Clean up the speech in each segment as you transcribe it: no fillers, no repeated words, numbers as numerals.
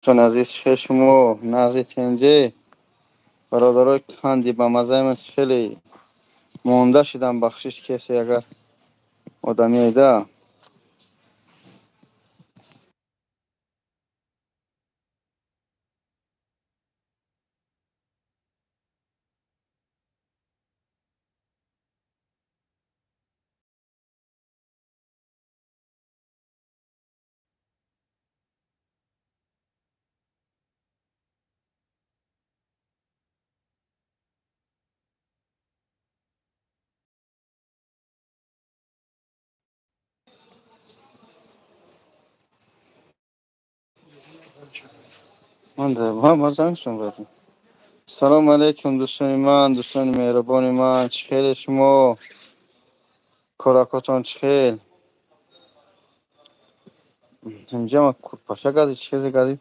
Дӯстони азиз, шумо назди тенҷе бародарои қанди ба маззаи ман хеле монда шидам. Бахшиш кесе агар одамиеда. Салом алейкум, дӯстони ман, дӯстони меҳрубони ман. Чӣ хеле шумо, коракотон чӣ хел? Инҷа ма курпаша газид, чӣ хеле газид?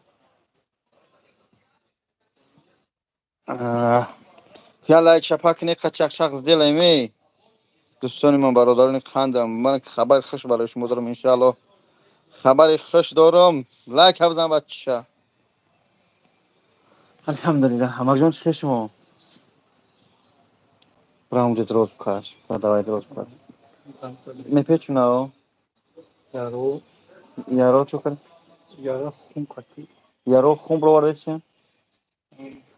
Я лайк шапа кунед, қачақчақ сделаем, эй. Дӯстони ман, бародарони қандам, ман хабари хуш барои шумо дорам, иншааллоҳ. Хабари хуш дорам. Лайк бизан, бача. Алҳамдулиллаҳ, ҳамагҷон, чӣ шумо? Браунҷа дроз букаш. Давай дроз букаш. Мепечунао? Яро. Яро чо кар? Яро хун қати. Яро хун бровардесем?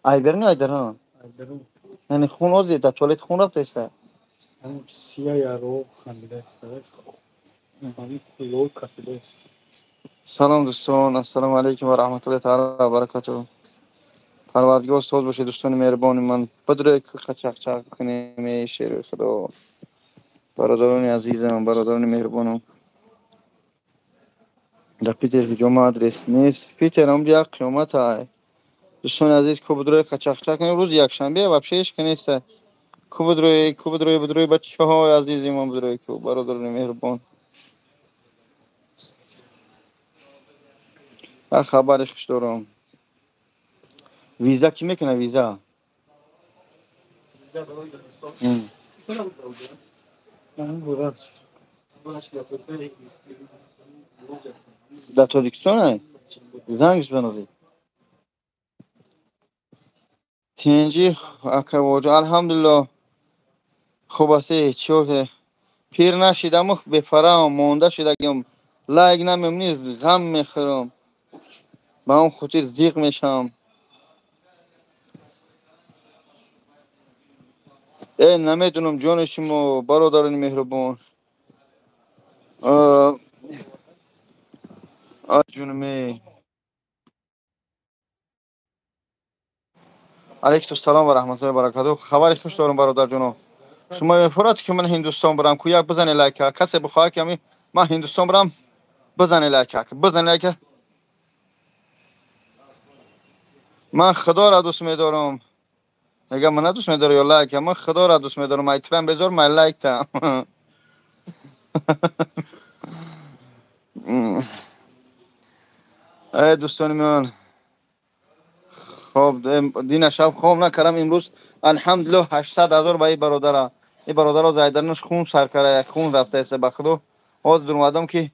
Айберни айдарон? Айберун. Яъне хун ози дар туалет хун рафтаиста? Сия яро хандидаиста. Лой кафидаиста. Салом, дӯстон, ассалому алайкум ва раҳматуллоҳи таала ва баракатуҳ. Парвардигор соз бошед, дӯстони меҳрубони ман. Бидуред, қачақчақ кунем, эй шери худо. Бародарони азизам, бародарони меҳрубонам. Дар Питер ҳиҷома адрес нест. Питер ҳамҷа як қиёмат ай. Дӯстони азиз, ку бидуред, қачақчақ кунем. Рӯзи якшанбе вообще ҳеч ки нест. Ку бидуред, ку бидуред, бидуред, бачаҳои азизи ман, бидуред, ку бародарони меҳрубон. Як хабари хуш дорам. Виза кӣ мекунад виза? Дар Тоҷикистон зангш банозед. Тинҷи ака воҷа, алҳамдулиллоҳ, хуб аст. Чӣ пир нашидаму бефарам монда шидагиам, лайк намемонӣ, ғам мехӯрам, ба он хотир зиқ мешавам. Э, намедунам, ҷони шумо, бародарони меҳрубон. Ҷунаме. Алейкум салом ва раҳматуллоҳи ва баракатуҳ. Хабари хуш дорам, бародарҷоно. Шумо мефурад, ки ман Ҳиндустон барам? Ку як бизане лайка. Касе бихоҳад, ки ман Ҳиндустон барам, бизане лайка. Бизане лайка. Ман Худоро дӯст медорам. Мегам, ман дӯст медорам ё лайк? Ман Худоро дӯст медорам. Айтрам безор, ман лайк там. Эй дӯстони ман. Хоб, дина шаб хоб накардам, имрӯз алҳамдулиллоҳ 800 ҳазор ба ин бародара. Ин бародаро зайдарнаш хун сар карда, хун рафтааст ба Худо. Ҳозир дуромадам, ки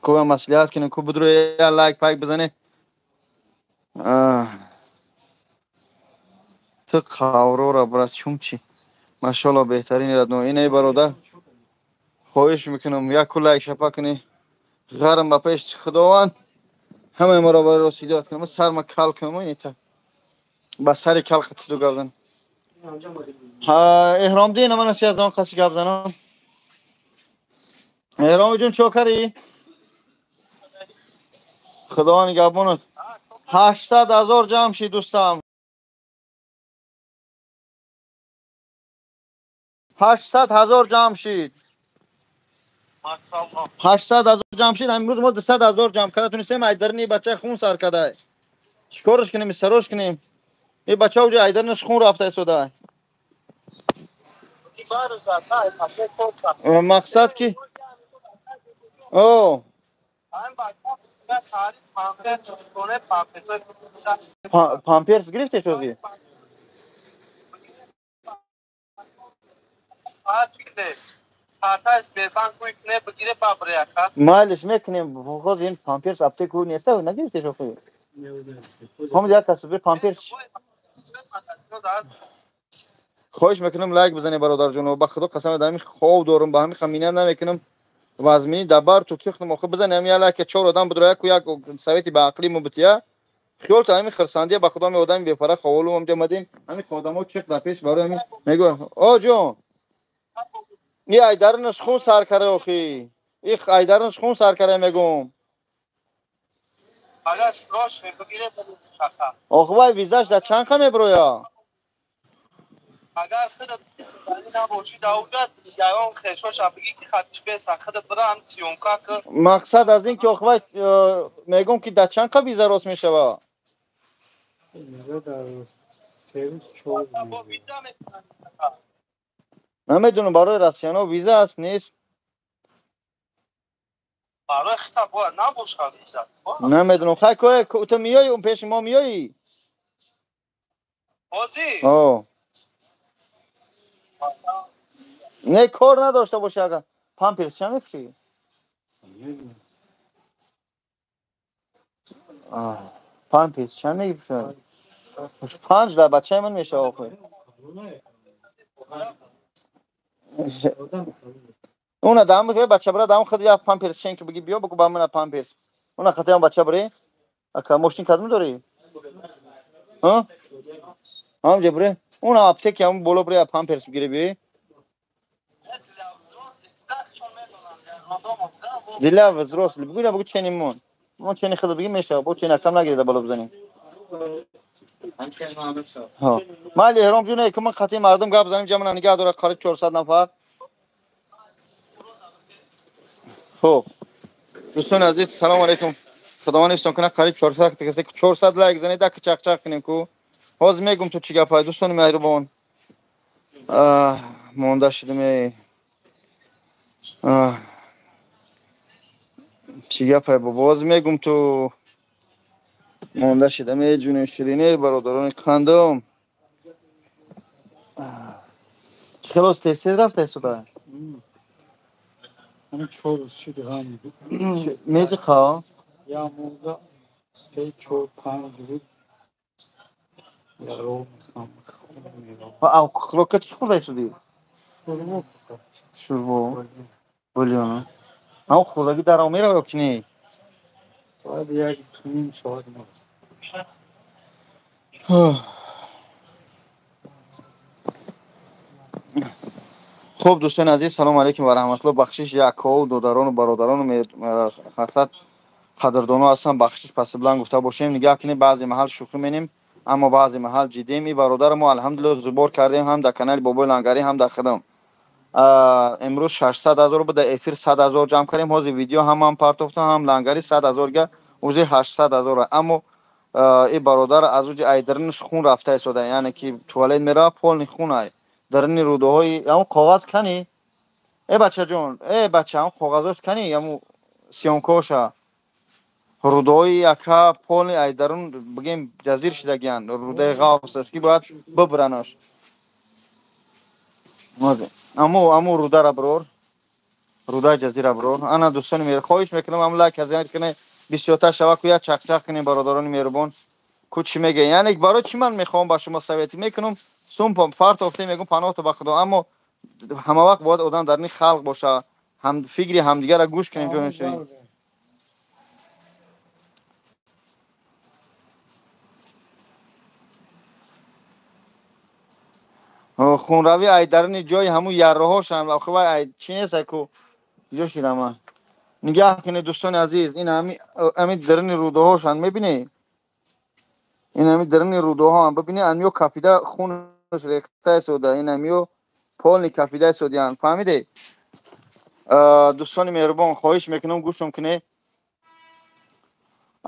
ку маслиҳат кунем, ку бидуро я лайк пайк бизане. Ту қаврора, брат, чум чи? Машалло, беҳтарин радно. Ин эй бародар, хоҳиш мекунам, як ку лайк шапа кунӣ. Ғарм ба пеш Худованд ҳамаи моро ба рост ҳидоят кунам. Сарма кал кунам, инита. Ба сари кал қатиду гап занам. Эҳромдин, ман аз он қаси гап занам. Эҳром ҷон, чо карӣ? Худованд нигаҳбонат. 800 ҳазор ҷамъ шид, дӯстам. 800 ҳазор ҷамъ шид. 800 ҳазор ҷамъ шид. Имрӯз мо 200 ҳазор ҷамъ карда тунистем. Айдарни бача хун сар карда. Чикораш кунем, сарош кунем? Ин бача уҷа айдарнаш хун рафта истода. Мақсад ки о памперс гирифте шози? Майлиш мекунем, хоз ин памперс аптеку неста, нагирифтеш охи? Ҳам як кас бир памперс. Хоҳиш мекунам лайк бизанед бародарҷоно, ба худо қасам дар ҳамин хоб дорам, ба ҳамин қамина намекунам. Вазмини дабар ту кихтам охи бизанед ҳамин як лайк, чор одам бидро яку як совети ба ақли мо бития. Хиёл та ҳамин хирсандия ба худо ҳамин одами бепара ховолу ҳамҷа омадем, ҳамин одамо чихт дар пеш барои ҳамин мегӯ. О ҷон. И айдарнаш хун сар кара охи. И айдарнаш хун сар кара мегӯм. Охи вай визаш дар чанд қа меброя? Агар худат набошӣ давлат ягон хешоша бигӣ ки хатиш беса худат бира ҳам съёмка ки. Мақсад аз ин ки охи вай мегӯм ки дар чанд қа виза рост мешава? Виза дар се рӯз чор рӯз. Намедонам барои россияно виза аст нест? Барои хита бояд набошад виза. Намедонам. Хай кое ту миёӣ он пеши мо миёӣ? Ҳозир? О. Не кор надошта бошӣ агар. Памперс чанд мепӯшӣ? Памперс чанд мепӯшӣ? 5 дар бачаи ман мешава охир. Уна дам бигир бача бира дам худ як памперс чен ки бигӣ биё бигӯ ба ман памперс. Уна хатаям бача бирӣ. Ака мошин кадом дорӣ? Ҳа? Ҳамҷа бирӣ. Уна аптеки ҳам боло бирӣ памперс бигирӣ биё. Для взрослых. Бигӯ бигӯ чени мон. Мо чени худ бигӣ мешава. Бо чени акам нагирӣ боло бизанем. Ҳа. Майли эҳром ҷуне ки ман қатъи мардум гап занем ҷамъ нигаҳ дора қариб 400 нафар. Хуб. Дӯстони азиз, салом алейкум. Худованд ҳифзтон кунад, қариб 400 касе 400 лайк занед, ак чақчақ кунем ку. Ҳозир мегум ту чӣ гапай дӯстони меҳрубон. Монда шудем. Чӣ гапай бобо? Ҳозир мегум ту монда шудам ҷуни ширине бародарони қандум. Чӣ хелос тез-тез рафта истода? Ҳамин чор рӯз шуд ғам. Меҷиқа? Я монда се чор панҷ рӯз яро мехам хун меравад. Хӯрока чӣ хӯрда истодӣ? Шӯрбо фақат. Шӯрбо? Бульон. Ҳамон хӯрдагӣ дарав мерава ё ки не? Бояд як ним соат меравад. Хуб дӯстони азиз, салому алейкум ва раҳматуллоҳ. Бахшиш якҳову додарону бародарону мақсад қадрдоно ҳастам. Бахшиш пасиблан гуфта бошем. Нигаҳ кунем, баъзе маҳал шӯхӣ менем, аммо баъзе маҳал ҷиддием. Ин бародари мо алҳамдулиллоҳ зубор кардем ҳам дар канали Бобои Лангарӣ, ҳам дар хидам. Имрӯз 600 ҳазор буд, дар эфир 100 ҳазор ҷамъ кардем. Ҳозир видео ҳам партофтам, ҳам Лангарӣ 100 ҳазорга, узи 800 ҳазор. Аммо ин бародар аз уҷи айдаринаш хун рафта истода, яъне ки туалет мерава, полни хун ай. Дарини рӯдаҳои ҳамон коғаз кани? Э бачаҷон, э бача, ҳамон коғазош кани, ҳамон съёмкаоша. Рӯдаҳои яка полни ай дарун бигем ҷазир шидагиянд. Рӯдаи ғафсаш ки бояд бибиранаш. Аммо рӯдара бирор. Рӯдаи ҷазира бирор. Ана дӯстони меҳр, хоҳиш мекунам ҳам лайк аз яр кунед, бисёртар шава ку як чақчақ кунем бародарони меҳрубон. Ку чӣ мегӯяд? Яъне барои чӣ ман мехоҳам ба шумо советӣ мекунам? Сум партофте мегӯм паноҳто ба Худо, аммо ҳама вақт бояд одам дар ин халқ боша, ҳам фикри ҳамдигарро гӯш кунем ҷони ширин. Хунравӣ ай дарини ҷои ҳамун ярраҳошанд, охи вай ай чӣ нест ай ку ҷо ширама. Нигаҳ кунед дӯстони азиз, ин ҳамин дарини рӯдаҳошанд, мебинед? Ин ҳамин дарини рӯдаҳоам, бибинед, амиё кафида хунаш рехта истода, ин амиё полни кафида истодиянд, фаҳмидед? Дӯстони меҳрубон, хоҳиш мекунам гӯшам кунед.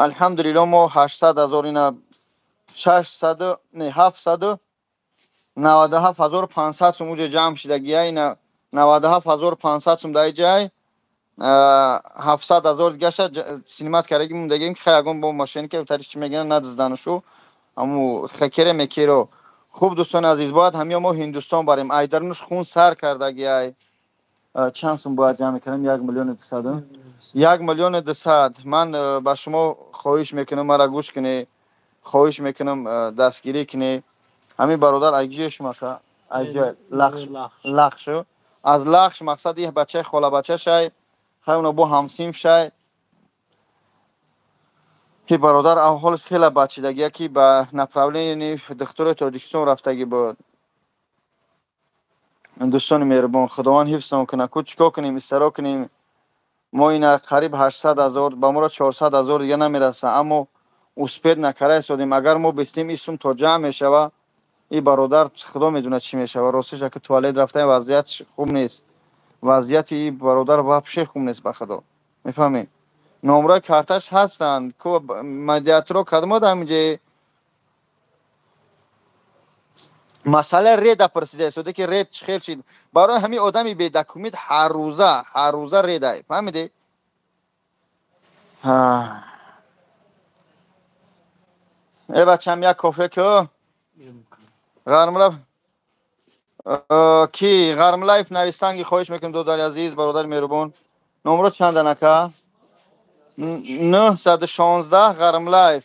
Алҳамдулиллоҳ мо 800 ҳазор ина 600 не 797 500 сум уҷа ҷамъ шидагия, ина 97 500 сум дар ҷай 700 ҳазор дигаша синимат кардаги мондагием ки хай ягон бо мошенника тариш чӣ мегиранд надизданашу аму хакере мекеро. Хуб дӯстони азиз, бояд ҳамиё мо Ҳиндустон барем. Айдарнуш хун сар кардагиай. Чанд сум бояд ҷамъ мекунем? 1,2 миллион. 1,2 миллион. Ман ба шумо хоҳиш мекунам, мара гӯш кунед, хоҳиш мекунам, дастгирӣ кунед. Ҳамин бародар айҷои шумо ака? Айҷои Лахш. Лахш. Аз Лахш, мақсад ин бачаи холабача шай, хай уно бо ҳамсинф шай. Ҳи бародар аҳволаш хеле бадшидагия, ки ба направление духтури Тоҷикистон рафтагӣ буд. Дӯстони меҳрубон, Худованд ҳифзтон кунад. Ку чикор кунем, истаро кунем? Мо ина қариб 800 000, ба моро 400 000 дига намераса, аммо успеть накарда истодем. Агар мо бистем, ин сум то ҷамъ мешава, ин бародар Худо медонад, чӣ мешава. Ростиш, ака, туалет рафтаем, вазъият хуб нест. Вазъияти ин бародар вообще хуб нест, ба Худо. Мефаҳмед? Номраи карташ ҳастанд. Ку медиаторо кадомо ҳаминҷа масъала реда пурсида истода, ки ред чӣ хел шид. Барои ҳамин одами бедокумент ҳаррӯза, ҳаррӯза редай, фаҳмидӣ? Э, бачам, як кофе ку. Ғармлаб ки Ғармлайф навистанги, хоҳиш мекунем, додари азиз, бародари меҳрубон. Номро чандан, ака? 916, Ғармлайф,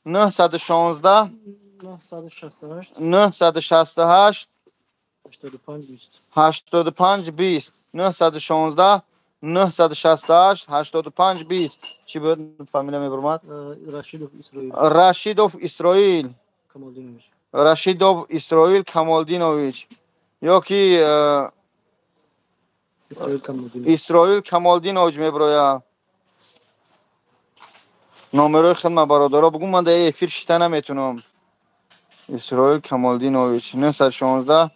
916 968 85 20, 916 968 85 20. Чӣ буд фамилия, мебурмад? Рашидов Исроил. Рашидов Исроил Камолдинович ё ки Исроил Камолдинович меброя. Номерои хидмат, бародаро, бугум, ман дар эфир шита наметунам. Исроил Камолдинович, 916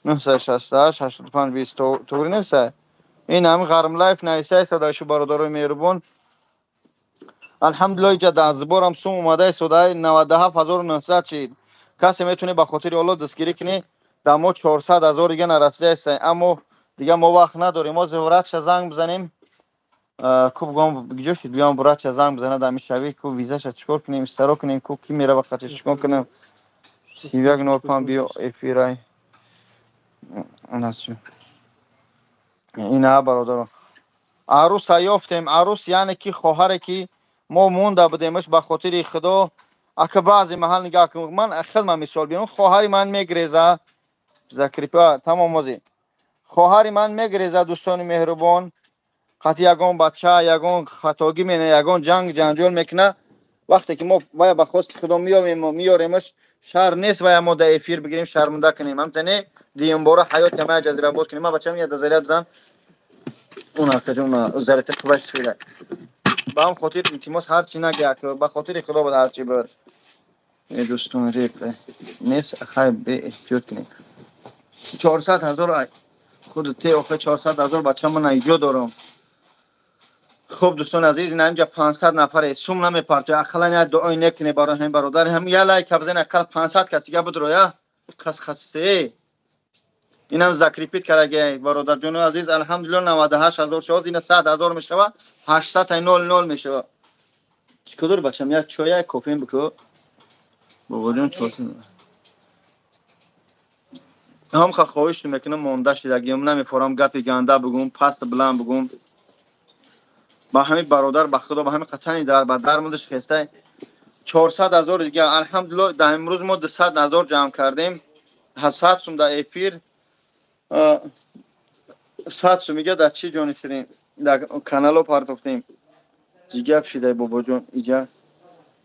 968 85 20. Туғри нависа? Ин ҳами Ғармлайф нависа истода шу, бародарои меҳрубон. Алҳамдулиллоҳ, иҷа дастборам сум омада истода, 97 900 шид. Касе метавоне, ба хотири Олло дастгирӣ кунӣ. Дар мо 400 000 дига нарасида иста, аммо дига мо вақт надорем. Ҳозир врача занг бизанем. Ку бигом, ҷо шид, биём, врача занг бизана. Дар мишавӣ ку визаша чикор кунем, истаро кунем, ку ки мерава, қати чикор кунем? 3105, биё эфирай. Ина, бародарон, арӯса ёфтем. Арӯс, яъне ки хоҳаре, ки мо монда будемаш, ба хотири Худо. Ака, баъзе маҳал нигаҳ кун, ман хидма мисол биём. Хоҳари ман мегреза, закрепа тамом. Ози хоҳари ман мегреза, дӯстони меҳрубон, қати ягон бача ягон хатогӣ мена, ягон ҷанг ҷанҷол мекуна. Вақте ки мо вая ба хости Худо меёвем, меёремаш, шар нест вая мо дар эфир бигирем, шарманда кунем. Ҳамтане дуюмбора ҳаёти ҳамая ҷазирабод кунем. Ма, бачам, я заряд бизан, он акаҷон, заряд хубаш сфира. Ба ҳам хотир, илтимос, ҳарчи нагӯяк, ба хотири Худо буд, ҳарчи буд. Э, дӯстон, реп нест, хай, беэҳтиёт кунем. 400 000 худ те, охе, 400 000, бача, ман иҷо дорам. Хуб, дӯстони азиз, ина инҷа 500 нафаре сум намепартоя. Ақаллан як дуои некуне барои ҳамин бародар, ҳам я лайк бизан, ақал 500 кас дига бидроя. Қасқасе инам закрепить кардаги, бародарҷони азиз. Алҳамдулилло, 98 000 шуд, ина 100 000 мешава, 800 нол нол мешава. Чӣ кор дори, бачам? Як чой, як кофем бику, бобоҷон. 400 ҳам хоҳиш мекунам, монда шидагиам, намефорам гапи ганда бугум, паст биланд бугум. Ба ҳамин бародар, ба Худо, ба ҳамин қатани дар ба дар мудаш хестай. 400 000 дига, алҳамдулилло, дар имрӯз мо 200 000 ҷамъ кардем. 100 сум дар эфир, 100 сум ига дар чӣ ҷони ширин, дар канало партофтем. Ҷигап шидай, бобоҷон. Иҷа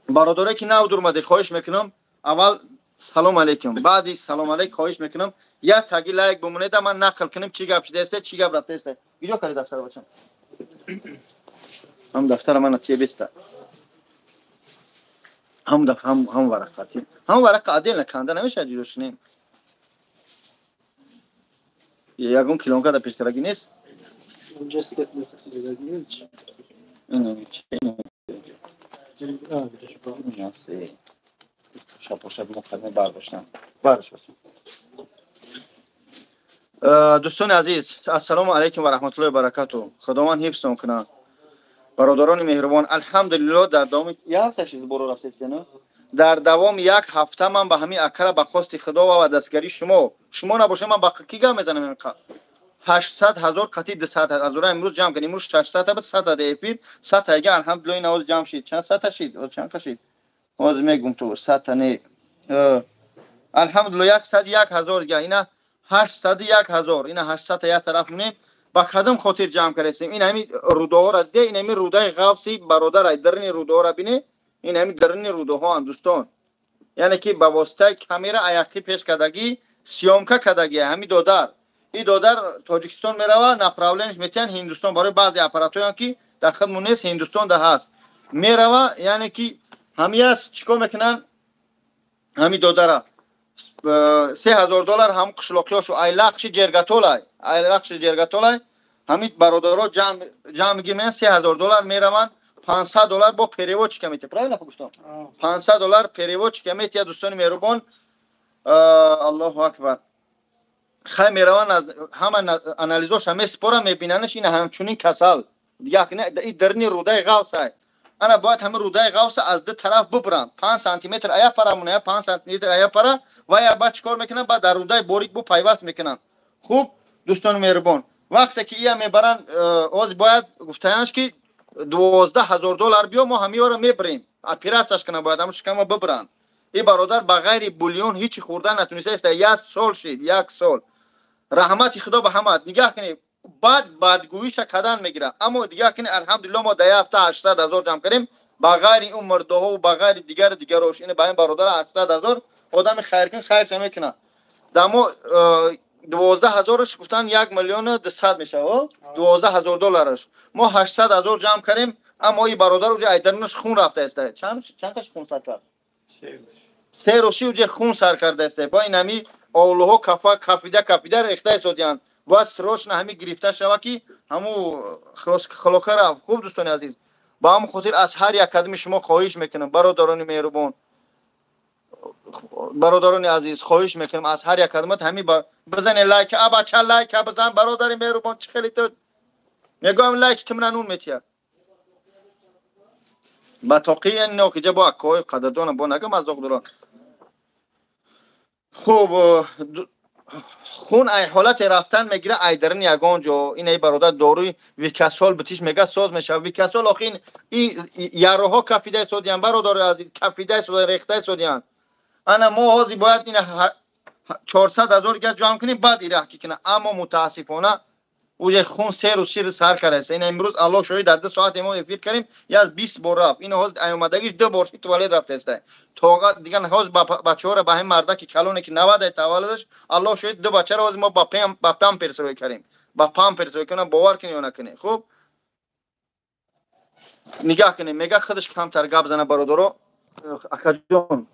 бародаре, ки нав дурмаде, хоҳиш мекунам, аввал салом алейкум, баъди салом алейк хоҳиш мекунам, як таги лайк бимонеда, ман нақл кунем, чӣ гап шидаеста, чӣ гап рафтаеста. Иҷо кади дафтара, бачам, ҳам дафтара мана тие беста, ҳам ҳам варақа, ҳам варақа отдельно канда намешавад, ҷудо шунем. Ягон килонка дар пешкарагӣ нест. Унҷа степлер зидаги. Ина, ина. Шапошаб бардоштам, бардошт. Дӯстони азиз, ассалому алайкум ва раҳматуллоҳи ва баракату. Худованд ҳифзтон кунад, бародарони меҳрубон. Алҳамдулилло, дар давоми як ҳафта чиз боро рафтесена, дар давоми як ҳафта ман ба ҳамин акара, ба хости Худо ва дастгарии шумо, шумо набошед, ман ба кӣ гап мезанам? 800 ҳазор қати 200 ҳазор имрӯз ҷамъ кардем. Имрӯз 600 ба 100 ада эфир 100 ага алҳамдулиллоҳ ин овоз ҷамъ шид. Чанд 100 шид? О чанд шид? Ҳозир мегум ту 100 не. Алҳамдулиллоҳ 101 ҳазор га ина 801 ҳазор. Ина 800 як тараф монем. Ба кадом хотир ҷамъ кардем? Ин ҳами рӯдаҳоро диде, ин ҳами рӯдаи ғафси бародар, дарни рӯдаҳоро бине, ин ҳами дарни рӯдаҳоанд дӯстон. Яъне ки ба воситаи камера аяқӣ пеш кардагӣ, съёмка кардагӣ ҳами додар. И додар Тоҷикистон мерава, направление ш метиҳанд Ҳиндустон барои баъзе аппаратҳоян ки дар хидмат нест, Ҳиндустон да ҳаст. Мерава, яъне ки ҳами аст, чикор мекунанд? Ҳами додара $3000 ҳам қишлоқиёшу айлақши ҷергатолай, айлақши ҷергатолай ҳамин бародаро ҷамъ мегиранд $3000 мераванд, $500 бо переводчика метиҳад. Правильно гуфтам? $500 переводчика метиҳад дӯстони меҳрубон. Аллоҳу акбар. Хай мераванд аз ҳама анализоша месупоранд, мебинанаш ин ҳамчунин касал. Як не, и дарни рӯдаи ғафсай. Ана бояд ҳамин рӯдаи ғафса аз ду тараф бибуранд. 5 сантиметр ая пара мона, 5 сантиметр ая пара ва я баъд чикор мекунанд? Баъд дар рӯдаи борик бу пайваст мекунанд. Хуб, дӯстони меҳрубон, вақте ки ия мебаранд, оз бояд гуфтаянаш ки $12,000 биё, мо ҳамиёро мебарем. Оператсияш кунанд, бояд ҳамон шикама бибуранд. И бародар ба ғайри бульон ҳичи хӯрдан натунистааст. Як сол шид, як сол. Раҳмати Худо ба ҳамаат. Нигаҳ кунед, баъд бадгӯиша кадан мегирад. Аммо дигаҳ кунед, алҳамдулиллоҳ мо дар як ҳафта 800 ҳазор ҷамъ кардем. Ба ғайри он мурдаҳо ва ба ғайри дигару дигарош. Ин ба ин бародар 800 ҳазор одами хайркун хайрша мекунад. Дар мо 12 ҳазораш гуфтан 1 миллиону 200 мешавад, $12,000. Мо 800 ҳазор ҷамъ кардем, аммо ин бародар уҷа айдарунаш хун рафтааст. Чанд таш хун сар кард? Се рӯзи уҷа хун сар кардааст. Бо ин ҳами овлуҳо кафа кафида кафида рехта истодиянд. Бояд срочно ҳами гирифта шава ки ҳаму хилока рафт. Хуб дӯстони азиз, ба ҳамон хотир аз ҳар як кадами шумо хоҳиш мекунам, бародарони меҳрубон, бародарони азиз, хоҳиш мекунам аз ҳар як кадамат ҳами бизане лайк, а бача лайк бизан, бародари меҳрубон, чӣ хеле ту мегӯям лайк тимна нун метия. Ба тоқи нохиҷа бо аккои қадрдона бо нагам аз доғ дора. Хуб, хун ай ҳолате рафтан мегира ай дарни ягон ҷо. Ин ай бародар доруи викасол битиш мега соз мешава. Викасол охи ин и яроҳо кафида истодиян, бародари азиз, кафида истодиян, рехта истодиян. Ана мо ҳозир бояд ина 400 ҳазор га ҷамъ кунем, баъд ираҳ ки кунам. Аммо мутаассифона уже хун се рӯз шир сар кардааст. Ина имрӯз Аллоҳ шоҳид, дар 2 соат мо эфир кардем, яз 20 бор рафт. Ина ҳозир омадагиш 2 бор ши туалет рафтааст. Тоға дигар ҳозир бачаҳоро ба ҳамин мардаки калоне ки 90 таваллудаш, Аллоҳ шоҳид, ду бачаро ҳозир мо ба памперс рӯй кардем. Ба памперс рӯй кунам, бовар кунед ё накунед. Хуб, нигаҳ кунед, мега худаш камтар гап зана бародаро. Акаҷон,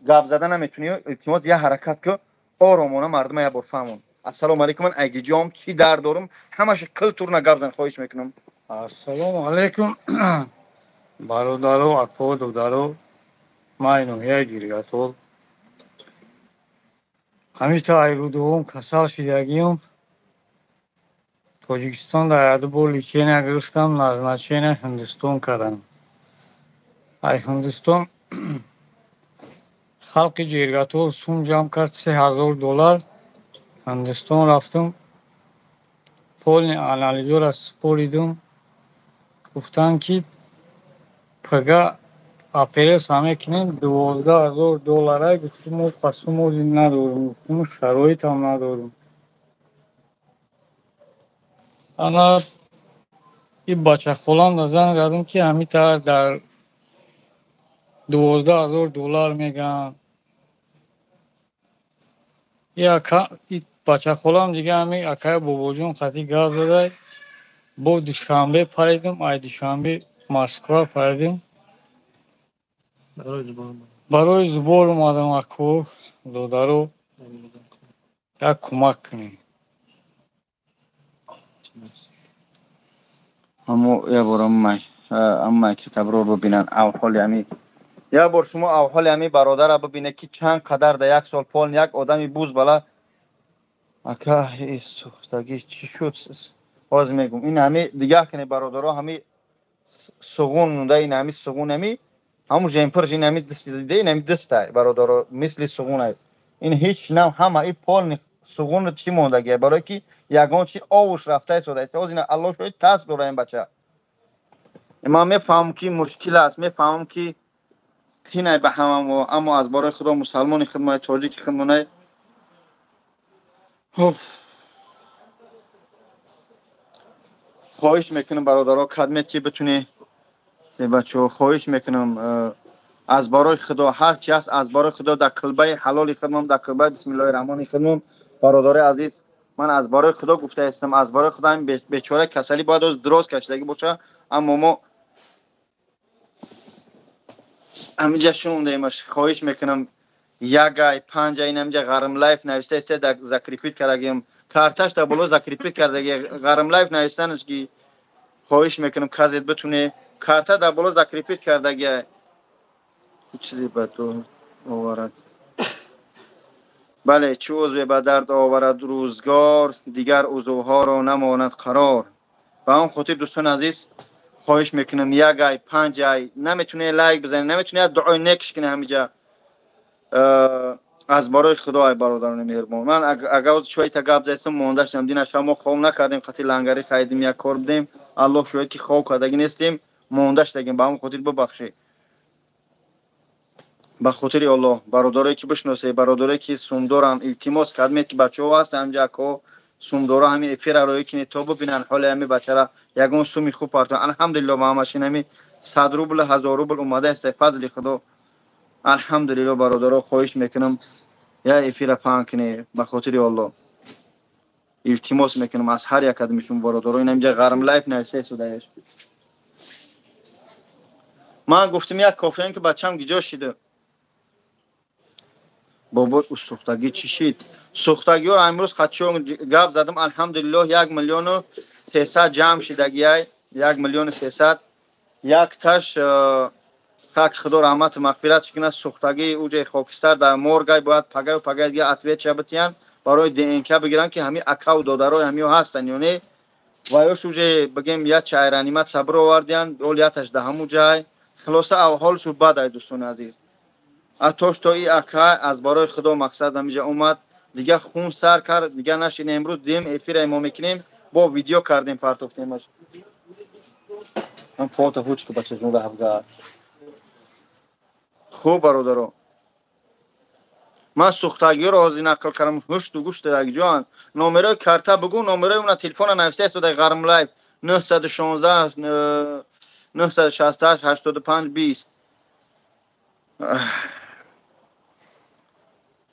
гап зада наметунӣ, илтимос як ҳаракат кун, оромона мардума як бор фаҳмон. Ассалому алайкум, ман айгиҷом, чӣ дард дорум, ҳамаша килтурна гап зан, хоҳиш мекунам. Ассалому алайкум, бародаро, ако, додаро, ман ноҳияи Ҷиргатол. Ҳамита айрӯдуҳум касал шидагиюм. Тоҷикистон дар яду бор лечения гирифтам, назначение Ҳиндустон кардам. Ай Ҳиндустон халқи Ҷиргатол сум ҷамъ кард $3000. Ҳиндустон рафтам, полный анализора супоридум. Гуфтанд ки пага операция мекунем, $12,000. Гуфтум мо пасум ҳозир надорем, гуфтум шароитам надорем. Ана и бачахолам занг задам ки ҳамин тараф дар $12,000 мегӯянд. И бачахолам дига ҳамин акаи бобоҷон қатӣ гап задай. Бо Душанбе паридим, ай Душанбе Москва паридим. Барои зубор омадам, ако, додаро, як кӯмак кунед. Аммо як бор аммай ки таброр бибинанд авҳоли ҳами, як бор шумо авҳоли ҳами бародара бибинед ки чанд қадар дар як сол пол як одами буз бала. Ака, сӯхтагӣ чӣ шуд? Ҳозир мегӯм. Ин ҳами дигаҳ кунед бародаро, ҳами суғун мунда, ин ҳами суғун, ҳами ҳамун жемпирш, ин ҳами дида, ин ҳами дистай бародаро, мисли суғунай. Ин ҳеҷ нам ҳама и полный Суғун чӣ мондагия, барое ки ягон чи овуш рафта истода. Ҳозир ина Аллоҳ шоҳид, тасб дора ин бача. Ман мефаҳмам, ки мушкил аст, мефаҳмам, ки қинай ба ҳамамо, аммо аз борои Худо мусалмони худмонай, тоҷики худмонай. Хоҳиш мекунам, бародаро, кадмет ки битунӣ, бачаҳо, хоҳиш мекунам, аз барои Худо ҳар чи ҳаст, аз барои Худо дар килбаи ҳалоли худмон, дар килбаи бисмиллоҳи раҳмони худмон. Бародарои азиз, ман аз барои Худо гуфта ҳастам, аз барои Худо ҳамин бечора касалӣ бояд оз дроз кашидагӣ боша, аммо мо ҳаминҷа шундаемаш. Хоҳиш мекунам, як ай панҷ ай, ҳаминҷа Ғарм Лайф нависта иста, закрепить кардагиам, карташ дар боло закрепить кардаги, Ғарм Лайф навистанаш ки. Хоҳиш мекунам, казет битуне, карта дар боло закрепить кардаги. Чизе ба ту оварад, бале, чӣ узве ба дард оварад рӯзгор, дигар узвҳоро намонад қарор. Ба он хотир, дӯстони азиз, хоҳиш мекунам, як ай панҷ ай, наметуне лайк бизанед, наметуне як дуои некш кунед ҳамиҷа, аз барои Худо, ай бародарони меҳрубон. Ман агар шоита гап застам, монда шудам. Дина шаб мо хоб накардем, қати лангарӣ харидим, як кор будем. Аллоҳ шоҳид, ки хоб кардагӣ нестем, монда шудагем. Ба ҳамон хотир бубахшед, ба хотири Аллоҳ. Бародарое ки бишносед, бародарое ки сумдоранд, илтимос кардмед, ки бачаҳо ҳастанд ҳамҷа, акҳо сумдоро, ҳамин эфира роӣ кунед, то бибинанд ҳоли ҳамин бачара, ягон суми хуб партоянд. Алҳамдулилло, ба ҳамашин ҳамин 100 рубл, 1000 рубл омада аст, фазли Худо, алҳамдулилло. Бародаро, хоҳиш мекунам, як эфира паҳн кунед, ба хотири Аллоҳ илтимос мекунам аз ҳар як кадоми шумо, бародаро. Ин ҳаминҷа Ғарм Лайф нависта истодаеш. Ман гуфтам, як кофеем, ки бачам гиҷо шида. Бобо, сӯхтагӣ чӣ шид? Сӯхтагиҳоро имрӯз қатшо гап задам, алҳамдулиллоҳ, 1 миллиону 300 ҷамъ шидагиай, 1 миллиону 300. Якташ хак Худо раҳмату мағфиратш кунад, сӯхтагии уҷаи хокистар дар моргай, бояд пагаю пагай дига ответ ша битиҳанд, барои ДНК бигиранд, ки ҳамин акаву додарои ҳамиҳо ҳастанд ё не. Ва ёш уже бигем, як чай реанимат сабр овардиянд, ол яташ да ҳамун ҷай. Хулоса, авҳолшу бад ай, дӯстони азиз. Атош то и ака аз барои Худо мақсад ҳамиҷа омад, дига хун сар кард, дига нашина. Имрӯз дим эфира мо мекунем, бо видео кардем, партофтемаш. Фото ҳучка, бачаҷон, раҳбгар. Хуб, бародаро, ман сӯхтагиҳоро ҳозир нақл кардам. Ҳушту гӯшт якҷоанд. Номерои карта бугӯ, номерои уна телефона нависта истода, Ғарм Лайф, 916 968 85 20.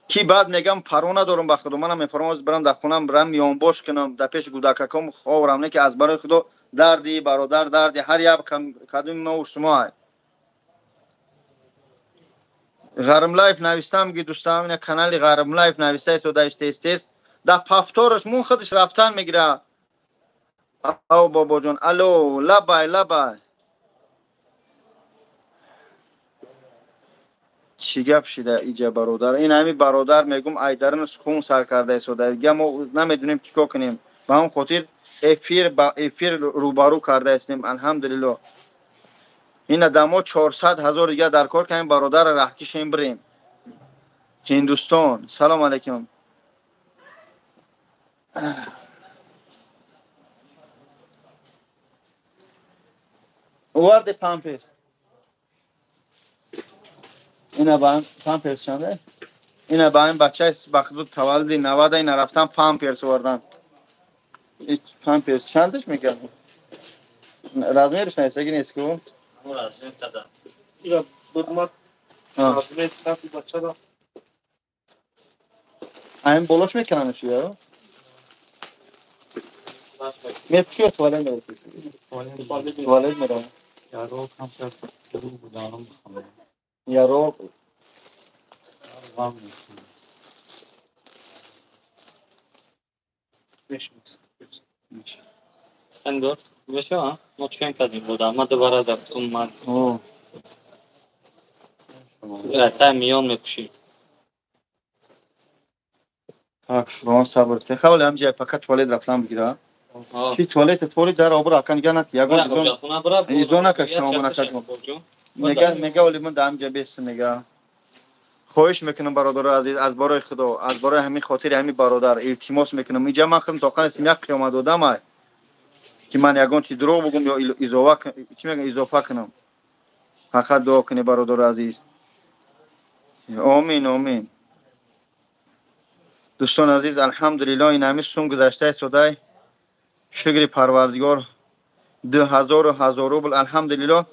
Ки баъд мегам, парво надорам, ба Худо, манам мефармам, ҳозир барам дар хонам, барам ёнбош кунам, дар пеши кӯдакаком ховрам, не ки аз барои Худо дарди бародар дарди ҳар як кадоми мову шумо ай. Ғармлайф навистам ки, дӯстам, ина канали Ғармлайф нависта истодаиш, тез тез дар пафтораш мун худаш рафтан мегира. Ав, бобоҷон, алло, лабай, лабай, чӣ гап шида иҷа, бародар? Ин ҳами бародар, мегум, айдаранаш хун сар карда истода, дига мо намедонем чӣ кор кунем. Ба ҳамон хотир эфир ба эфир рӯбарӯ карда истем. Алҳамдулилло, ина дамо 400 000 дига дар кор кардем, бародарра раҳкишем, бирем Ҳиндустон. Салом алайкум. Оварде памперс? Ина ба памперс чанде? Ина ба ин бачаи ба худ таваллуди 90, ина рафтан памперс овардан. Памперс чандаш мегардад? Размериш нависаги нест ку? Ира бурмат размер тафи бачара. Айн болош мекунамш ё? Мепӯши ё туалет мераси? Туалет мерам. Яро камтар ду гузарон бихонам. Яро. Вам мекунам. Мешмаст. Ангор, меша, мо чикан кардем буда, ма дубара дафт омад. О. Та миён мепӯшид. Так, шумо сабр кунед. Хавали ҳамҷа пока туалет рафтан бигира. Чи туалет тори дар обра акан дига нак ягон изо накашта омона кадом. Мега, мега, оли ман дар ҳамҷа бест, мега. Хоҳиш мекунам, бародарои азиз, аз барои Худо, аз барои ҳамин хотири ҳамин бародар илтимос мекунам. Инҷа ман худам тоқа нестим, як қиёмат одамай, ки ман ягон чи дурӯғ бугум ё изова, чӣ мегӯям, изофа кунам. Фақат дуо кунед, бародари азиз. Омин, омин. Дӯстони азиз, алҳамдулиллоҳ, ин ҳамин сум гузаштаи содай. Шукри Парвардигор, 2000 рубл, алҳамдулиллоҳ.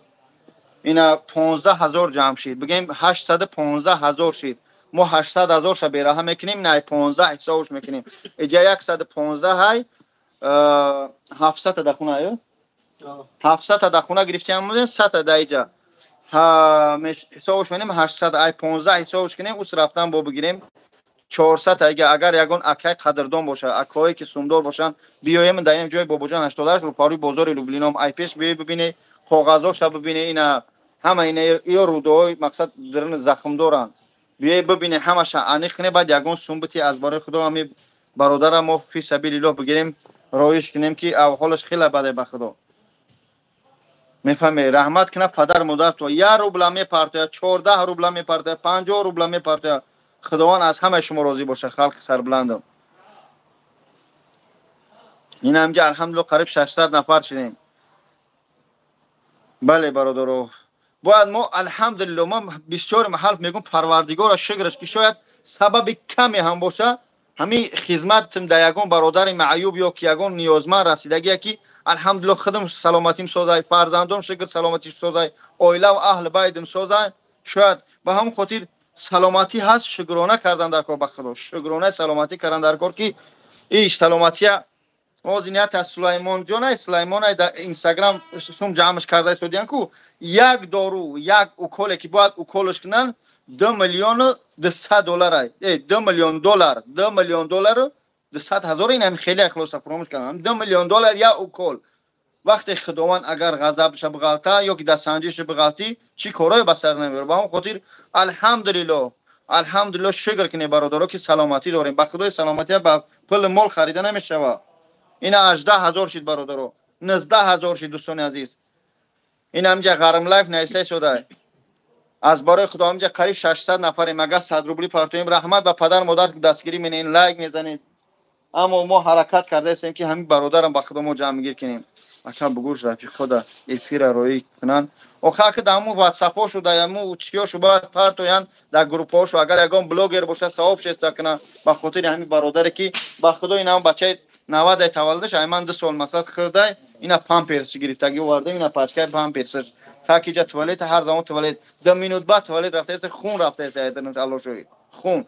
Ина 15 000 ҷамъ шид. Бигем, 815 000 шид. Мо 800 000 ша бераҳа мекунем, на 15 ҳисобш мекунем. Иҷа 115 ҳай, 700 да хона ё? 700 да хона гирифтем, 100 да иҷа. Ҳисобш менем, 800 ай 15 ҳисобш кунем, ус рафтан бо бигирем. 400. Агар ягон акай қадрдон боша, акое ки сумдор бошанд, биёем дар ин ҷои Бобоҷон 88, рӯпарӯи бозори Люблином. Ай пеш биёй, бибине, коғазоша бибине, ина ҳама ина ё рӯдаҳои мақсад дарун захм доранд. Биёй, бибине, ҳамаша аниқ куне, баъд ягон сум бити. Аз барои Худо, ҳами бародара мо фи сабилиллоҳ бигирем, роиш кунем, ки авҳолаш хеле баде, ба Худо. Мефаҳме, раҳмат куна падар модар то 1 рубла мепартояд, 14 рубла мепартояд, 50 рубла мепартояд. Худованд аз ҳамаи шумо розӣ боша, халқи сарбуландам. Ин ҳамҷа, алҳамдулилло, қариб 600 нафар шудем. Бале, бародаро, бояд мо, алҳамдулилло, ман бисёр маҳал мегӯм, Парвардигора шукраш, ки шояд сабаби каме ҳам боша, ҳамин хизматм дар ягон бародари маъюб ё ки ягон ниёзманд расидагия, ки алҳамдулилло, худам саломатим созай, фарзандом, шукр, саломатиш созай, оилаву аҳли байдим созай. Шояд ба ҳамон хотир саломатӣ ҳаст, шукрона кардан дар кор ба Худо, шукронаи саломатӣ кардан дар кор, ки иш саломатия ҳозир ният аз Сулаймонҷонай, Сулаймонай дар Инстаграм сум ҷамъш карда истодиян ку, як дору, як уколе ки бояд уколш кунанд, 2 миллиону 200 долларай, 2 миллион доллар, 2 миллион доллару 200 ҳазор. Ин ҳами хеле хулоса фуромӯш кардам. 2 миллион доллар як укол. Вақте Худованд агар ғазабша биғалта ё ки дастсанҷиша биғалтӣ, чӣ корое ба сар намеёрад. Ба ҳамон хотир, алҳамдулилло, алҳамдулилло, шукр кунем, бародаро, ки саломатӣ дорем. Ба Худои, саломатия ба пули мол харида намешавад. Ина 18 000 шид, бародаро, 19 000 шид, дӯстони азиз. Ин ҳамҷа Ғармлайф нависа шуда. Аз барои Худо, ҳамҷа қариб 600 нафарем. Агар 100 рубли партоем, раҳмат ба падар модар, дастгирӣ менен, лайк мезанед. Аммо мо ҳаракат кардаистем, ки ҳамин бародарам, ба Худо, мо ҷамъгир кунем. Ака, бугӯш рафиқода эфира роӣ кунанд. Охир ки дар ҳамун ватсапҳошу, дар ҳамун чиёшу бояд партоянд, дар группаҳошу. Агар ягон блогер боша, савоб шеста кунанд ба хотири ҳамин бародаре, ки ба Худо, ин ҳамн бачаи 90-ай таваллудаш, ай ман 2 сол мақсад хӯрдай. Ина памперси гирифтагӣ овардем, ина пачкаи памперсаш. Такиҷа туалет, ҳар замон туалет, 2 минут баъд туалет рафтааст, хун рафтааст, Алло шоҳид, хун.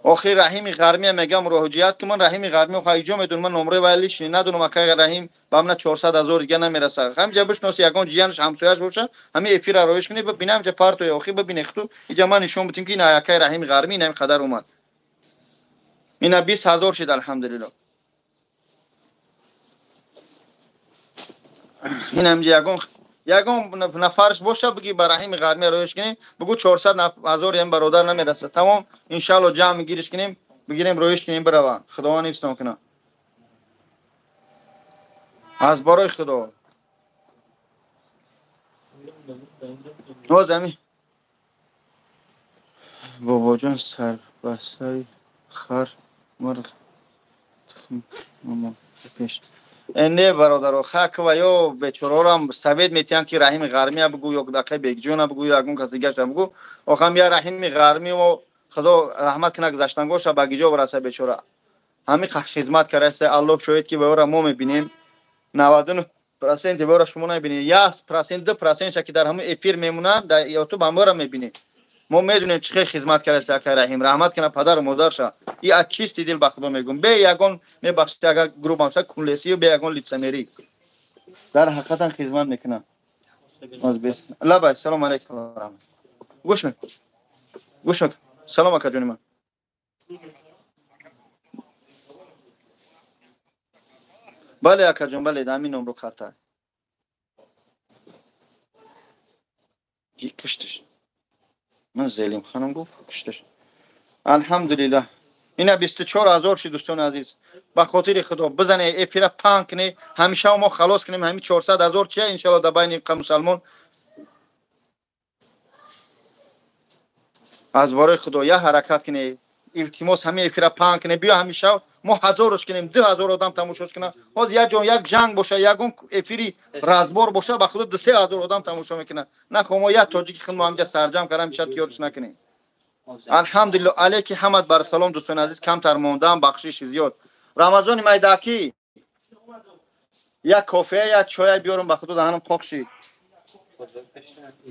Охир Раҳими Ғармия мегам, муроҷиат ки ман Раҳими Ғармӣ ҳайҷо медонам, ман номрои вай лишний надонам. Акай Раҳим ба мана 400 000 дига намераса. Ҳамҷа бишноси, ягон ҷиянаш, ҳамсояш боша, ҳами эфира роиш кунӣ, бибина, ҳамҷа партоя. Охир бибине хуту, иҷа ман нишон бутим, ки ина акай Раҳими Ғармӣ ина қадар омад. Ина 20 000 шид, алҳамдулилло. Ин ҳамҷа ягон нафарш боша, биги ба Раҳими Ғармия роиш кунем, бугӯ 400 000 ям бародар намераса. Тамом, иншалло, ҷамъ гириш кунем, бигирем, роиш кунем, бирава. Худованд ҳифзтон кунад. Аз барои Худо, боз ами Бобоҷон сарбастаи хар мурғ пеш не, бародаро, хак ва ё бечорорам совет метиҳам, ки Раҳими Ғармия бугӯ ё дакаи Бекҷона бугӯ, ё ягон кас дигаша бугӯ. Охам я Раҳими Ғармӣ, Худо раҳмат кунад гузаштангоша, ба гиҷо бираса. Бечора ҳамин хизмат кардаста, Аллоҳ шоҳид, ки ба ӯра мо мебинем, 99% ба ӯра шумо намебинед, 1%, 2%-ша, ки дар ҳамин эфир мемонанд, дар Ютуб, ҳамаро мебинед. Мо медонем, чӣ хел хизмат кардаста акай Раҳим. Раҳмат кунад падару модарша. И аз чисти дил, ба Худо мегӯм, бе ягон, мебахшед, агар грубам шад, кунлесию бе ягон лицемерӣ, дар ҳақиқатан хизмат мекунад. Лабай, салому алайкум. Гӯш мекун, гӯш мекун. Салом, акаҷони ман. Бале, акаҷон, бале, дар ҳамин номро карта киштиш. Ман Зелимханам гуфт, киштиш. Алҳамдулиллаҳ, ина 24 000 шид. Дӯстони азиз, ба хотири Худо, бизане, эфира паҳн кунӣ, ҳамеша мо халос кунем ҳамин 400 000 чия, иншалло, дар байни мусалмон. Аз барои Худо як ҳаракат кунед, илтимос, ҳамин эфира паҳн кунед. Биё ҳамеша мо ҳазорш кунем, 2000 одам тамошош кунад. Ҳозир як ҷо як ҷанг боша, ягон эфири разбор боша, ба Худо 2-3 ҳазор одам тамошо мекунад. Нахо мо як тоҷики худ мо ҳамҷа сарҷам кардам, ҳамеша тиёрш накунем. Алҳамдулилло, алейки ҳамад бар салом. Дӯстони азиз, камтар мондаам, бахшиши зиёд. Рамазони майдакӣ, як кофе, як чоя биёрам, ба Худо даҳанам қоқ шид.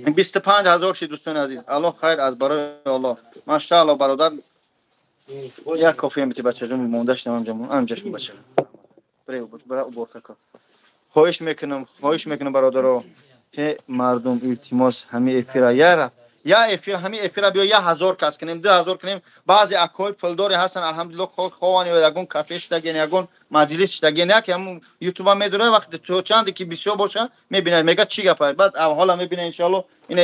25 000 шид, дӯстони азиз. Аллоҳ хайр, аз барои Аллоҳ, машаалло. Бародар, як кофе бити, бачаҷон, монда шудам. Амҷаш, бача, бира уборка кун. Хоҳиш мекунам, хоҳиш мекунам, бародаро, ҳе мардум, илтимос, ҳамин эфира яра я эфир, ҳамин эфира биё 1000 кас кунем, 2000 кунем. Баъзе акои пулдоре ҳастан, алҳамдулилло, хован ё ягон кафе шидаген, ягон маҷлис шидаген, як ҳамун ютуба медора, вақте то чанде ки бисёр боша, мебинад, мега чӣ гапа. Баъд ҳола мебина, иншоалло, ина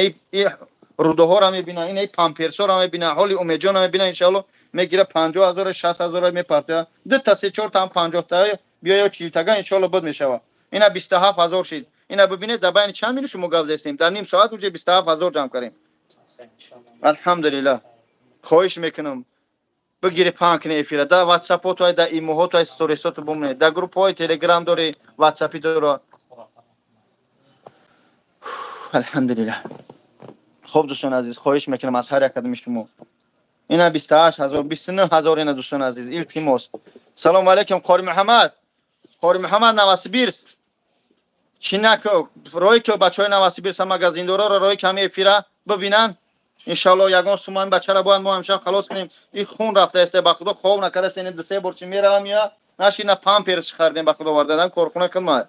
рӯдаҳоро мебина, ина памперсоро мебина, ҳоли Умедҷонро мебина, иншоалло, мегира 50 000, 60 000 мепартоя, дута, се, чорта ҳам 50-та биё ё 40-тага, иншоалло, буд мешава. Ина 27 000 шид. Ина бибинед, дар байни чанд минут шумо гап застем, дар ним соат уже 27 000 ҷамъ кардем, алҳамдулиллаҳ. Хоҳиш мекунам, бигири, паҳн кунӣ эфира, дар ватсапото, дар имоҳото, сторисото бумонед, дар группаҳои телеграм дори, ватсапи дора. Алҳамдулиллаҳ. Хуб, дӯстони азиз, хоҳиш мекунам аз ҳар як кадоми шумо. Ина 28 000, 29 000. Ина, дӯстони азиз, илтимос. Салому алайкум, Қори Муҳаммад, Қори Муҳаммад, Новосибирск. Чӣ нако, роҳи ки бачаҳои Новосибирса, магазиндороро роҳи ками эфира бибинанд, иншалло, ягон сума ин бачаро бояд мо ҳамшаб халос кунем. И хун рафтааст, ба Худо, хоб накардаст. Ин ду се бор чи меравам, я наши на памперс хардем, ба Худо, вардадан корхона кунма.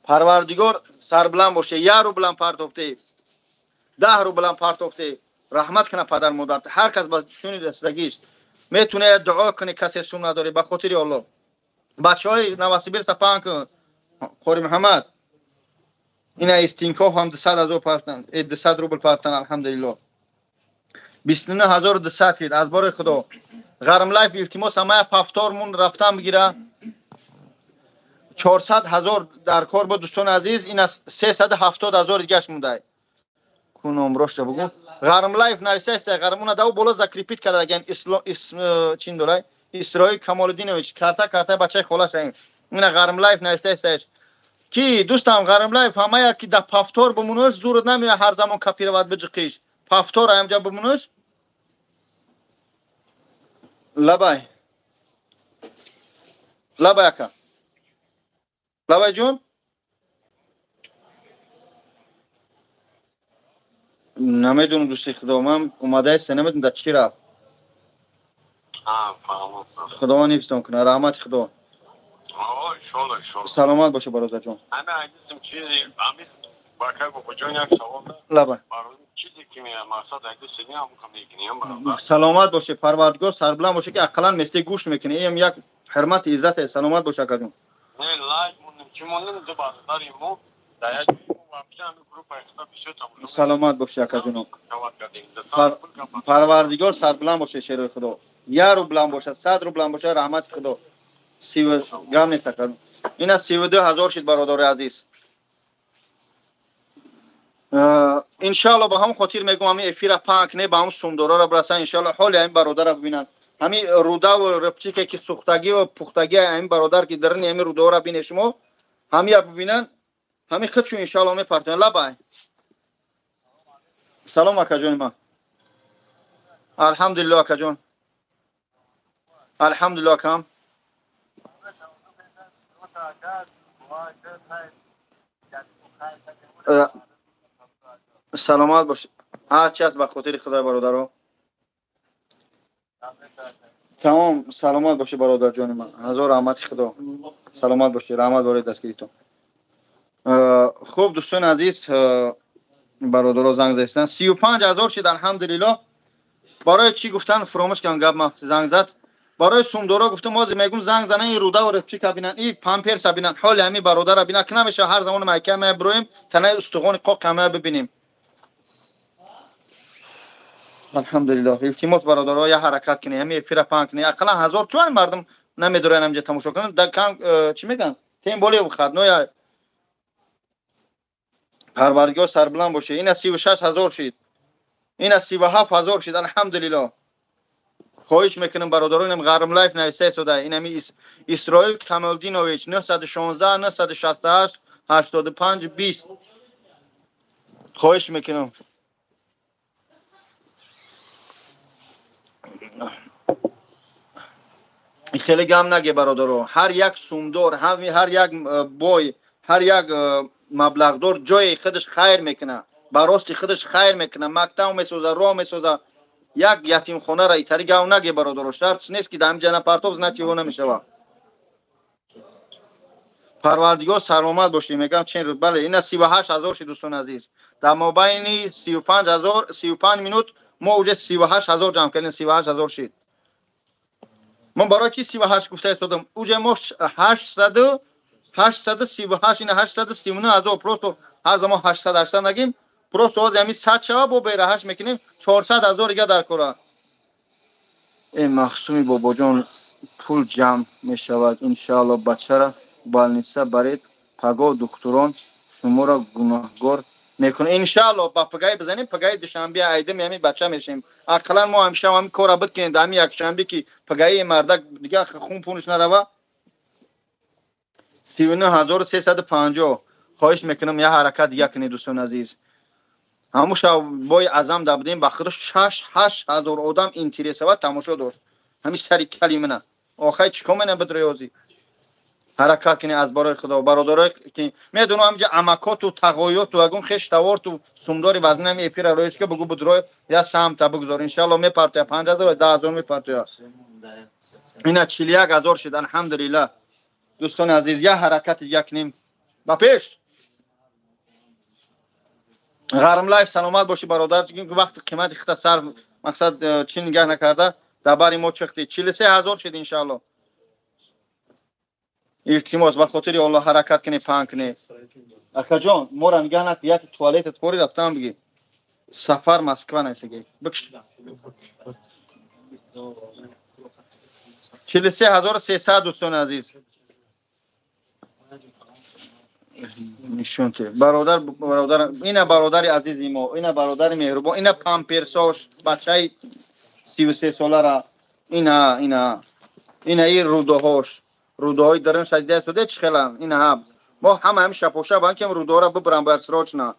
Парвардигор сарбуланд боше. Як рублам партофте, 10 рублам партофте, раҳмат кунад падар модар. Ҳар кас ба чуни дастагист метуне дуо кунӣ. Касе сум надорӣ, ба хотири Аллоҳ, бачаҳои Новосибирса паҳн кун. Қори Муҳаммад, ина истинкоф ҳам 200 000 партан, 200 рубл партан. Алҳамдулилло, 29 200 шид. Аз бори Худо, Ғармлайф, илтимос, ҳамая повтор мун рафтан бигира. 400 000 дар кор буд, дӯстони азиз, ин аз 370 000 дигаш мондай. Ку номрошта бугӯ. Ғармлайф нависаеста, Ғармуна дав боло закрепить кардаген. Чин дорай, Исроил Камолиддинович, карта, картаи бачаи холаша. Ина Ғармлайф нависаестаеш. Ки дӯстам Ғармлайф, ҳамая ки да повтор бумунӯш, зурут намеоя ҳар замон копировать биҷиқиш. Повтор ҳамҷа бумунӯш. Лабай, лабай, ака, лабай ҷон. Намедонам, дӯсти Худо, ман омадаеста, намедонам дар чӣ рафт. Худованд ҳифзтон кунад, раҳмати Худо. Саломат боша, бародарҷон. Лабай, саломат боше, Парвардигор сарбуланд боше, ки ақаллан месте гӯшт мекунӣ, ин як ҳурмати иззате. Саломат боша, акаҷон. Не, лайк мондем, чӣ мондем, ду бародари мо дар як Саломат бошӣ, акаҷоно. Парвардигор сарбуланд боше, шерои Худо. Як рублам бошад, 100 рублам бошад, раҳмати Худо. Гам нест, ака. Ина 32 000 шид, бародари азиз. Иншалло, ба ҳамон хотир мегӯм, ҳамин эфира паҳн кунед, ба ҳамон сумдорора бирасанд, иншалло, ҳоли ҳамин бародарро бибинанд. Ҳамин рудаву рӯпчике ки сӯхтагиву пухтагӣ ҳамин бародар, ки дарини ҳамин рудаҳоро бинед шумо, ҳамия бибинанд, ҳамин худшу иншалло мепартоянд. Лабай, салом, акаҷони ман. Алҳамдулилло, акаҷон, алҳамдулилло, акам. Саломат бош. Ҳарчи аст, ба хотири Худои, бародаро. Тамом, саломат бошӣ, бародарҷони ман, ҳазор раҳмати Худо. Саломат бошӣ, раҳмат барои дастгиритон. Хуб, дӯстони азиз, бародаро занг застанд, 35 000 шид, алҳамдулилло. Барои чӣ гуфтан, фуромӯш кардам, гап ма занг зад. Барои сумдоро гуфтам, ҳозир мегум, занг занан, ин рудаву репчика бинанд, и памперса бинанд, ҳоли ҳамин бародара бинанд, ки намешава ҳар замон майка мая бироем, танаи устухони қоқ ҳамая бибинем. Алҳамдулиллоҳ. Илтимос, бародаро, як ҳаракат кунед, ҳамин эфира паҳн кунед, ақаллан ҳазор чун мардум намедоранд ҳамҷа тамошо кунанд. Чӣ мегӯянд? Тем более выходной. Парвардигор сарбуланд боше. Ина 36 000 шид. Ина 37 000 шид. Алҳамдулилло. Хоҳиш мекунам, бародаронам, Ғарм Лайф нависа истода. Инами Исроил Камолдинович, 916 968 85 20. Хоҳиш мекунам. Хеле гам наге, бародаро. Ҳар як сумдор, ҳар як бой, ҳар як маблағдор ҷои худаш хайр мекуна, ба рости худаш хайр мекуна, мактаб месоза, роҳ месоза, як ятимхонара итари гав наге, бародаро. Шарт нест, ки дар ҳамиҷа напартов, значит, его намешава. Парвардигор саломат бошӣ, мегам. Чен рӯз, бале, ина 38 000 шид, дӯстони азиз. Дар мобайни 35 000, 35 минут мо уже 38 000 ҷамъ кардем, 38 000 шид. Мо барои чи 38 гуфта истодам? Уже мо 800, 838, ина 839 000. Просто ҳар замон 800, 800 нагим. Просто ҳозир ҳамин 100 шава, бо бераҳаш мекунем, 400 000 дига дар кора. Э, Махсуми бобоҷон, пул ҷамъ мешавад, иншаалло. Бачара больница баред, пагоҳ духтурон шуморо гуноҳгор мекунад, иншаалло. Ба пагаи бизанем, пагаи душанбе айдами ҳамин бача мешем. Ақаллан мо ҳамеша ҳамин кора биткунем дар ҳамин якшанбе, ки пагаи мардак дига хун пунш нарава. 39 350. Хоҳиш мекунам, як ҳаракат дига кунед, дӯстони азиз. Ҳамун шаб бои азам да будем, ба худо, шаш ҳашт ҳазор одам интересовать тамошо дошт ҳамин сари кали мана. Охай, чӣ кор мена бидроёзӣ? Ҳаракат кунед, аз барои худо, бародарое ки медонам, ҳамҷа амакоту тағоёту ягон хештавору сумдори вазнами эфира роиш ка бугу, будрой, я самта бигузор, иншалло мепартоя, 5000, 10 000 мепартоя. Ина 41 000 шид, алҳамдулилла. Дӯстони азиз, як ҳаракати дига кунем, ба пеш. Ғарм Лайф, саломат бошӣ, бародар, вақти қимати хита сар мақсад чӣ нигаҳ накарда дар бари мо чихтӣ. 43 000 шид, иншалло. Илтимос, ба хотири Аллоҳ, ҳаракат кунед, паҳн кунед. Акаҷон, моро нигаҳ накун, яки туалетат хори рафтам, биги сафар Москва нависаги, бикш. 43 300, дӯстони азиз. Нишонте, бародар, бародар, ина бародари азизи мо, ина бародари меҳрубон, ина памперсош бачаи 33 солара, ина, ина, ина и рӯдаҳош, рӯдаҳои дарун саҷда суде чӣ хелам. Ина ҳа, мо ҳама ҳами шапоша ба кем рӯдаҳоро бибарам, бояд срочно.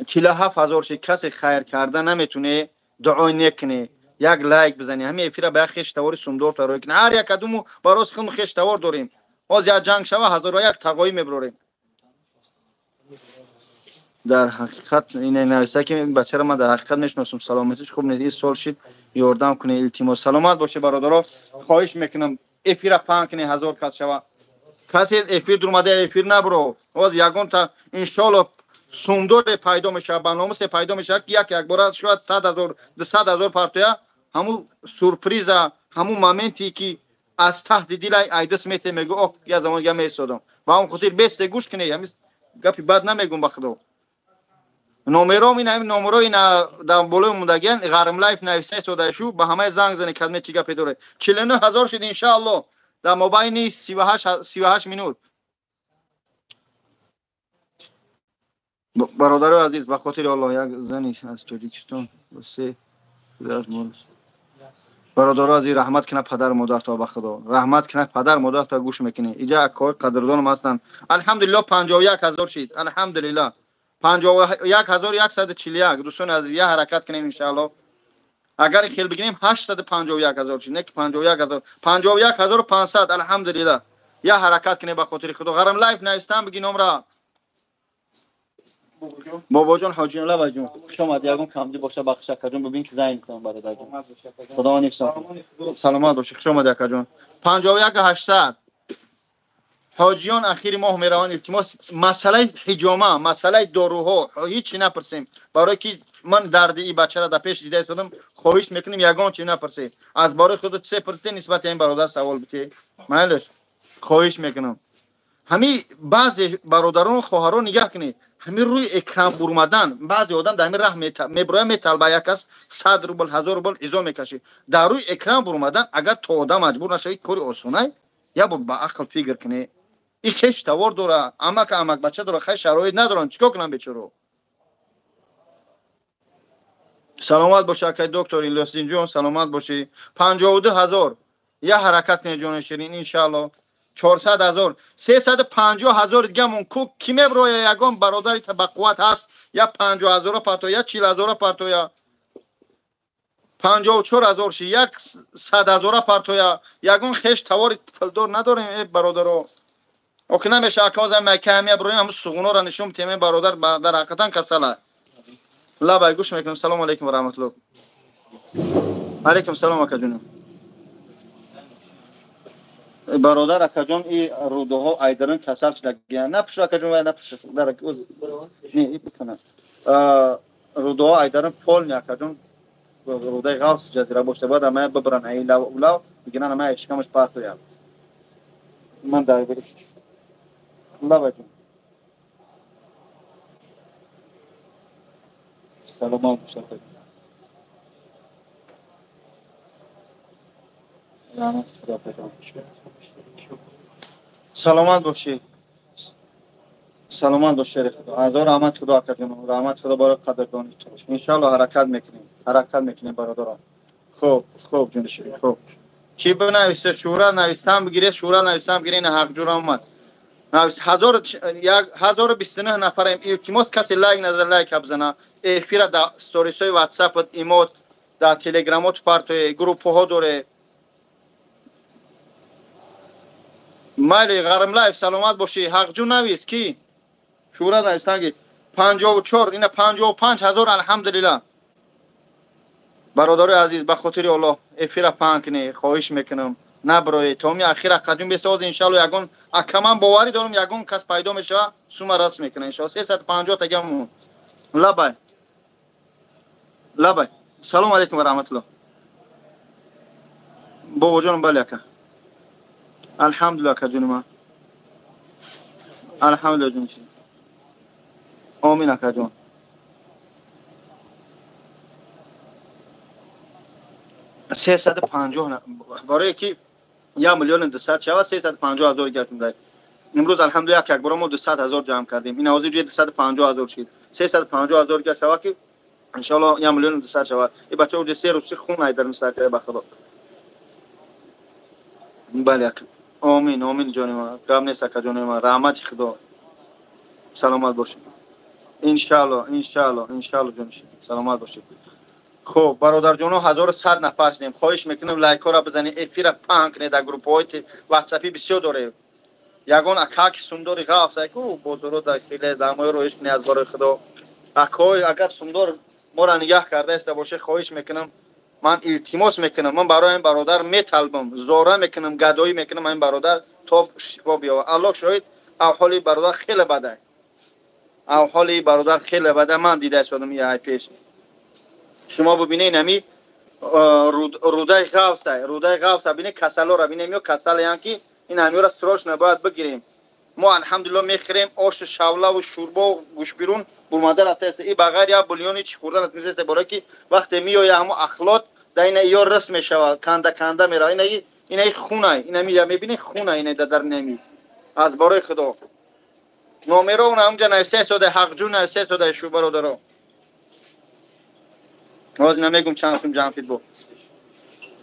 47 000 шид. Касе хайр карда наметуне, дуои некуне, як лайк бизани, ҳами эфира ба як хештавори сумдор тарои куне. Ҳар як кадуму бароз худму хештавор дорем. Ҳоз як ҷанг шава, ҳазору як тағоӣ мебурорем. Дар ҳақиқат ина нависа, ки бачаро ман дар ҳақиқат мешиносам, саломатиш хуб нест, ин сол шид, ёрдам кунед, илтимос. Саломат бошед, бародаро. Хоҳиш мекунам, эфира паҳн кунед, 1000 кас шава. Касе эфир дурмада, эфир набуро. Ҳоз ягонта, иншоалло, сумдоре пайдо мешавад, ба номусе пайдо мешавад, ки як якбора шояд 100 000, 200 000 партоя. Ҳамун сюрприза, ҳамун моменте, ки аз таҳти дилай айдис мете, мегӯ: «Ох, я замон дига меистодам». Ба ҳамон хотир бесте, гӯш кунед, ҳамин гапи бад намегӯм, ба худо. Номером ин ҳамин номеро, ина дар болои мондагиан. Ғарм Лайф нависа истода шу, ба ҳамаи занг зане, кадме чӣ гапе доред. 49 000 шид, иншаалло, дар мобайни 38 минут. Бародарои азиз, ба хотири Аллоҳ, як зани аз Тоҷикистон се. Бародаро азиз, раҳмат кунад падару модарто, ба худо, раҳмат кунад падару модарто. Гӯш мекунӣ, иҷа акои қадрдонам ҳастанд. Алҳамдулилло, 51 000 шид, алҳамдулилло, 51 141. Дӯстони азиз, як ҳаракат кунем, иншаалло. Агар хел бигирем, 851 000 шид, не ки 51 000, 51 500, алҳамдулилло. Як ҳаракат кунем, ба хотири худо. Ғарм Лайф навистан биги номра. Бобоҷон, ҳоҷиён, лабаҷон, хуш омад. Ягон камди боша, бахш, акаҷон, бибин ки занг мекунам, бародарҷон. Худо нифсон, саломат бошӣ. Хуш омад, акаҷон. 51 800. Ҳоҷиён ахири моҳ мераванд. Илтимос, масъалаи ҳиҷома, масъалаи доруҳо ҳеҷ чи напурсем, барое ки ман дарди и бачара дар пеш дида истодам. Хоҳиш мекунем, ягон чи напурсед. Аз бораи худо чизе пурсите, нисбати ин бародар савол битед, майлаш. Хоҳиш мекунам. Ҳами баъзе бародарон хоҳарон нигаҳ кунед, ҳамин рӯи экран бурмадан баъзе одам дар ҳамин раҳ меброя, металба як кас 100 рубл 1000 рубл изо мекашид. Дар рӯи экран бурмадан агар то одам маҷбур нашавӣ, кори осонай. Я бор ба ақл фикр кунед. И хеш тавор дора, амак амак бача дора, хай шароит надоранд, чикор кунам бечоро? Саломат боши акай доктор Илёсдинҷон, саломат бошӣ. 52 ҳазор. Я ҳаракат кунед ҷони ширин, иншаалло. 400 ҳазор, 350 ҳазор дигамон ку ки меброя, ягон бародари ба қувват ҳаст, я 50 ҳазора партоя, я 40 ҳазора партоя. 54 ҳазор ши, як 100 ҳазора партоя. Ягон хеш тавори пулдор надорем, э бародаро. Охи намеша ака майкаҳамия броем, ҳамун суғунора нишон битем, бародар дар ҳақиқатан касала. Лабай гӯш мекунам. Салому алайкум ва раҳматуллоҳ. Алайкум салом акаҷонам. Бародар акаҷон, и рӯдаҳо айдарон касал шудагиян. Напуш акаҷон, вай напуш. Не, и бикунам. Рӯдаҳо айдарон полни акаҷон, рӯдаи ғавс ҷазира бошта, бояд амая бибаран ай лав улав, бигиран амая шикамаш партояд. Ман дар лабаҷон. Саломат бошад. Раҳмат Худо пешон. Саломат бошӣ. Саломат бош шери Худо. Ҳазор раҳмат Худо акаҷон. Раҳмат Худо барои қадрдонӣ. Иншааллоҳ ҳаракат мекунем. Ҳаракат мекунем бародарон. Хуб, хуб ҷони ширин, хуб. Ки бинависе, шӯра нависам бигире, шӯра нависам бигире, ина ҳақҷура омад. Навис 1029 нафарем. Илтимос касе лайк назар лайк бизана. Эфира дар сторисҳои WhatsApp, имот, дар телеграмот партое, группҳо доре. Майли Ғармлайф саломат бошӣ. Ҳақҷу навис ки? Шӯра навистанги 54, ина 55 ҳазор, алҳамдулиллаҳ. Бародарои азиз, ба хотири Аллоҳ эфира паҳн кунед, хоҳиш мекунам. Наброед то ми ахира қадим бесоз, иншааллоҳ ягон акаман боварӣ дорам, ягон кас пайдо мешава, сума раст мекунад иншааллоҳ. 350 тагамон. Лабай. Лабай. Салом алейкум ва раҳматуллоҳ. Бобоҷонам, бале ака. Алҳамдулиллаҳ акаҷони ман. Алҳамдулиллаҳ ҷони ширин. Омин акаҷон. 350 барое ки 1 миллион 200 шава, 350 ҳазор гардонда. Имрӯз алҳамдулиллаҳ як бора мо 200 ҳазор ҷамъ кардем. Ин ҳозир 250 ҳазор шид. 350 ҳазор га шава ки иншааллоҳ 1 миллион 200 шава. И бачаҳо уҷа се рӯз хун айдар мисар карда ба Худо. Бале ака. Омин, омин ҷони ман. Гап нест ака ҷони ман. Раҳмати Худо. Саломат бошед. Иншааллоҳ, иншааллоҳ, иншааллоҳ ҷони ширин. Саломат бошед. Хуб, бародарҷоно, 1100 нафар шудем. Хоҳиш мекунам лайкҳоро бизанед, эфира паҳн кунед дар группҳои ватсапӣ бисёр дорем. Ягон акаки сундори ғафс ай ку бозоро дар хеле дармои роиш кунед аз барои Худо. Акаҳои агар сундор моро нигаҳ карда иста боше, хоҳиш мекунам, ман илтимос мекунам, ман барои ин бародар металбам, зора мекунам, гадоӣ мекунам ин бародар то шифо биёвад. Аллоҳ шоҳид, авҳоли бародар хеле бад аст. Авҳоли бародар хеле бад аст. Ман дида истодам ай пеш. Шумо бибинед ҳами рӯдаи ғафса, рӯдаи ғафса, бинед касалора, бинед ё касалаян ки ин ҳамиёра срочно бояд бигирем. Мо алҳамдулиллаҳ мехӯрем ош, шавлаву шӯрбо, гӯшбирун бурмада рафтааст. И ба ғайр як булёни чӣ хӯрдан мезест, барое ки вақте меояд ҳамо ахлот дар ина ё рис мешавад, канда канда меравад. Инаи хунай, ина мебинед хунай, ина дар нами. Аз барои Худо. Номеро он ҳамҷа нависта истода, ҳақҷӯ нависта истода шу бародаро. Ҳозир намегум чанд сум ҷамъ шуд бо.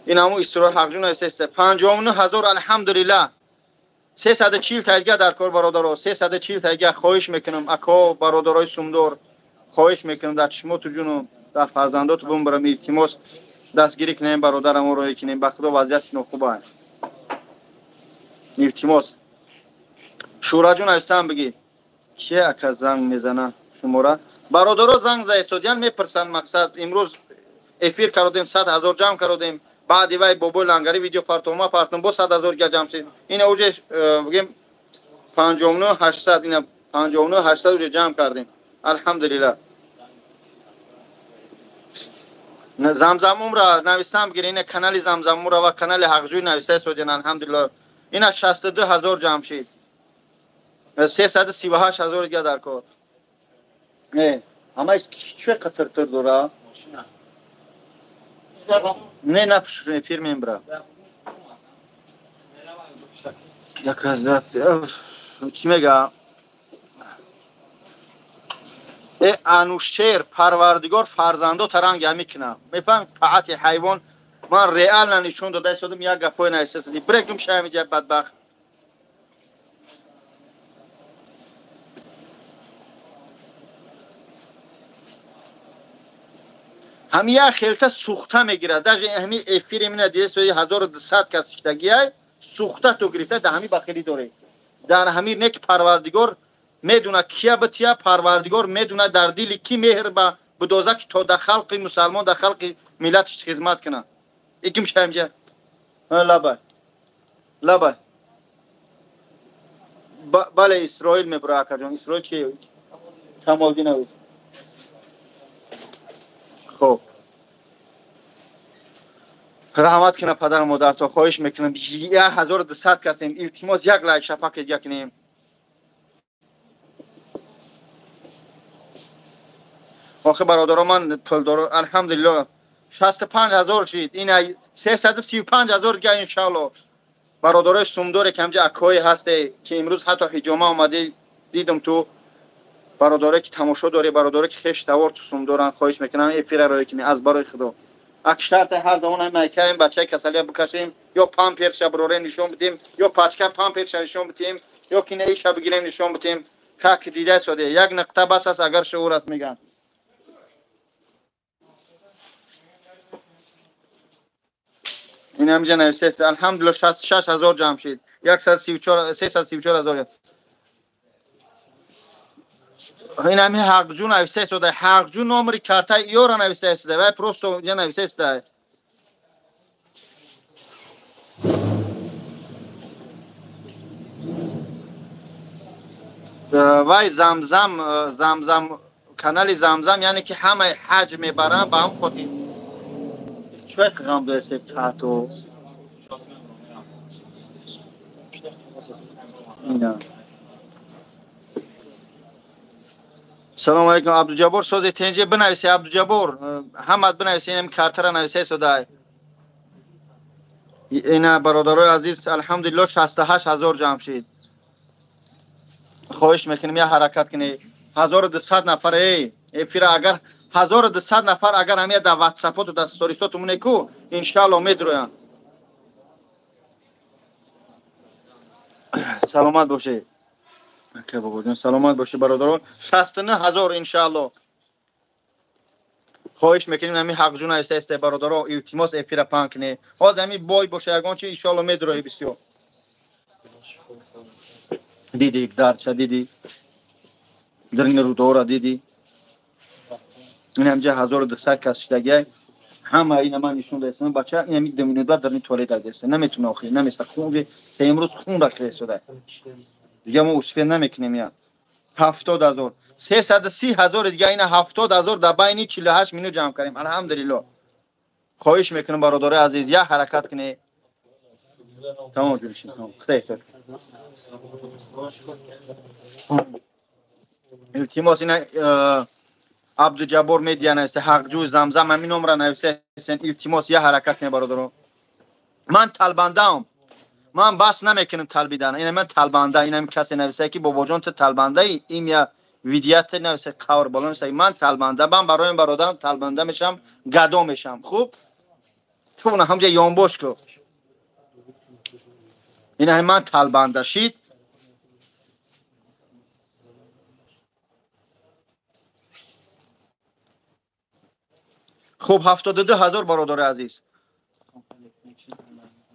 Ин ҳамун истироҳ ҳақҷӯ нависта истода. 59 ҳазор, алҳамдулиллаҳ. 340 тайга дар кор бародаро, 340 тайга. Хоҳиш мекунам ако бародарои сумдор, хоҳиш мекунам дар чишмоту ҷуну дар фарзандоту бумбарам, илтимос дастгирӣ кунем бародарам роҳӣ кунем. Ба Худо вазъиятш нохуб аст. Илтимос. Шӯраҷон навистам бигӣ. Кие ака занг мезана шумора? Бародаро занг зада истодиян, мепурсанд мақсад имрӯз эфир кардем, 100 ҳазор ҷамъ кардем. Баъди вай бобои лангари видео партома партом, бо 100 ҳазор га ҷамъ шид. Ина уже бигем 59 800, ина 59 800 уже ҷамъ кардем. Алҳамдулиллаҳ. Замзамумра нависам бигир, ина канали Замзамумра ва канали Ҳақҷӯй нависа истодиян, алҳамдулиллаҳ. Ина 62 ҳазор ҷамъ шид. 338 ҳазор дига дар кор. Не, ҳамааш чӣ қатиртир дора? Не, напуши, эфир мебра. Чӣ мега? Э Анушер, парвардигор фарзандо таранг мекуна. Мефаҳми паати ҳайвон ман реально нишон дода истодам, як гапҳое нависта. Брекум шамиҷа бадбахт. Ҳами як хелта сухта мегирад. Даже ҳами эфири мина дида 1200 кас шидагиай сухта ту гирифта дар ҳами бахилӣ доред. Дар ҳами не ки парвардигор медуна кия бития, парвардигор медуна дар дили ки меҳр ба бидоза ки то дар халқи мусалмон, дар халқи миллатиш хизмат кунад. Иким шамҷа. Лабай. Лабай. Бале, Исроил мебура акаҷон. Исроил чи? Камолдинович. Хоб. Раҳмат кунам падару модарто, хоҳиш мекунам. 1200 касем. Илтимос як лайк шапак дига кунем. Охи бародаро, ман пулдор, алҳамдулиллоҳ 65 ҳазор шид. Ин 335 ҳазор дига иншааллоҳ. Бародарои сумдоре ки ҳамҷа акои ҳасте ки имрӯз ҳатто ҳиҷома омаде дидам ту бародаре ки тамошо дорӣ, бародаре ки хеш тавор ту сумдоран, хоҳиш мекунам эфира роя кунӣ аз барои Худо. Ак шарте ҳар замон ҳам майкаем бачаи касалия бикашем, ё памперша бирорем нишон бидем, ё пачка памперша нишон бидем, ё кинаиша бигирем нишон бидем. Как дида соде як нуқта бас аст агар шуур аст меган. Ин ҳамҷа нависест. Алҳамдулиллоҳ 66 ҳазор ҷамъ шид. 134 334 ҳазор. Ин ҳами ҳақҷӯ нависест. Ҳақҷӯ номери картаи ёра нависест. Вай просто инҷа нависест. Вай замзам, замзам, канали замзам, яъне ки ҳамаи ҳаҷ мебаранд ба ҳам хотир. Чӣ ғам доред ҳатто? Ина. Салом алейкум Абдуҷаббор, сози тенҷе бинависе Абдуҷаббор, ҳамат бинависе, инам картара нависе содай. Ина бародарои азиз, алҳамдулиллоҳ 68 ҳазор ҷамъ шид. Хоҳиш мекунем як ҳаракат кунед. 1200 нафар эй эфира агар 1200 нафар агар ҳамия дар ватсапоту дар сторисоту монеку иншааллоҳ медроянд. Саломат бошед. Ака бобоҷон, саломат бошед бародарон. 69 ҳазор иншааллоҳ. Хоҳиш мекунем ҳамин ҳақҷӯ нависта исте бародаро, илтимос эфира паҳн кунед. Ҳозир ҳамин бой боша ягон чи иншааллоҳ медрои бисёр. Диди дарча диди, дарини рудора диди. Ин ҳамҷа 1200 кас шидагиай. Ҳама ина ман нишон дастам бача, ин ҳами 2 минут баъд дарини туалет дастам. Наметуна охир, наместа хун се имрӯз хун рахта истода. Дига мо успе намекунем я. 70 ҳазор, 330 ҳазор дига ина 70 ҳазор дар байни 48 минут ҷамъ кардем. Алҳамдулиллоҳ. Хоҳиш мекунам бародарои азиз, як ҳаракат кунед. Тамом ҷӯшин, тамом. Худо. Илтимос ина Абдуҷаббор медиа нависе, ҳақҷӯ замзам ҳамин номра нависе. Илтимос як ҳаракат кунед бародарон. Ман талбандаам. Ман бас намекунам талбидан. Ина ман талбанда, ина касе нависе ки бобоҷон ту талбандаи, им я видеят нависе қавр боло нависе. Ман талбанда, ман барои бародарам талбанда мешам, гадо мешам. Хуб? Ту на ҳамҷа ёнбош ку. Ина ман талбанда шид. Хуб 72 ҳазор бародари азиз.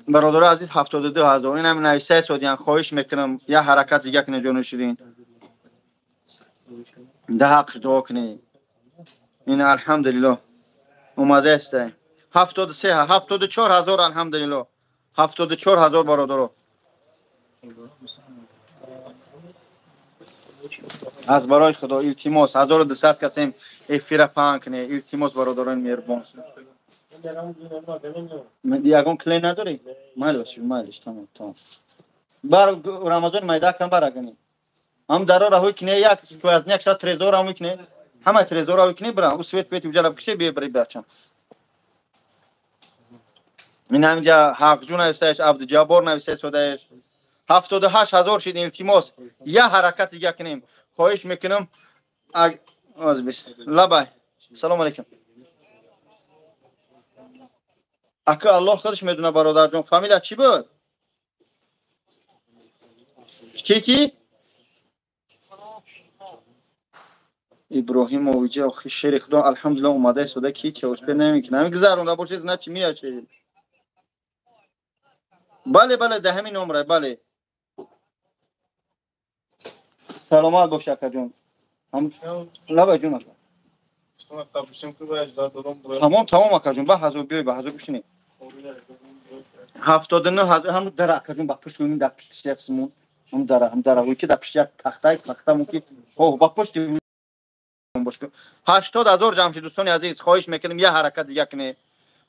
Бародари азиз 72 ҳазор. Ин ҳам нависаи содиян. Хоҳиш мекунам як ҳаракат дига кунед ҷону ширин. Да ҳақ дуо кунед. Ин алҳамдулиллоҳ омадааст. 73 74 ҳазор алҳамдулиллоҳ. 74 ҳазор бародаро. Аз барои Худо илтимос 1200 касем эфира паҳн кунед. Илтимос бародарони меҳрубон. Ягон клей надорӣ? Майлаш, майлаш, тамом, тамом. Бар Рамазон майда кам барагани. Ҳам дарора ҳои кине як сквозняк ша трезора ҳам кине. Ҳама трезора ҳои кине бира. У свет пети уҷала бикше бие бри бачам. Ин ҳаминҷа Ҳақҷу нависаеш, Абдуҷаббор нависаеш содаеш. 78 000 шид, илтимос. Я ҳаракат дига кунем. Хоҳиш мекунам. Лабай. Салом алейкум. Ака, Аллоҳ худаш медона, бародарҷон. Фамилия чӣ буд? Ки ки? Иброҳимович, охи шери худо, алҳамдулилла, омада истода, ки чаоспе намекунад. Ҳамин гузаронда бошед, значит меяшед. Бале, бале, да ҳамин номра, бале. Саломат бош, акаҷон. Лабай, ҷон, ака. Тамом, тамом, акаҷон, ба ҳазор биёй, ба ҳазор бишинед. 79 000 ҳам дара, акаҷон, ба пушти дар пишти як сумон. Ҳам дара, ҳам дара, ки дар пишти як тахтай, тахта муки. Хо, ба пушти бош. 80 000 ҷамъ шид, дӯстони азиз, хоҳиш мекунем, як ҳаракат дига кунед.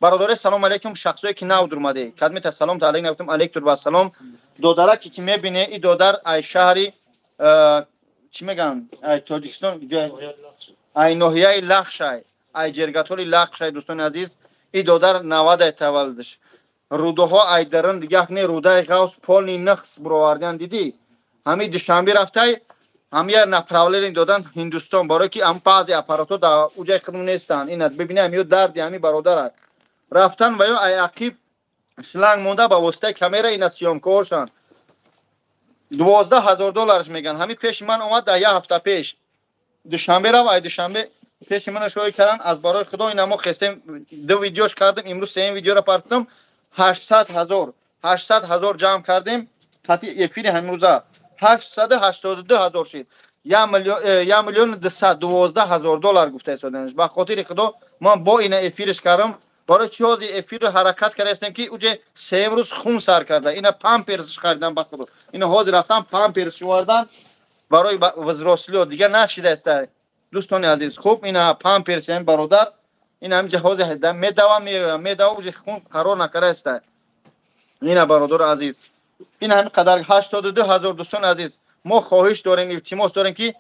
Бародаре, салом алейкум, шахсое ки нав дурмаде. Кадмита салом та алейк нагуфтам, алейк ва салом. Додараки ки мебине, и додар ай шаҳри чӣ мегӯянд? Ай Тоҷикистон, ай ноҳияи Лахшай, ай Ҷергатоли Лахшай, дӯстони азиз, и додар 90-ай таваллудш. Рӯдаҳо ай дарин дигах не, рӯдаи ғавс полный нақс буровардиан, дидӣ? Ҳами Душанбе рафтай, ҳамия направление додан Ҳиндустон, барое ки ҳам баъзе аппаратҳо дар уҷаи хидм нестанд. Ина бибини, ҳамиё дарди ҳами бародарат. Рафтан ва ё ай ақиб шланг монда, ба воситаи камера ина съёмкаҳошанд. 12 000 долларш меган. Ҳами пеши ман омад дар як ҳафта пеш. Душанбе рав, ай Душанбе пеши мана шоҳӣ кардан, аз барои худо ина мо хестем, ду видеош кардем, имрӯз сеюм видеоро партидам, 800 000, 800 000 ҷамъ кардем, қати эфири ҳамрӯза 882 000 шид. 1 212 000 доллар гуфта истоданаш. Ба хотири худо ман бо ина эфирш кардам. Барои чӣ ҳозир эфирро ҳаракат карда истем, ки уҷе сеюм рӯз хун сар карда. Ина памперсш харидам, ба худо. Ина ҳозир рафтам памперс шувардан барои взрослыйо, дига нашида иста. Дӯстони азиз, хуб, ина памперс ҳам бародар, ин ҳаминҷа ҳозир медава, медава, уҷе хун қарор накарда иста. Ина бародари азиз. Ин ҳамин қадар 82 000, дӯстони азиз, мо хоҳиш дорем, илтимос дорем, ки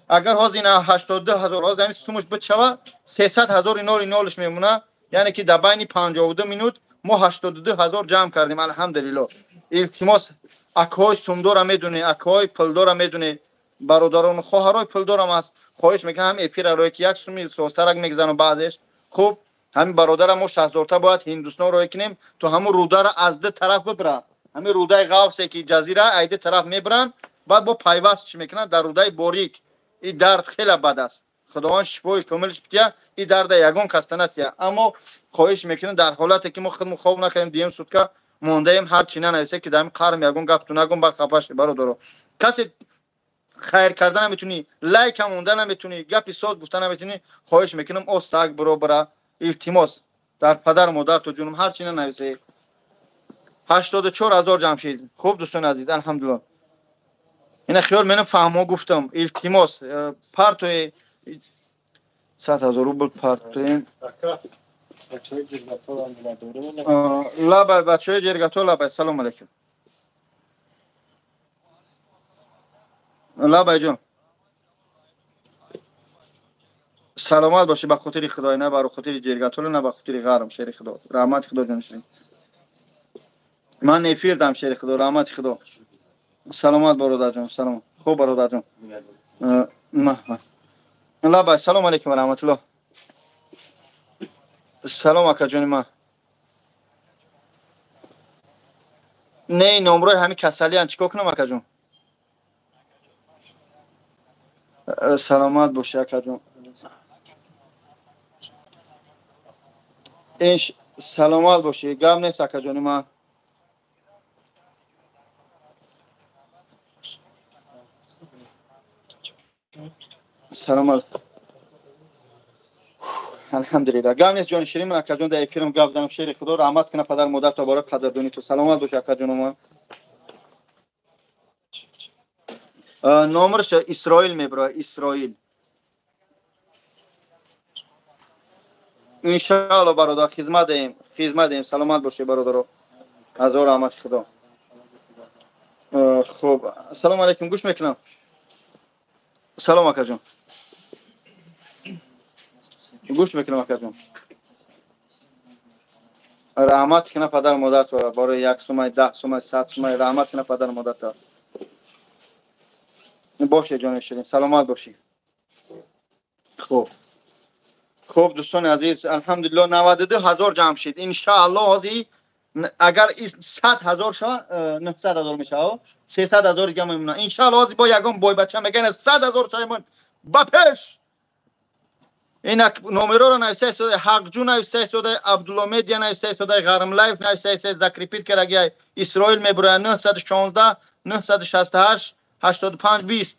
агар ҳозир ина 82 000 ҳозир ҳамин сумаш бичава, 300 000 инори нолиш мемона, яъне ки дар байни 52 минут мо 82 000 ҷамъ кардем, алҳамдулилло. Илтимос, акҳои сумдора медонед, акҳои пулдора медонед, бародарону хоҳарои пулдорам аст, хоҳиш мекунам, ҳам эфира рое ки як суми состарак мегзанам баъдеш. Хуб, ҳамин бародара мо шаҳзорта бояд Ҳиндустон рое кунем, то ҳамун рӯдара аз ду тараф бибирад. Ҳамин рӯдаи ғавсе ки ҷазира ай ду тараф мебиранд, баъд бо пайваст чӣ мекунанд дар рӯдаи борик. И дард хеле бад аст. Худованд шифои комилш бития, и дарда ягон каста натия. Аммо хоҳиш мекунем, дар ҳолате ки мо худмон хоб накардем, дуюм сутка мондаем, ҳар чӣ нанависе, ки дар ҳамин қарм ягон гапту нагум, ба хафа ши, бародаро. Касе хайр карда наметунӣ, лайка монда наметунӣ, гапи соз гуфта наметунӣ, хоҳиш мекунам, остак биро бира, илтимос, дар падару модарто ҷунум, ҳар чӣ нанависе. 84 000 ҷамъ шид. Хуб, дӯстони азиз, алҳамдулилло. Ина хиёл менам фаҳмо гуфтам, илтимос, партои 100 000 рубл партоем. Лабай, бачаҳои Ҷергато, лабай, салом алейкум. Лабай, ҷон. Саломат бошӣ, ба хотири худой, на ба хотири Ҷергатолу, на ба хотири ғарм, шери худо. Раҳмати худо, ҷон ширин. Ман эфир дам, шери худо, раҳмати худо. Саломат, бародарҷон, салом. Хуб, бародарҷон. Лабай, салом алейкум ва раҳматуллоҳ. Салом, акаҷони ман. Не, номрои ҳамин касалиян, чӣ кор кунам, акаҷон? Саломат бошӣ, акаҷон. Инш саломат бошӣ, гап нест, акаҷони ман. Саломат. Алҳамдулилло. Гап нест, ҷони ширин, акаҷон, дар эфирам гап занам, шери худо, раҳмат кунад падар модар то барои қадрдонӣ ту. Саломат бош, акаҷони ман. Номерш Исроил мебирояд, Исроил. Иншаалло, бародар, хизмат даем, хизмат даем. Саломат бошед, бародаро. Ҳазор раҳмати худо. Хуб, ассалому алайкум, гӯш мекунам. Салом акаҷон. Гӯш мекунам акаҷон. Раҳмат кина падар модар то барои 1 сумай, 10 сумай, 100 сумай раҳмат кина падар модар то. Боше ҷони ширин, саломат бошӣ. Хуб. Хуб дӯстони азиз, алҳамдулиллоҳ 92 ҳазор ҷамъ шид. Иншааллоҳ ҳозир агар 100 ҳазор шава, 900 ҳазор мешава, 300 ҳазор дига мемонад. Иншааллоҳ ҳозир бо ягон бойбача мегӯянд 100 ҳазор шавемон ба пеш. Инак номероро нависта истода, Ҳақҷӯ нависта истода, Абдулло Медиа нависта истода, Ғарм Лайф нависта истода, закрепить карагиай Исроил мебурояд 916 968 85 20.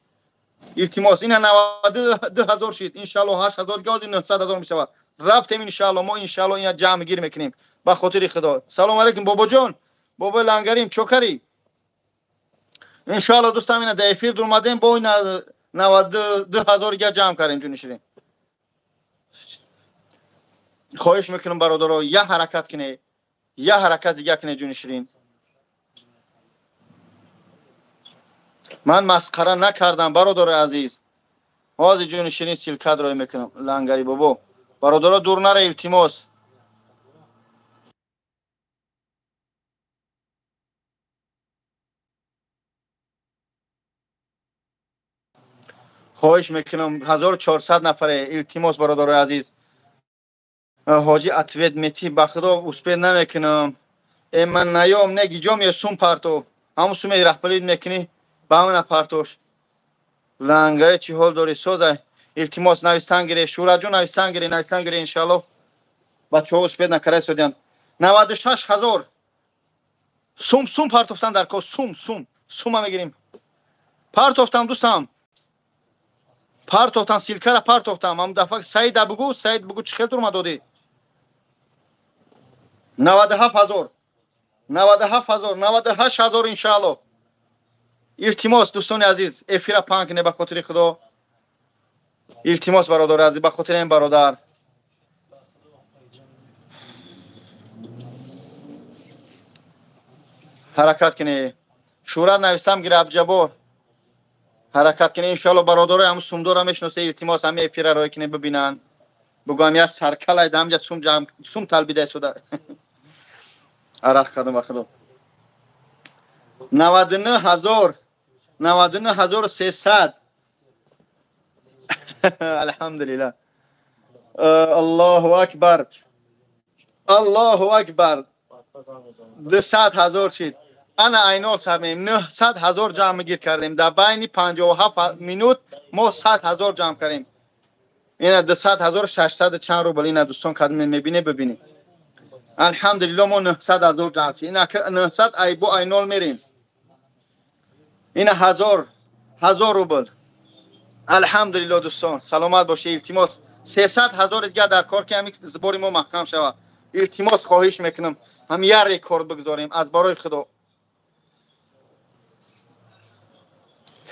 Илтимос, ина 92 ҳазор шид. Иншааллоҳ 8 ҳазор дига ҳозир 900 ҳазор мешавад. Рафтем иншааллоҳ, мо иншааллоҳ ина ҷамъгир мекунем ба хотири Худо. Салом алейкум бобоҷон, бобои Лангарим, чокарӣ. Иншааллоҳ дӯстам, ина дар эфир дурмадем, бо ина 92 ҳазор дига ҷамъ кардем ҷони ширин. Хоҳиш мекунам бародаро, я ҳаракат кунед, я ҳаракат дига кунед ҷони ширин. Ман масхара накардам бародари азиз. Ҳозир ҷони ширин силкат рой мекунам. Лангари бобо, бародаро дур нара, илтимос. Хоҳиш мекунам 1400 нафаре, илтимос бародарои азиз. Ҳоҷи ответ мети, ба худо успед намекунам. Э ман наём, не гиҷом ё сум парто. Ҳамун суме раҳбарид мекунӣ, ба мана партош. Лангаре чӣ ҳол дорӣ созай? Илтимос навистан гире, Шураҷон навистан гире, навистан гире иншааллоҳ. Бачаҳо успед накарда истодиянд. 96 ҳазор. Сум сум партофтан дар кор, сум сум сума мегирем. Партофтам дӯстам. Партофтам, силкара партофтам. Ҳам дафъа Саида бугу, Саид бугу чӣ хел турма додӣ? 97 ҳазор, 97 ҳазор, 98 ҳазор иншааллоҳ. Илтимос дӯстони азиз, эфира паҳн кунед ба хотири Худо. Илтимос бародари азиз, ба хотири ин бародар. Ҳаракат кунед. Шӯрат навистам гира Абҷабор. Ҳаракат кунед иншааллоҳ бародарои ҳам сумдора мешиносед, илтимос ҳами эфира рой кунед бибинанд. Бугӯям я саркалай ҳамҷа сум ҷамъ сум талбида истода. Арақ кардам ба Худо. 99 ҳазор, 99 ҳазору 300. Алҳамдулиллаҳ. Аллоҳу акбар. Аллоҳу акбар. 200 ҳазор шид. Ана айнол сар меем. 900 ҳазор ҷамъ гир кардем. Дар байни 57 минут мо 100 ҳазор ҷамъ кардем. Ина 200 ҳазор 600 чанд рубл. Ина дӯстон кадом мебине бибинед. Алҳамдулиллаҳ мо 900 ҳазор ҷамъ шид. Ина 900 айбо айнол мерем. Ина 1000 рубл. Алҳамдулиллаҳ дӯстон, саломат бошед. Илтимос 300 ҳазор дига дар кор ки ҳамин збори мо маҳкам шавад. Илтимос хоҳиш мекунам ҳам як рекорд бигзорем аз барои Худо.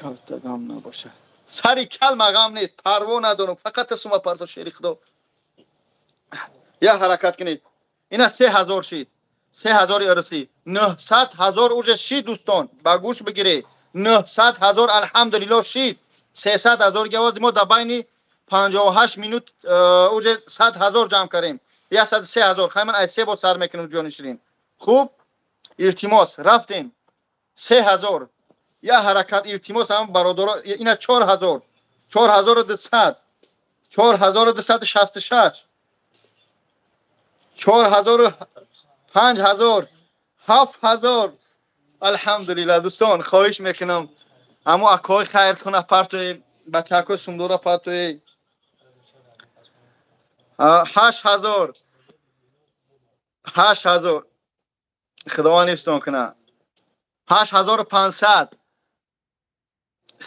Калта ғам набошад. Сари калма ғам нест, парво надорам, фақат сума парто шери Худо. Я ҳаракат кунед. Ина 3000 шид. 3000 ирсӣ. 900 ҳазор уже шид дӯстон, ба гӯш бигиред. 900 ҳазор алҳамдулиллоҳ шид. 300 ҳазор гавози мо дар байни 58 минут уже 100 ҳазор ҷамъ кардем. 103 ҳазор. Хай ман аз се бор сар мекунам ҷони ширин. Хуб, илтимос рафтем. 3000. Я ҳаракат илтимос ҳам бародаро, ина 4000, 4200, 4266, 4000, 5000, 7000. Алҳамдулиллаҳ дӯстон, хоҳиш мекунам ҳамо акои хайрхона партои, бачаакои сумдора партои. 8000, 8000. Худованд ҳифзтон кунад. 8500.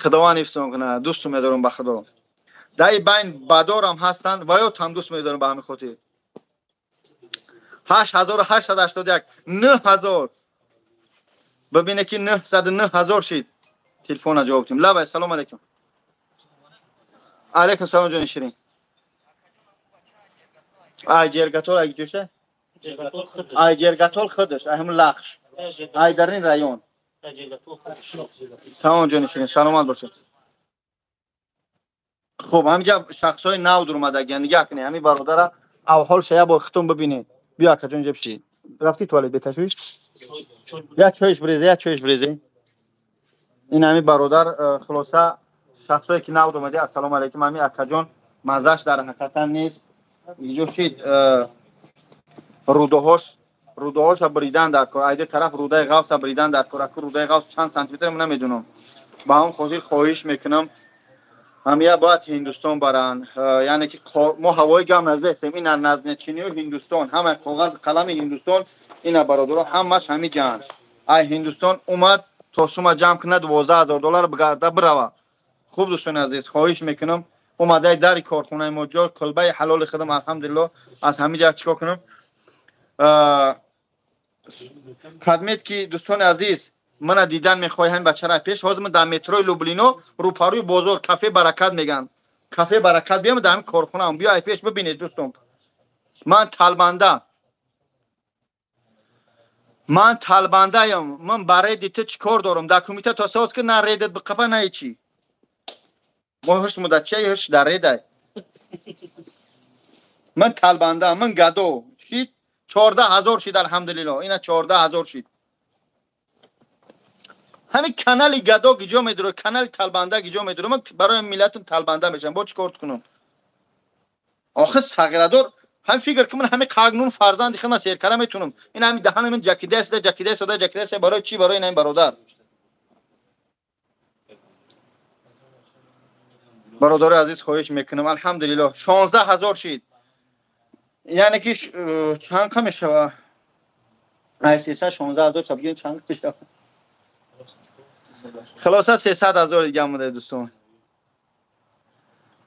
Худованд ҳифзтон кунад. Дӯсту медорам ба Худо. Дар ин байн бадорам ҳастанд ва ё там дӯст медорам ба ҳамин хотир. 8881, 9000. Бибине ки 909 ҳазор шид. Телефона ҷавоб дим. Лабай, салом алейкум. Алейкум салом ҷони ширин. Ай ҷергатол ай ҷӯша? Ай ҷергатол худаш, ай ҳам лахш. Ай дар ин район. Тамом ҷони ширин, саломат бошед. Хуб, ҳаминҷа шахсҳои нав дуромадагиян. Нигаҳ кунед, ҳамин бародара авҳолша як бор хитон бибинед. Биё, акаҷон, инҷа биши. Рафти туалет беташвиш? Як чоиш брезе, як чоиш брезе. Ин ҳамин бародар, хулоса, шахсҳое ки нав дуромади, ассалому алайкум. Ҳамин акаҷон маззаш дар ҳақиқатан нест. Иҷо шид, рӯдаҳош, рӯдаҳоша бридан дар кор. Айде тараф рӯдаи ғафса бридан дар кор. Аку рӯдаи ғафс чанд сантиметр намедонам. Ба ҳам хотир хоҳиш мекунам, ҳамия бояд Ҳиндустон баранд. Яъне ки мо ҳавои гам наздестем. Ина назнечинию Ҳиндустон, ҳамаи коғаз қалами Ҳиндустон, ина бародаро, ҳамаш ҳами ҷаҳан. Ай Ҳиндустон омад то сума ҷамъ кунад, 12 000 доллар бигарда бирава. Хуб, дӯстони азиз, хоҳиш мекунам, омадаи дари корхонаи мо, ҷо кулбаи ҳалоли худам, алҳамдулилло, аз ҳамин ҷа чикор кунам? Кадмет ки, дӯстони азиз, мана дидан мехоҳӣ ҳамин бачара пеш, ҳозир ман дар метрои Люблино, рӯпарӯи бозор, кафе Баракат мегӯянд, кафе Баракат, биям дар ҳамин корхонаам, биё ай пеш бибинед, дӯстон. Ман талбанда, ман талбандаям. Ман ба реди ту чӣ кор дорам? Дар комита то соз ки на редат биқапа, на ҳечи. Мо ҳуш муддатчия, ҳуш дар редай. Ман талбанда, ман гадо. Шид 14 000 шид, алҳамдулилло, ина 14 000 шид. Ҳамин канали гадо гиҷо медуро, канали талбанда гиҷо медуро. Ман барои миллатам талбанда мешавам, бо чӣ кор кунам охир? Сағирадор ҳам фикр ки ман ҳамин қагнун фарзанди худма серкара метунам. Ин ҳамин даҳана ман ҷакидаеста, ҷакидаеста, ҷакидаеста. Барои чӣ? Барои ин ҳамин бародар. Бародари азиз, хоҳиш мекунам. Алҳамдулилло, 16 000 шид. Яъне ки чанд қа мешава? Ай 316 000 чабгин чанд мешава? Хулоса, 300 000 дига монда, дӯстон.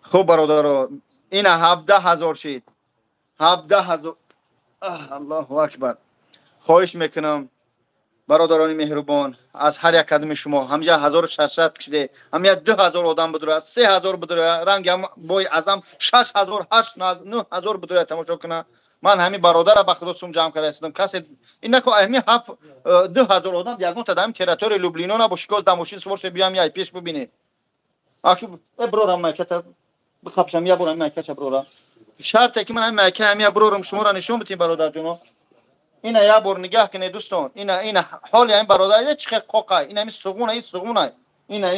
Хуб, бародаро, ина 17 000 шид, 17 000. Аллоҳу акбар! Хоҳиш мекунам, бародарони меҳрубон, аз ҳар як кадоми шумо. Ҳамҷа 1600 шиде, ҳамя 2000 одам бидура, 3000 бидура, ранги бои азам 6000, ҳашт, 9000 бидура, тамошо куна. Ман ҳамин бародара ба худо сум ҷамъ карда истодам. Касе ин нако, ҳамин ҳафт 2000 одам ягонта дар ҳамин территорияи Люблино набоши, гоз дар мошин сувор шуда биям, яй пеш бибинед. Аки э брорам, майката бихапшам, я борам майкача брора. Шарте ки ман ҳамин майка ҳамия брорам, шуморо нишон битем, бародарҷоно. Ина як бор нигаҳ кунед, дӯстон. Ина ҳоли ҳамин бародар чӣ хел қоқай. Ина ҳамин суғуна, ин суғуна, ина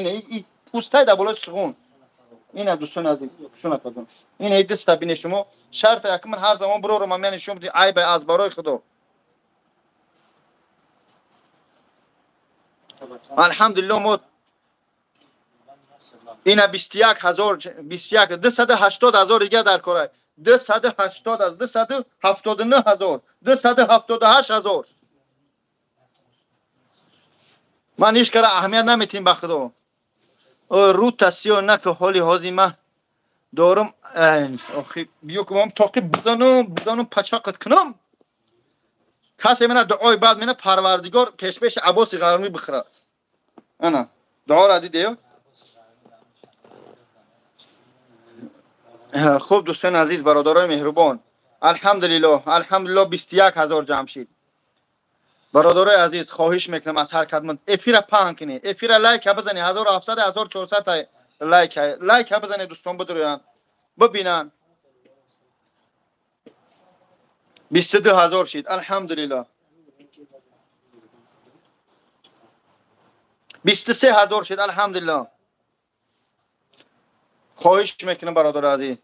пӯстай дар болои суғун. Ина, дӯстони азиз, шунакаҷон, ина и диста бине шумо. Шарте ки ман ҳар замон брорам, ҳамия нишон бидем. Айб аз барои худо. Алҳамдулилло, мо ина 21 000, 21, 280 000 дига дар кора. 280 аз 279 000, 278 000. Ман ҳеҷ кара аҳамият наметим, ба худо. Рӯ тасиё нака, ҳоли ҳози ма дорум. Охи биё ки ман тоқи бизанам, бизанам, пачақат кунам. Касе мена дуои бад мена, парвардигор пешпеши Аббоси Ғармӣ бихӯрад. Ана дуоро дидеё. Хуб, дӯстони азиз, бародарои меҳрубон, алҳамдулилло, алҳамдулилло, 21 000 ҷамъ шид. Бародарои азиз, хоҳиш мекунам аз ҳар кадом, эфира паҳн кунед, эфира лайка бизанед. 1700, 1400 лайка, лайка бизанед, дӯстон бидурӯянд, бибинанд. 22 000 шид, алҳамдулилло. 23 000 шид, алҳамдулилло. Хоҳиш мекунам, бародари азиз,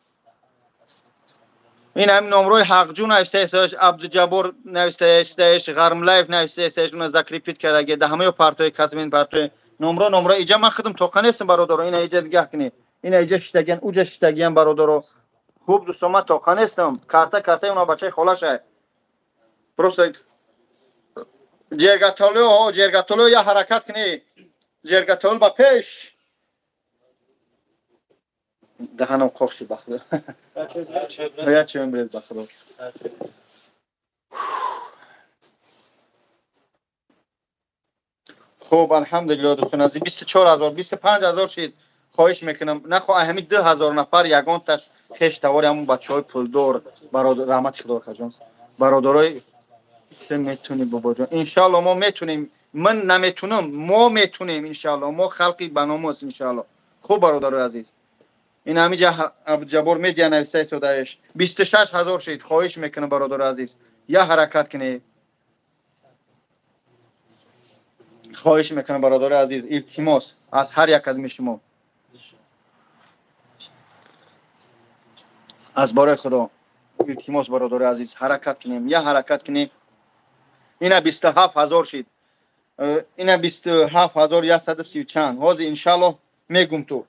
ин ҳамин номрои Ҳақҷун навистаеш, Абдуҷаббор навистаеш, Ғармлаев навистаеш, уна закрепить кардаги да ҳамаё партои касмин партои номро, номро иҷа ман худам тоқа нестам, бародаро. Ина иҷа нигаҳ кунед, ина иҷа шиштагиан, уҷа шиштагиан, бародаро. Хуб, дӯстон, ман тоқа нестам. Карта картаи уна бачаи холашай. Просто ҷергатолио, ҷергатолио, я ҳаракат кунед, ҷергатолио ба пеш. Даҳанам қоқ шуд, ба худо. Як чоем бред, ба худо. Хуб, алҳамдулилло, дӯстони азиз, 24 000, 25 000 шид. Хоҳиш мекунам, нахо ҳамин 2000 нафар ягонташ хеш тавори ҳамун бачаҳои пулдор. Бародар, раҳмати худо, акаҷон. Бародарои, метунӣ, бобоҷон, иншаалло, мо метунем. Ман наметунам, мо метунем, иншаалло. Мо халқи баномус, иншаалло. Хуб, бародарои азиз. Ин ҳамиҷа Абдуҷаббор медиа нависаи содаеш. 26 000 шид. Хоҳиш мекунам, бародари азиз, я ҳаракат кунед. Хоҳиш мекунам, бародари азиз, илтимос аз ҳар як кадми шумо. Аз бораи Худо илтимос, бародари азиз, ҳаракат кунем, я ҳаракат кунем. Ина 27 000 шид. Ина 27 130 чанд. Ҳозир иншааллоҳ мегум ту.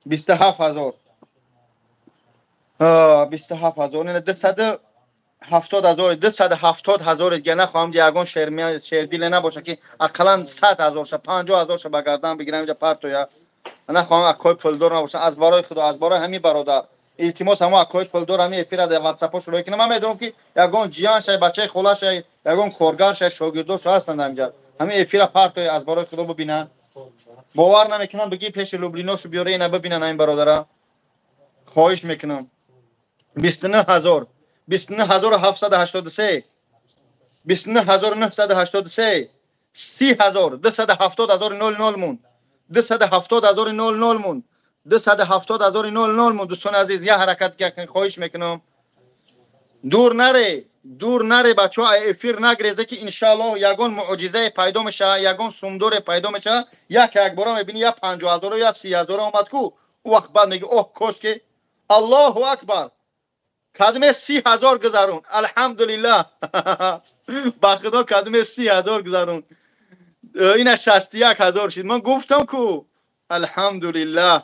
27 000. 27 000. Ина 270 000, 270 000 дига нахоҳам, ягон шердиле набоша, ки ақаллан 100 000 ша, 50 000 ша ба гардан бигирам, инҷа партоя. Нахоҳам акои пулдор набоша. Аз барои Худо, аз барои ҳамин бародар илтимос, ҳамо акои пулдор ҳамин эфира дар ватсапҳо шурӯъ кунам. Ман медонам, ки ягон ҷиян шай, бачаи хола шай, ягон коргар шай, шогирдошо ҳастанд ҳаминҷа. Ҳамин эфира партоя, аз барои Худо бибинанд. Бовар намекунам, бигӣ пеши Люблиношу биёре, ина бибинанд ҳамин бародара. Хоҳиш мекунам. 29 000, 29 783, 29 983, 30 000, 270 000 мунд, 270 000 мунд, 270 000 мунд. Дӯстони азиз, я ҳаракат хоҳиш мекунам. Дур наре, дур наре, бачаҳо, эфир нагрезе, ки иншааллоҳ ягон муъҷизае пайдо мешава, ягон сумдоре пайдо мешава. Як якбора мебини, я 50 000-у, я 30 000 омад ку, ӯ вақт баъд меги: оҳ, кош ки. Аллоҳу акбар! Кадме 30 000 гузарун. Алҳамдулиллаҳ, ба Худо, кадме 30 000 гузарун. Ина 61 000 шид. Ман гуфтам ку, алҳамдулиллаҳ,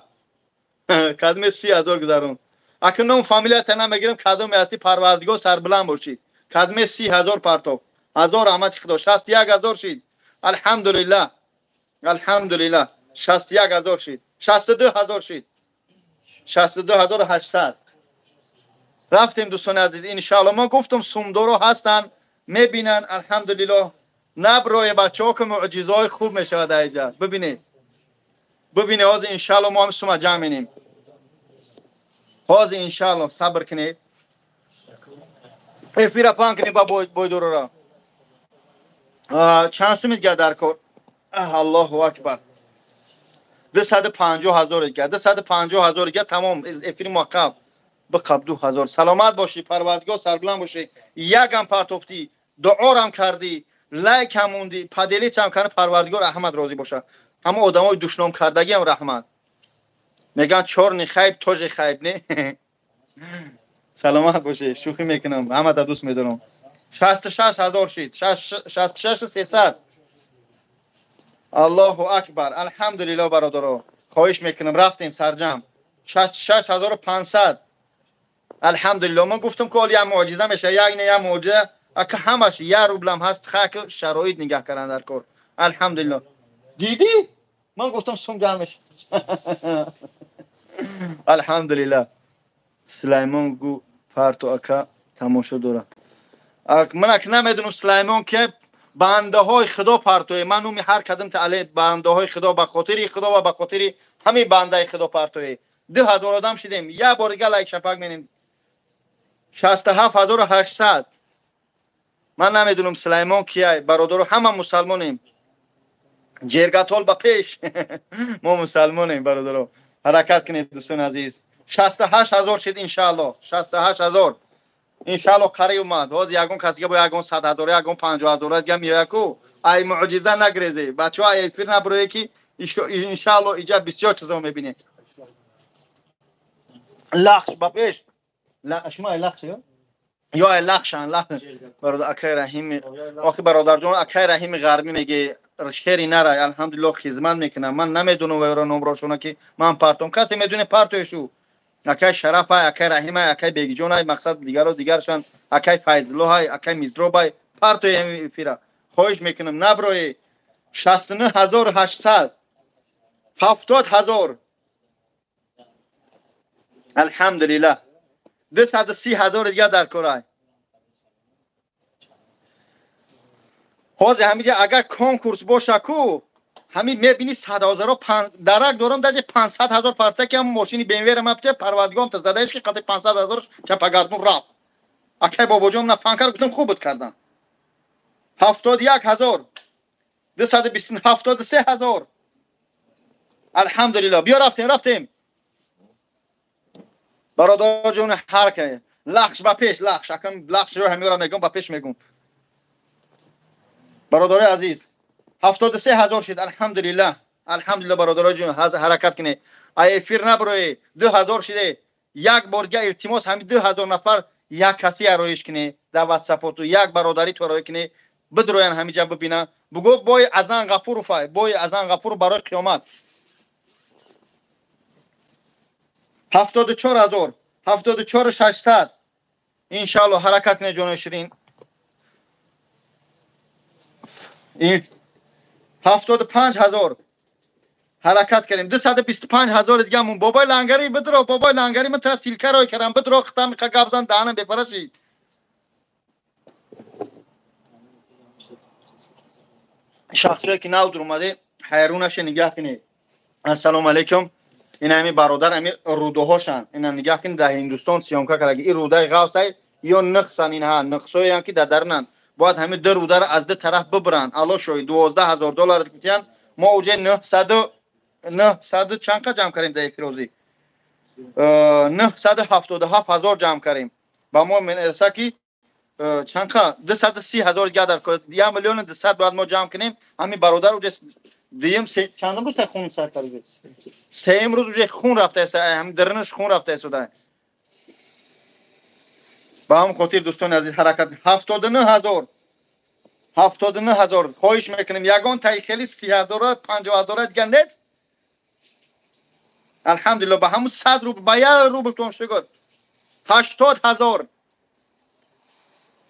кадме 30 000 гузарун. Акун ном фамилията намегирам, кадоме ҳасти, Парвардигор сарбуланд бошӣ. Кадме 30 000 партоб. Ҳазор раҳмати Худо, 61 000 шид. Алҳамдулиллаҳ, алҳамдулиллаҳ, 61 000 шид, 62 000 шид, 62 800. Рафтем, дӯстони азиз, иншаалло. Мо гуфтам, сумдоро ҳастанд, мебинанд, алҳамдулиллоҳ. Наброе, бачаҳо, ки муъҷизаҳои хуб мешавад аиҷа. Бибинед, бибинед, ҳозир иншаалло мо ҳам сума ҷамъ менем. Ҳозир иншаалло, сабр кунед. Эфира паҳн кунед ба бойдорора. Чанд сумид га дар кор? Аллоҳу акбар! 250 000 га, 250 000 га. Тамом, эфири муаққаб биқаб. 2000. Саломат бошӣ, Парвардигор сарбуланд бошӣ. Якам партофтӣ, дуорам кардӣ, лайкам мондӣ, поделиться ам карди. Парвардигор раҳмат розӣ боша. Ҳама одамои душном кардагиам раҳмат. Мегӯянд, чёрный хайп тоже хайп, не? Саломат бошӣ, шӯхӣ мекунам, ҳамата дӯст медорам. 66 000 шид, 66 300. Аллоҳу акбар! Алҳамдулилло, бародаро, хоҳиш мекунам, рафтем сарҷам. 66 500. Алҳамдулилло, ман гуфтам, ки оли як муъҷиза меша, як не, як муъҷиза. Ака, ҳамаш як рублам ҳаст, хаки шароит нигаҳ кардан дар кор. Алҳамдулилло, дидӣ, ман гуфтам, сум ҷамъ меша. Алҳамдулилло. Сулаймон гу парту, ака, тамошо дорад. Ман ак намедонам, Сулаймон, ки бандаҳои Худо партое. Ман номи ҳар кадам таале бандаҳои Худо, ба хотири Худо ва ба хотири ҳамин бандаи Худо партое. 2000 одам шидем. Як бор дига лайк шапак менем. 67 800. Ман намедонам, Сулаймон кияй, бародаро, ҳама мусалмонем. Ҷергатол ба пеш, мо мусалмонем, бародаро. Ҳаракат кунед, дӯстони азиз. 68 000 шид, иншаалло, 68 000, иншаалло, қариб омад. Ҳозир ягон кас дига бо ягон 100 000, ягон 50 000 дига меояд ку. Ай муъҷиза нагрезе, бачаҳо, ай эфир набурое, ки иншаалло иҷа бисёр чизо мебинем. Лахш ба пеш. Шумо ай лахш ё ай лахшан? Бародар, акай Раҳими, охи, бародарҷон, акай Раҳими ғарбӣ меге, шери нарай. Алҳамдулилло, хизмат мекунам. Ман намедонам вайро, номрошона, ки ман партом. Касе медоне, партоешу. Акай Шарафай, акай Раҳимай, акай Бегиҷонай, мақсад дигаро дигаршан, акай Файзуллоҳай, акай Мизробай, партои эфира, хоҳиш мекунам, наброе. 69 800, 70 000. Алҳамдулиллаҳ, 230 000 дига дар корай. Ҳозир ҳамиҷа агар конкурс боша ку, ҳамин мебини, садҳазоро дарак дорам, даже 500 000 парта, ки ҳам мошини БМВ-ра мапча, Парвардигорам та задаеш, ки қати 500 000 чапагардун рафт. Акай Бобоҷон на фанкар гуфтам, хуб буд кардан. 71 000, 220, 73 000. Алҳамдулилло, биё, рафтем, рафтем. Бародар ҷон ҳар кане лахш ба пеш лахш акам лахш ё ҳамёра мегум ба пеш мегум. Бародари азиз 73 000 шид алҳамдулиллаҳ. Алҳамдулиллаҳ бародарои ҷон ҳаракат кунед. Ай эфир наброи 2000 шиде як бор дига илтимос ҳамин 2000 нафар як каси ароиш кунед дар ватсапоту як бародари ту ароӣ кунед бидроян ҳамиҷа бибинанд бугӯ бои Азан Ғафуров бои Азан Ғафуров барои қиёмат. 74 000 74 600 иншааллоҳ ҳаракат кунед ҷонои ширин. 75 000 ҳаракат кардем 225 000 дигамон. Бобои лангарӣ бидро бобои лангарӣ ман тра силка рой кардам бидро хитам миқа гап зан даҳанам бепара шид. Шахсое ки нав дуромаде ҳайрон наше нигаҳ кунед. Ассалому алайкум. Ин ҳами бародар ҳами рӯдаҳошанд. Ина нигаҳ кунед дар Ҳиндустон съёмка кардаги. Ин рӯдаи ғавсай ё нихсан инҳа нихсоянд ки дар дарунанд. Бояд ҳами ду рӯдаро аз ду тараф бибиранд. Алло шоҳид 12 000 доллар кутиянд. Мо уҷа 900 чанд қа ҷамъ кардем дар эфирозӣ? 977 000 ҷамъ кардем. Ба мо мераса ки чанд қа 230 000 дига дар 1 миллиону 200 бояд мо ҷамъ кунем. Ҳамин бародар уҷа дуюм чандум рӯз хун сар кард? Сеюм рӯз уҷа хун рафтааст, ҳамин дарунаш хун рафтааст. Ба ҳамин хотир дӯстони азиз ҳаракат 79 000 79 000 хоҳиш мекунем ягон таи хели 30 000 50 000 дига нест. Алҳамдулиллаҳ ба ҳамун 100 рубл ба 1 рубл тон шукр. 80 000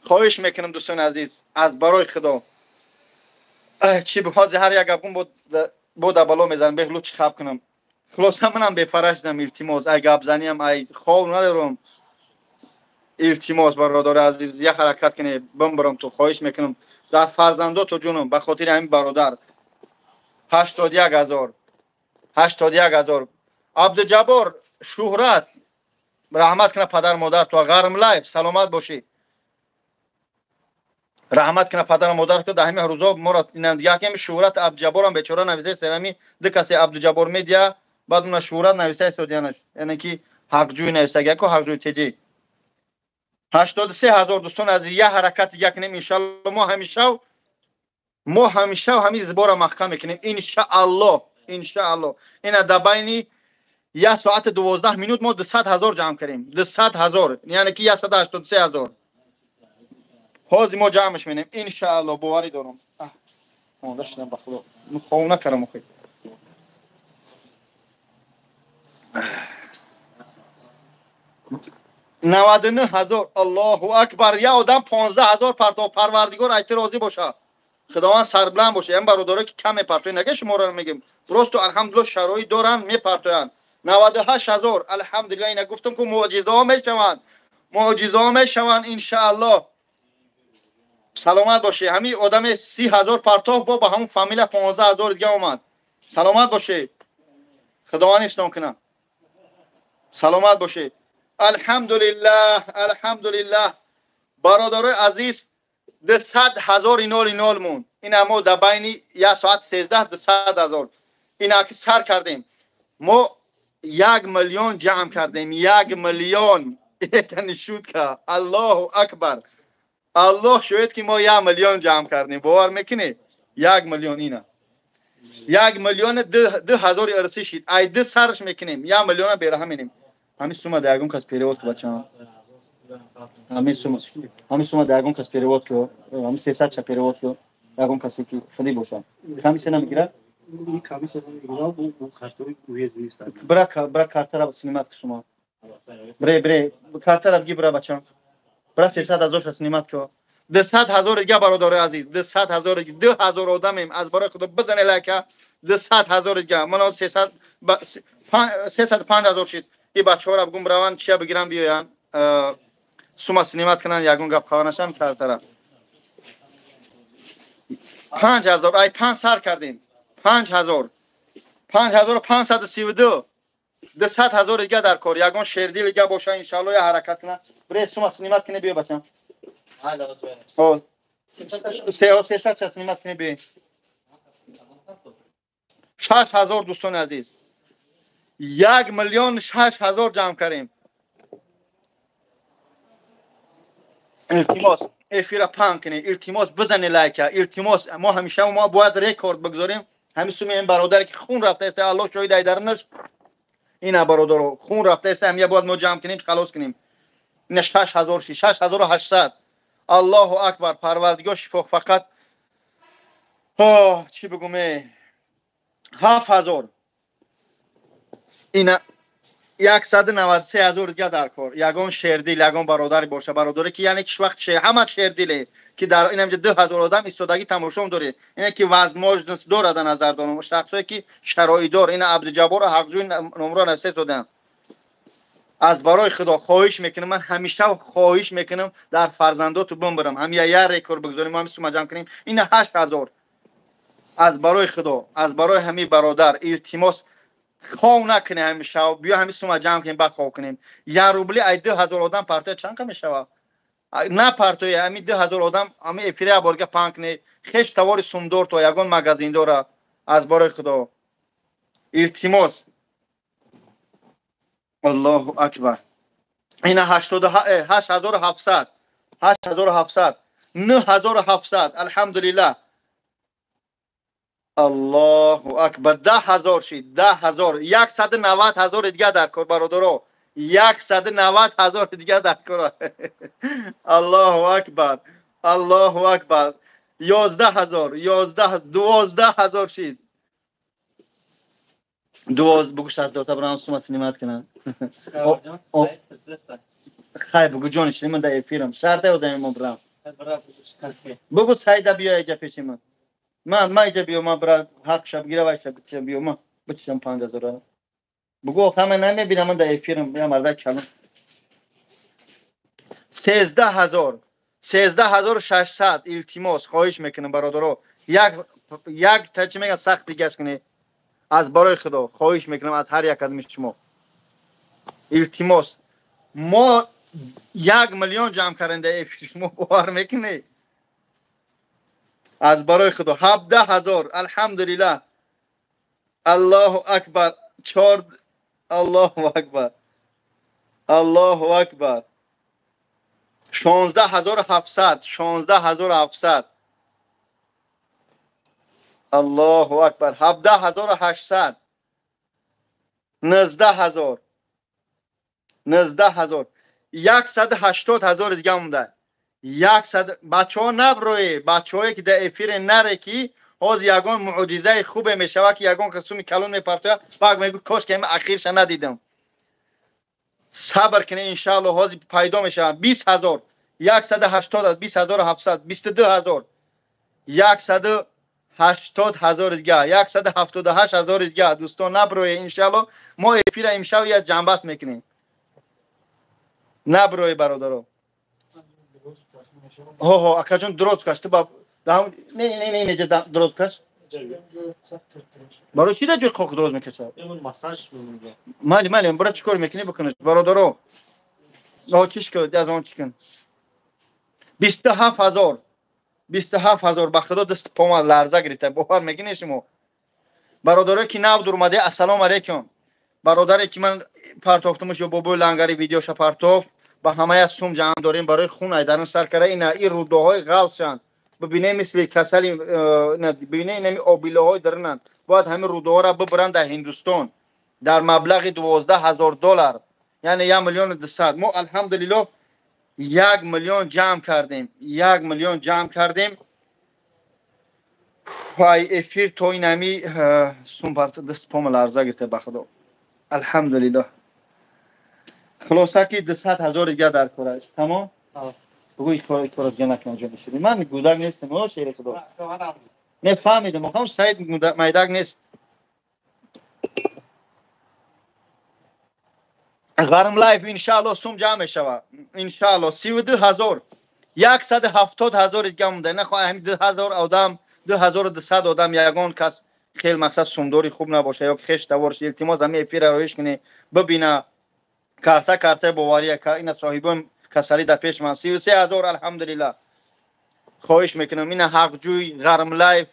хоҳиш мекунем дӯстони азиз аз барои Худо. Чӣ ҳозир ҳар як гапун бо дар бало мезанам беҳлу чӣ хаб кунам. Хулоса манам бефара шудам илтимос ай гапзаниам ай хов надорам. Илтимос бародари азиз як ҳаракат кунед бимбарам ту хоҳиш мекунам дар фарзандоту ҷунам ба хотири ҳамин бародар. 81 000 81 000 Абдуҷаббор Шӯҳрат раҳмат кунад падар модар ту Ғарм лайф саломат бошӣ. Раҳмат кунад падару модар ту дар ҳамин рӯзо моро якем Шӯҳрат Абдуҷабборам бечора нависаи ҳами ду касе Абдуҷаббор медиа баъд уна Шӯҳрат нависаи содиянаш яъне ки ҳақҷӯй нависаг яко ҳақҷӯй теҷи. 83 000 дӯстон аз як ҳаракат дига кунем иншаалло мо ҳамеша ҳамин збора маҳкам мекунем иншаалло иншаалло. Ина дар байни як соати 12 минут мо 200 000 ҷамъ кардем 200 000 яъне ки 183 000 ҳозир мо ҷамъш менем иншаалло боварӣ дорам. Монда шудам ба Худо хов накардам охи. 99 000 Аллоҳу акбар як одам 15 000 партов Парвардигор айти розӣ боша. Худованд сарбуланд боша. Ям бародарое ки кам мепартоянд наге шуморо мегем. Просто алҳамдулиллоҳ шароит доранд мепартоянд. 98 000 алҳамдулиллоҳ ина гуфтам ку мӯъҷизаҳо мешаванд. Мӯъҷизаҳо мешаванд иншааллоҳ. Саломат бошед. Ҳамин одаме 30 000 партов бо ба ҳамун фамилия 15 000 дига омад. Саломат бошед. Худованд ислом кунад. Саломат бошед. Алҳамдулиллаҳ алҳамдулиллаҳ бародарои азиз 200 000 нол нол монд. Ина мо дар байни як соат 13 200 000 ина ки сар кардем. Мо 1 миллион ҷамъ кардем 1 миллион. Это не шутка. Аллоҳу акбар. Аллоҳ шоҳид ки мо 1 миллион ҷамъ кардем. Бовар мекунед? 1 миллион ина. 1 миллиони 2000 ирсӣ шид. Ай ду сарш мекунем. 1 миллиона бераҳа менем. Ҳамин сума дар ягон кас перевод ку бачаам. Ҳамин сума дар ягон кас перевод ку. Ҳамин 300 ша перевод ку. Ягон касе ки худӣ боша. Комиссия намегирад? Бира бира картара снимать ку сума. Бре бре картара бги бира бачаам. Бира 300 000 ша снимать ку. 200 000 дига бародари азиз 200 000 дига 2000 одамем аз барои Худо бизане лайка 200 000 дига мана 305 000 шид. И бачаҳоро бигум раванд чия бигиранд биёянд сума снимать кунанд ягон гап хабар нашам картара. 5000 ай панҷ сар кардем 5000 5532 200 000 дига дар кор ягон шердил дига боша иншаалло я ҳаракат кунад. Бре сума снимать куне биё бачам. 300 ша снимать куне биё. 6000 дӯстони азиз 1 миллион 6000 ҷамъ кардем. Илтимос, эфира паҳн кунед, илтимос, бизане лайка, илтимос. Мо ҳамеша мо бояд рекорд бигзорем. Ҳамин суми ин бародаре ки хун рафтааст, Аллоҳ шоҳид айдарнаш. Ина бародаро, хун рафтааст, ҳамия бояд мо ҷамъ кунем, халос кунем. Ина 6000 ши, 6800. Аллоҳу акбар, Парвардигор шифо фақат. Чӣ бигум, 7000. Ина 193 000 дига дар кор. Ягон шердил, ягон бародаре боша, бародаре ки яъне ки вақт ҳама шердиле ки дар инамҷа 2000 одам истодагӣ тамошом доред, ине ки возможность дорад, назар дорам шахсое ки шароитдор. Ина Абдуҷаббору Ҳақҷӯй номро нависта додам. Аз барои Худо хоҳиш мекунам, ман ҳамеша хоҳиш мекунам, дар фарзандоту бимбирам, ҳамя як рекорд бигзорем, ҳами сума ҷамъ кунем. Ина 8000. Аз барои Худо, аз барои ҳамин бародар, илтимос, хов накунем, ҳамеша биё ҳамин сума ҷамъ кунем, баъд хов кунем. Як рубли ай 2000 одам партоя чанд қа мешавад? На партоя, ҳамин 2000 одам ҳамин эфира як борга паҳн кунед. Хеш тавори сумдор то ягон магазиндора, аз барои Худо, илтимос. Аллоҳу акбар. Ина 8700, 8700, 9700. Алҳамдулиллаҳ, Аллоҳу акбар. 10 000 шид, 10 000. 190 000 дига дар кор, бародаро, 190 000 дига дар кор. Аллоҳу акбар, Аллоҳу акбар. 11 000, 11, 12 000 шид. Дувоз бугу, шаҳзода брам сума снимать кунам. Хай, бугу, ҷони шири ман, дар эфирам, шарте одами мо брам. Бугу, Сайда, биё иҷа пеши ман. Ман иҷа биё, ман бра ҳақ шаб гира, вай шаб биё, ман бичишам 5000. Бугу, ҳама намебинам, ман дар эфирам, я марда калон. 13 000, 13 600. Илтимос, хоҳиш мекунам, бародаро, як як та чӣ мегӯян, сахт дигаш кунед. Аз барои Худо хоҳиш мекунам аз ҳар як адами шумо, илтимос. Мо 1 миллион ҷамъ кардем дар эфир, шумо бовар мекунед? Аз барои Худо. 17 000. Алҳамдулиллаҳ, Аллоҳу акбар. Чор, Аллоҳу акбар, Аллоҳу акбар. 16 700, 16 700. Аллоҳу акбар. 17 800, 19 000, 19 000. 180 000 дига монда. Яксад, бачаҳо, наброе, бачаҳое ки дар эфире, наре ки ҳозир ягон муъҷизаи хубе мешавад, ки ягон қисми калон мепартояд, баъд мегӯ, кош ки ахирша надидам. Сабр кунед, иншаалло, ҳозир пайдо мешавад. 20 000, 180, 20 700, 22 000, 180 000 дига, 178 000 дига. Дӯстон, наброе, иншаалло, мо эфира имшаб як ҷамъбаст мекунем. Наброе, бародаро. Ҳо, акаҷон, дуроз каш ту ба не, не, не, не, дуроз каш. Барои чӣ дар ҷои қоқ дуроз мекашад? Майли, майли, бара, чӣ кор мекунӣ, бикунаш, бародаро. Чиш кун, аз он чӣ кун. 27 000, 27 000. Ба Худо, даст пома ларза гирифта, бовар мекунед шумо? Бародарое ки нав дурмаде, ассалому алайкум. Бародаре ки ман партофтумуш ё бобои лангари видеоша партофт, ба ҳамая сум ҷамъ дорем барои хун айдарин сар кара. Ина и рӯдаҳои ғалсанд, бибине, мисли касали, бибине, инами обилаҳои даринанд. Бояд ҳамин рӯдаҳоро бибаранд дар Ҳиндустон дар маблағи 12 000 доллар, яъне 1 200 000. Мо, алҳамдулиллоҳ, 1 миллион ҷамъ кардем, 1 миллион ҷамъ кардем. Ай эфир то инами сум даст пома ларза гирифта, ба Худо. Алҳамдулиллоҳ. Хулоса ки 200 000 дига дар кораш. Тамом, бугӯ, кора дига накунам, ҷони шири ман, гудак нестам, о шери Худо. Не фаҳмидам, охам Саид майдак нест. Ғарм лайф, иншаалло, сум ҷамъ мешавад, иншаалло. 32 000, 170 000 дига монда. Нахоҳ ҳами 2000 одам, 2200 одам, ягон кас хел мақсад сумдори хуб набоша ё хеш таворш, илтимос, ҳами эфира роиш кунӣ, бибина. Карта, картаи бовария, ина соҳибои касалӣ дар пеш ман. 33 000. Алҳамдулиллаҳ. Хоҳиш мекунам, ина Ҳақҷӯй, Ғармлайф,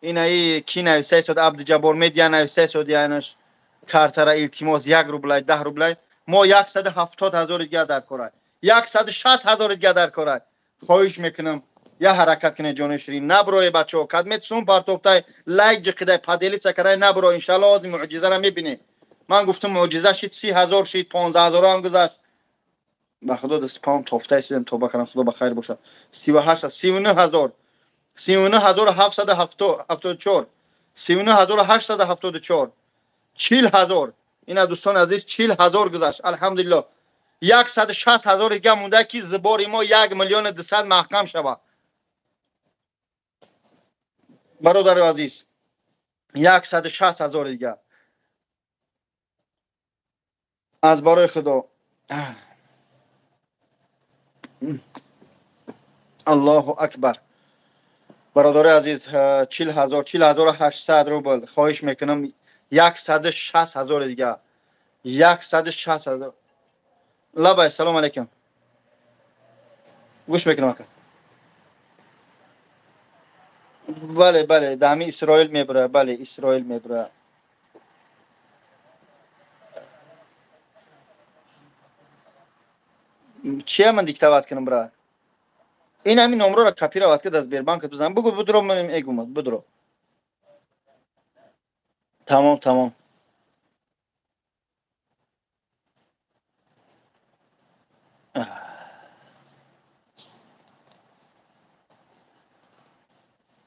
инаи ки нависаи сод, Абдуҷаббор медиа нависаи сод, янаш картара, илтимос, 1 рублай, 10 рублай. Мо 170 000 дига дар кора. 160 ҳазори дига дар кора. Хоҳиш мекунам, я ҳаракат кунед ҷони ширин. Наброе бачаҳо, кадмет сум партофтай, лайк ҷиқидай, поделиться карай, набро. Иншалло ҳозир муъҷизаро мебинӣ. Ман гуфтам муъҷиза шид, 30 ҳазор шид, 15 ҳазор ҳам гузашт. Ба худо даст паам тофтай сидам, тоба кардам, худо ба хайр бошад. 38, 39 ҳазор, 39 ҳазору 774, 39 ҳазору 874, 40 ҳазор. Ина дӯстони азиз, 40 ҳазор гузашт. Алҳамдулилло. 160 ҳазор дига монда ки зибори мо 1 миллиону 200 маҳкам шавад. Бародари азиз, 160 ҳазор дига. Аз барои худо. Аллоҳу акбар. Бародари азиз, 40 ҳазор, 40 ҳазору 800 рубл. Хоҳиш мекунам, 160 ҳазор дига. 160 ҳазор. Лабай, салом алейкум. Гӯш мекунам ака. Бале, бале, дами Исроил мебура, бале, Исроил мебура. Чия ман диктовать кунам, бра? Ин ҳамин номроро копировать кард аз Сбербанк бизан. Бугу будро, ман мегумад, будро. Тамом, тамом.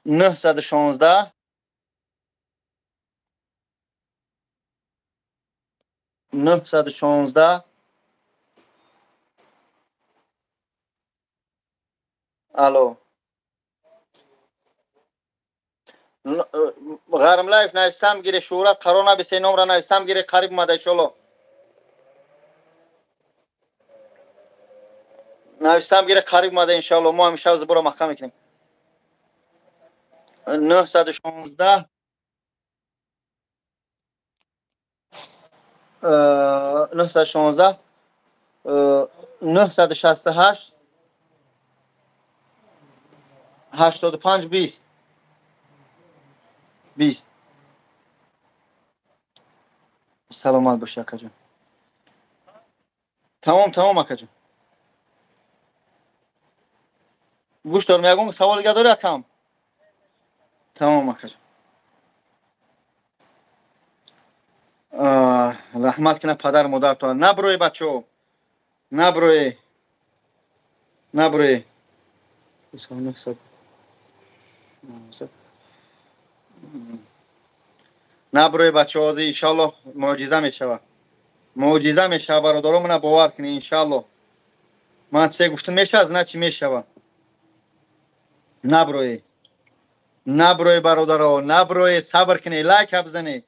916 916. Алло. Ғармлаев нависам гире, шӯҳрат қарор набисе, номра нависам гире, қариб омада иншолло. Нависам гире, қариб омада иншолло. Мо ҳамеша зиборо маҳкам мекунем. 916 916 968 85 20 20. Саломат бошӣ акаҷон. Тамом, тамом акаҷон. Гӯш дорам, ягон савол дига дорӣ акам? Тамом акаҷон. Раҳмат кина падар модарто. Наброе бачаҳо. Наброе. Наброе. Наброе бачаҳо, иншалло муъҷиза мешавад. Муъҷиза мешавад, бародаро, мана бовар кунед, иншалло. Ман чизе гуфтам мешавад, значит мешавад. Наброе. Наброе бародаро, наброе, сабр кунед, лайк бизанед.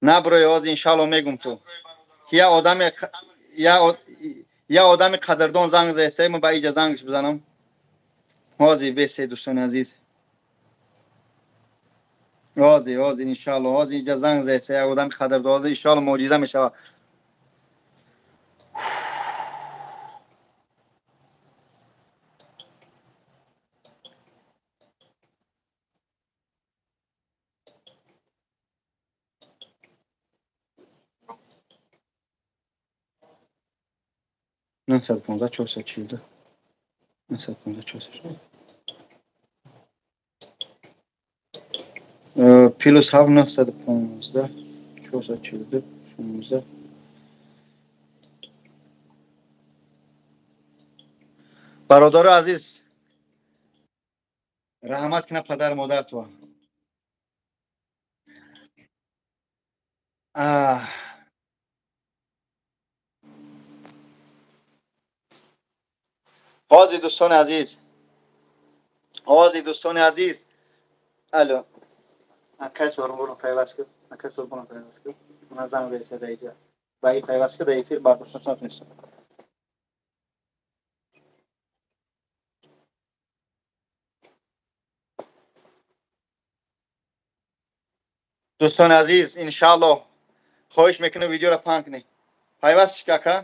Наброе, ҳозир иншалло мегум ту. Ки я одаме я одами қадрдон занг заеста, ман ба иҷа зангш бизанам. Ҳозир бесе дӯстони азиз. Ҳозир, ҳозир иншалло, ҳозир иҷа занг заеста, я одами қадрдон, ҳозир иншалло муъҷиза мешавад. 915 442 915 442 плюс 7 915 442 16. Бародари азиз, раҳмат кина падар модарто. ҳозир дӯстони азиз, ҳозир дӯстони азиз. Алло, акай сорбоно пайваст кун, акай сорбоно пайваст кун. Ман занг берса да иҷа. Ба ин пайваст кун, да эфир бардошта натунистам. Дӯстони азиз, иншаалло хоҳиш мекунам видеоро паҳн кунед. Пайваст шик ака.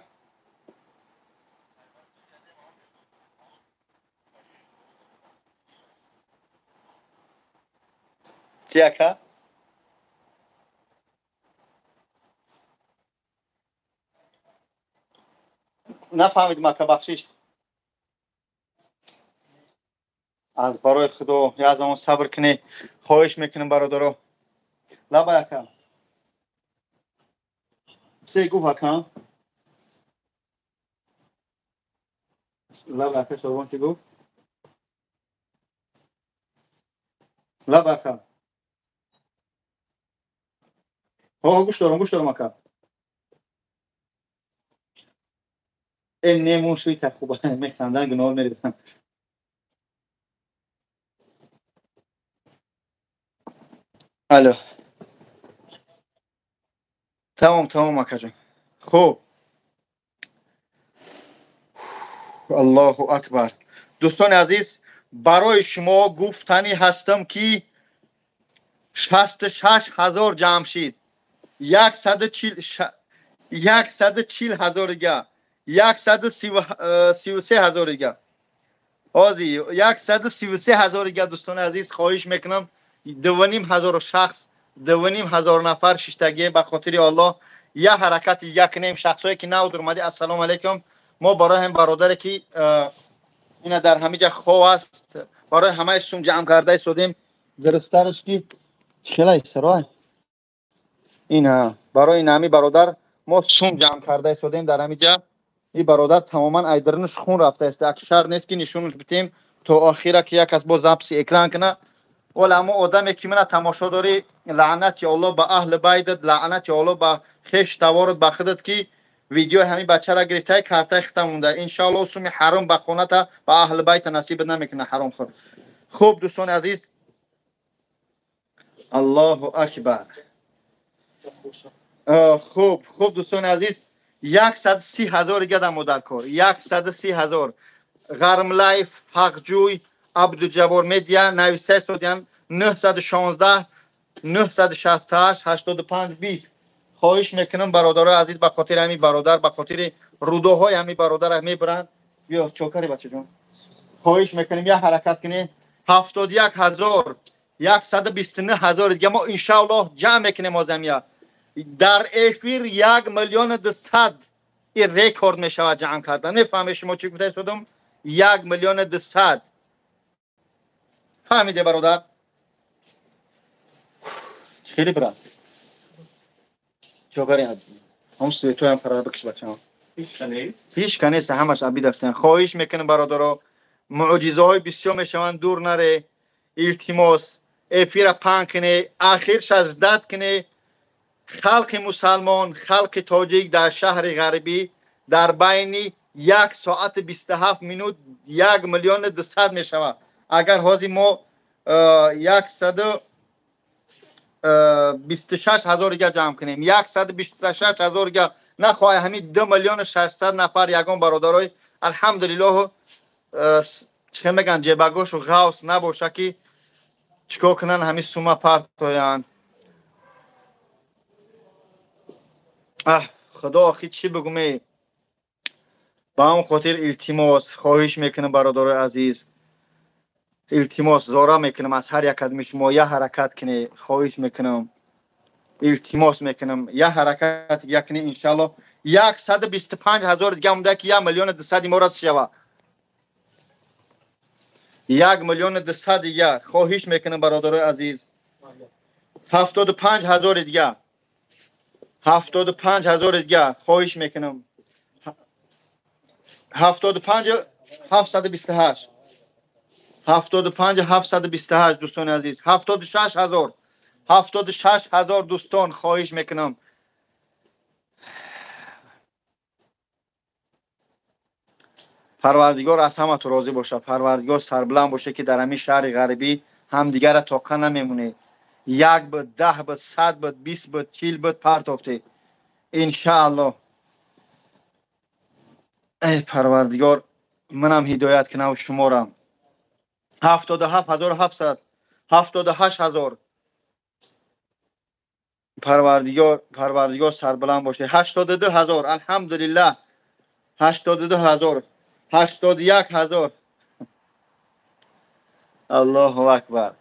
Чи ака? Нафаҳмидим ака, бахшиш. Аз барои худо як замон сабр кунед. Хоҳиш мекунем, бародаро. Лабай, ака. Се гуфт, ака. Лабай, ака, шобон чӣ гуфт? Лабай, ака. Ҳо, гӯш дорам, гӯш дорам, ака. Э, немун шуйта хуба механдан, гуноҳ мерезам. Алло. Тамом, тамом, акаҷон. Хуб. Аллоҳу акбар. Дӯстони азиз, барои шумо гуфтанӣ ҳастам, ки 66 000 ҷамъ шид. 140 000 дига, 133 000 дига. Ҳозир 133 000 дига, дӯстони азиз, хоҳиш мекунам, 2,5 ҳазор шахс, 2,5 ҳазор нафар шиштагӣ, ба хотири Аллоҳ як ҳаракати дига кунем. Шахсое ки нав омадӣ, ассалому алайкум. Мо барои ҳам бародаре ки ина дар ҳамиҷа хов аст, барои ҳамаи сум ҷамъ карда истодем. Дурусттараш ки чела истаро ина барои ин ҳами бародар мо сум ҷамъ карда истодем дар ҳамиҷа. Ин бародар тамоман айдаринаш хун рафтааст. Акшар нест ки нишонаш битем то охира, ки як кас бо записи экран куна. Вале ҳамо одаме ки мана тамошо дорӣ, лаънати Аллоҳ ба аҳли байтат, лаънати Аллоҳ ба хеш таворат, ба худат, ки видеои ҳамин бачаро гирифтаи, картаи хита монда. Иншоаллоҳ, суми ҳаром ба хоната, ба аҳли байта насибат намекунад, ҳаромхӯр. Хуб, дӯстони азиз, Аллоҳу акбар. Хуб, хуб, дӯстони азиз, 130 000 дига мо дар кор, 130 000. Ғармлайф, ҳақҷӯй, Абдуҷаббор медиа нависа истодиян, 916 968 85 20. Хоҳиш мекунам, бародарои азиз, ба хотири ҳамин бародар, ба хотири рӯдоҳои ҳамин бародара мебаранд. Биё, чокари, бачаҷон, хоҳиш мекунем, як ҳаракат кунем. 71 000, 129 000 дига мо иншааллоҳ ҷамъ мекунем. Озамия дар эфир 1 200 000, ин рекорд мешавад ҷамъ кардан. Мефаҳмед шумо чӣ гуфта истодам? 1 200 000. Фаҳмиде, бародар? Хеле брат, чокари, ҳам светоям фара бикиш, бачаам. Ҳеч ка нест, ҳамаш аби дафтан. Хоҳиш мекунем, бародаро, муъҷизаҳои бисёр мешаванд, дур наре, илтимос, эфира паҳн куне, ахир шаждат куне. Халқи мусалмон, халқи тоҷик дар шаҳри ғарбӣ дар байни як соату 27 минут 1 200 000 мешавад. Агар ҳозир мо 126 000 дига ҷамъ кунем, 126 000 дига нахоҳай, ҳамин 2 600 000 нафар ягон бародарои, алҳамдулиллоҳ, чӣ мегӯянд, ҷебагошу ғавс набоша, ки чикор кунанд, ҳамин сума партоянд. Аҳ, худо, охи чӣ бигӯме? Ба ҳамон хотир илтимос, хоҳиш мекунам, бародарои азиз, илтимос, зора мекунам аз ҳар як кадми шумо, як ҳаракат кунед. Хоҳиш мекунам, илтимос мекунам, як ҳаракат як кунед. Иншаллоҳ, 125 000 дига монда, ки 1 200 000 мо раст шава. 1 200 000 дига, хоҳиш мекунам, бародарои азиз. 75 000 дига, 75 000 дига, хоҳиш мекунам. 75 728, 75 728. Дӯстони азиз, 76 000, 76 000. Дӯстон, хоҳиш мекунам. Парвардигор аз ҳамату розӣ бошад, Парвардигор сарбуланд боша, ки дар ҳамин шаҳри ғарибӣ ҳамдигарра тоқа намемонед. Як буд, 10 буд, 100 буд, 20 буд, 40 буд, партофте, иншааллоҳ. Эй Парвардигор, манам ҳидоят кунаву шуморам. 77 700, 78 000. Парвардигор, Парвардигор сарбуланд боше. 82 000, алҳамдулиллаҳ, 82 000, 81 000. Аллоҳу акбар.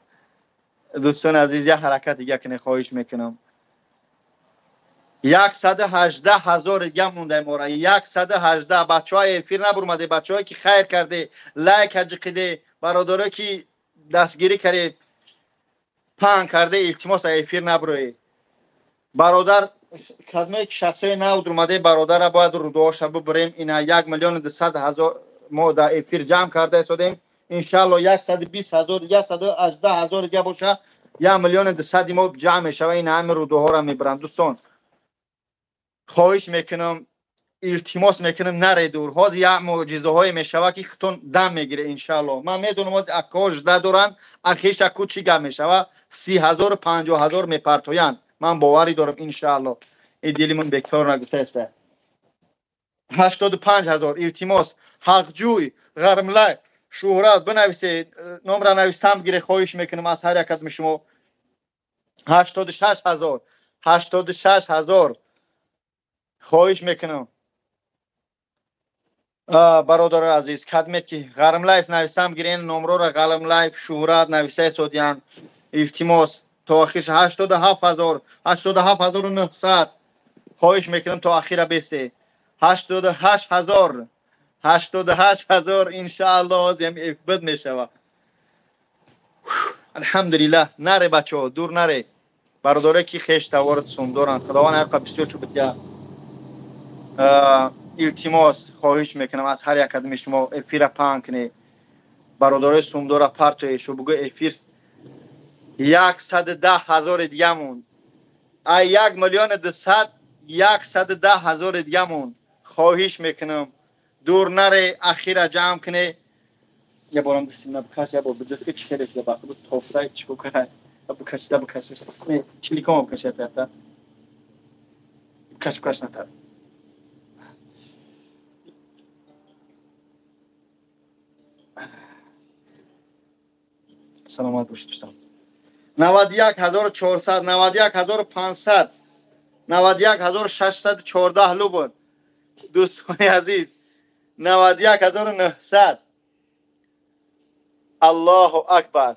Дӯстони азиз, як ҳаракат дига кунед, хоҳиш мекунам. 118 ҳазор дига монда мора. 118. Бачаҳои эфир набурмаде, бачаҳое ки хайр карде, лайк ҳаҷиқиде, бародарое ки дастгирӣ карде, паҳн карде, илтимос, эфир набуроед. Бародар, кадме ки шахсои нав дурмаде, бародара бояд рудоҳоша бубурем. Ина 1 200 000 мо дар эфир ҷамъ карда истодем. Иншаалло, 120 ҳазор, 118 ҳазор дига боша, 1 200 000 мо ҷамъ мешава. Ина ҳами рудоҳоро мебарам. Дӯстон, хоҳиш мекунам, илтимос мекунам, наре дур. Ҳозир як мӯъҷизаҳое мешава, ки хитон дам мегире, иншаалло. Ман медонам, ҳозир аккаҳо жда доранд, ахиша ку чӣ гап мешава. 30 ҳазору 50 ҳазор мепартоянд, ман боварӣ дорам, иншаалло. И дилимон бекор нагуфтааста. 85 ҳазор, илтимос. Ҳақҷӯй, Ғармлай, Шӯҳрат, бинависе, номра нависам гире. Хоҳиш мекунам аз ҳар як кадми шумо. 86 ҳазор, 86 ҳазор, хоҳиш мекунам. Бародарои азиз, кадмет ки Ғармлайф нависам гирен номрора. Ғармлайф, Шӯҳрат нависаи содиян, илтимос, то ахир. 87 ҳазор, 87 900, хоҳиш мекунам, то ахира бесте. 88 ҳазор, 88 ҳазор, иншаалло, ҳозир бид мешава. Алҳамдулиллаҳ. Наре, бачаҳо, дур наре. Бародарое ки хеш таворат сум доранд, Худованд ҳаққа бисёр шубитя. Илтимос, хоҳиш мекунам аз ҳар як кадми шумо, эфира паҳн кунед, бародарои сумдора партоед, шу бугӯ эфир. 110 ҳазори дига монд. Ай 1 200 000, 110 ҳазори дига монд. Хоҳиш мекунам, дур наре, ахира ҷамъ куне. Я борам дистина бикаш, я бор бидуф ки чӣ хеле ба худ тофта чӣ кара, бикашида бикаш, чиликома бикашида, та бикаш, бикаш, натар. Саломат бошед, дӯстон. 91 400, 91 500, 91 614 рубл. Дӯстони азиз, 91 900. Аллоҳу акбар!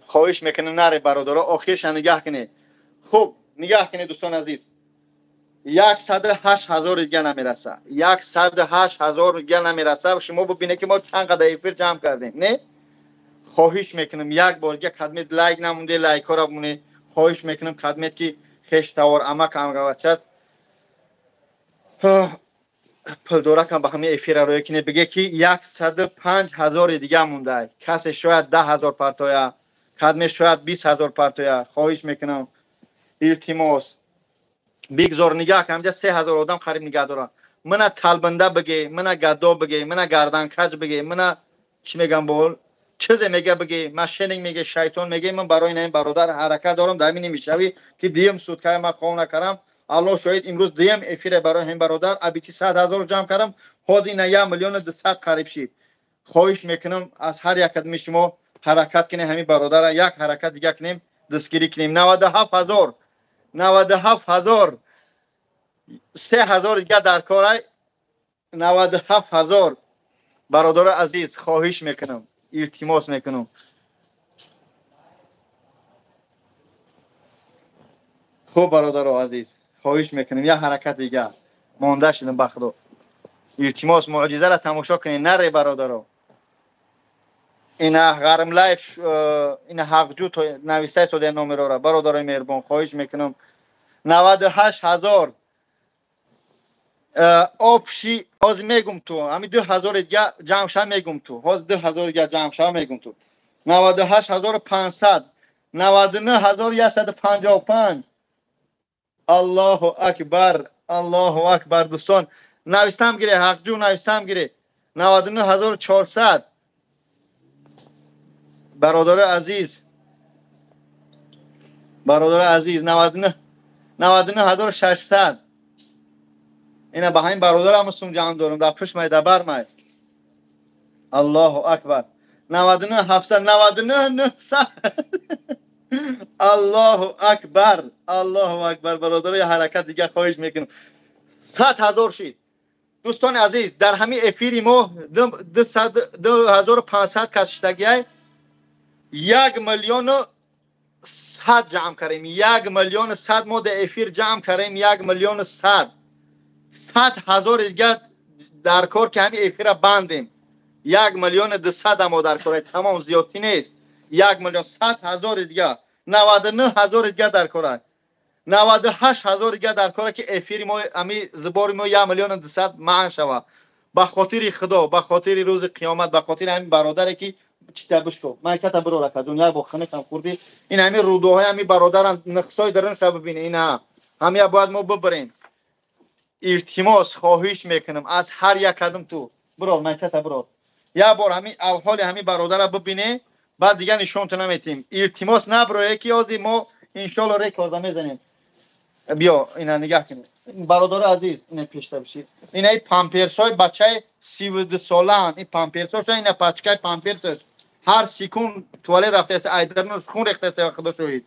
Хоҳиш мекунем, наре, бародаро, охирша нигаҳ кунед. Хуб нигаҳ кунед, дӯстони азиз. 108 ҳазор дига намераса, 108 ҳазор дига намераса. Шумо бубинед, ки мо чанд қадар эфир ҷамъ кардем, не? Хоҳиш мекунам, як бор дига, кадмет лайк намонде, лайкҳоро бимонед. Хоҳиш мекунам, кадмет ки хеш тавор, амак, амгавачат, пулдоракам ба ҳамаи эфира рӯя кине, биге ки 105 ҳазори дига монда. Касе шояд 10 ҳазор партоя, кадме шояд 20 ҳазор партоя. Хоҳиш мекунам, илтимос, бигзор нигаҳ кам, инҷа 3000 одам қариб нигаҳ дорад. Мана талбанда биге, мана гадо биге, мана гарданкаҷ биге, мана чӣ мегам, бол чизе мега биге, мошенник меге, шайтон меге. Ман барои ин бародар ҳаракат дорам. Дар ҳамин нимишавӣ ки дуюм суткаи ман хов накардам, Аллоҳ шоҳид, имрӯз дуюм эфире барои ҳамин бародар абити 100 ҳазор ҷамъ кардам. Ҳозир ина 1 200 000 қариб шид. Хоҳиш мекунам аз ҳар як кадми шумо, ҳаракат кунем, ҳамин бародара як ҳаракат дига кунем, дастгирӣ кунем. 97 ҳазор, 97 ҳазор, 3000 дига дар корай. 97 ҳазор. Бародари азиз, хоҳиш мекунам, илтимос мекунам. Хуб, бародаро азиз, хоҳиш мекунем, як ҳаракат дига монда шудем, ба Худо, илтимос, мӯъҷизаро тамошо кунед. Наре, бародаро. Ина Ғармлайф, ина Ҳақҷӯ нависай сода номерора. Бародарои меҳрубон, хоҳиш мекунам. 98 ҳазор общий ҳозир мегум ту, ҳами 2000 дига ҷамъ ша, мегум ту, ҳозир 2000 дига ҷамъ ша, мегум ту. 98 500, 99 155. Аллоҳу акбар, Аллоҳу акбар! Дӯстон, навистам гире, Ҳақҷӯ, навистам гире. 99 400. Бародари азиз, бародари азиз, 99 600. Ина ба ҳамин бародарам сум ҷамъ дорам, дар пушт май, дар бар май. Аллоҳу акбар! 99 700, 99 900. Аллоҳу акбар, Аллоҳу акбар! Бародаро, я ҳаракат дига, хоҳиш мекунам. 100 ҳазор шид. Дӯстони азиз, дар ҳамин эфири мо 2500 кас шидагиай. 1 миллиону 100 ҷамъ кардем, 1 100 000 мо дар эфир ҷамъ кардем, 1 100 000, 100 000 дига дар кор, ки ҳамин эфира бандем. 1 200 000 мо дар кор, тамом, зиёдтӣ нест. 1 100 000 дига, 99 000 дига дар кора, 98 000 дига дар кора, ки эфири мо, ами сбори мо 1 200 000 маън шава. Ба хотири Худо, ба хотири рӯзи қиёмат, ба хотири ҳамин бародаре ки чита бишко майката бирора кадун, як бо хунукам хӯрдӣ. Ин ҳамин рӯдоҳои ҳамин бародарам, нақсҳои дарунша бибини. Ина ҳамия бояд мо бибарем. Илтимос, хоҳиш мекунам аз ҳар як кадом ту. Бирор, майката бирор, як бор ҳамин авҳоли ҳамин бародара бибине, баъд дига нишонту наметим. Илтимос, наброe, ки ҳозир мо иншоалло рекорда мезанем. Биё, ина нигаҳ кунед, бародари азиз, ина пешта бишед. Ина памперсҳои бачаи 32 солаанд. Ин памперсоша, ина пачкаи памперсаш, ҳар секунд туалет рафтааст, айдарнус хун рехтааст, Худо шоҳид.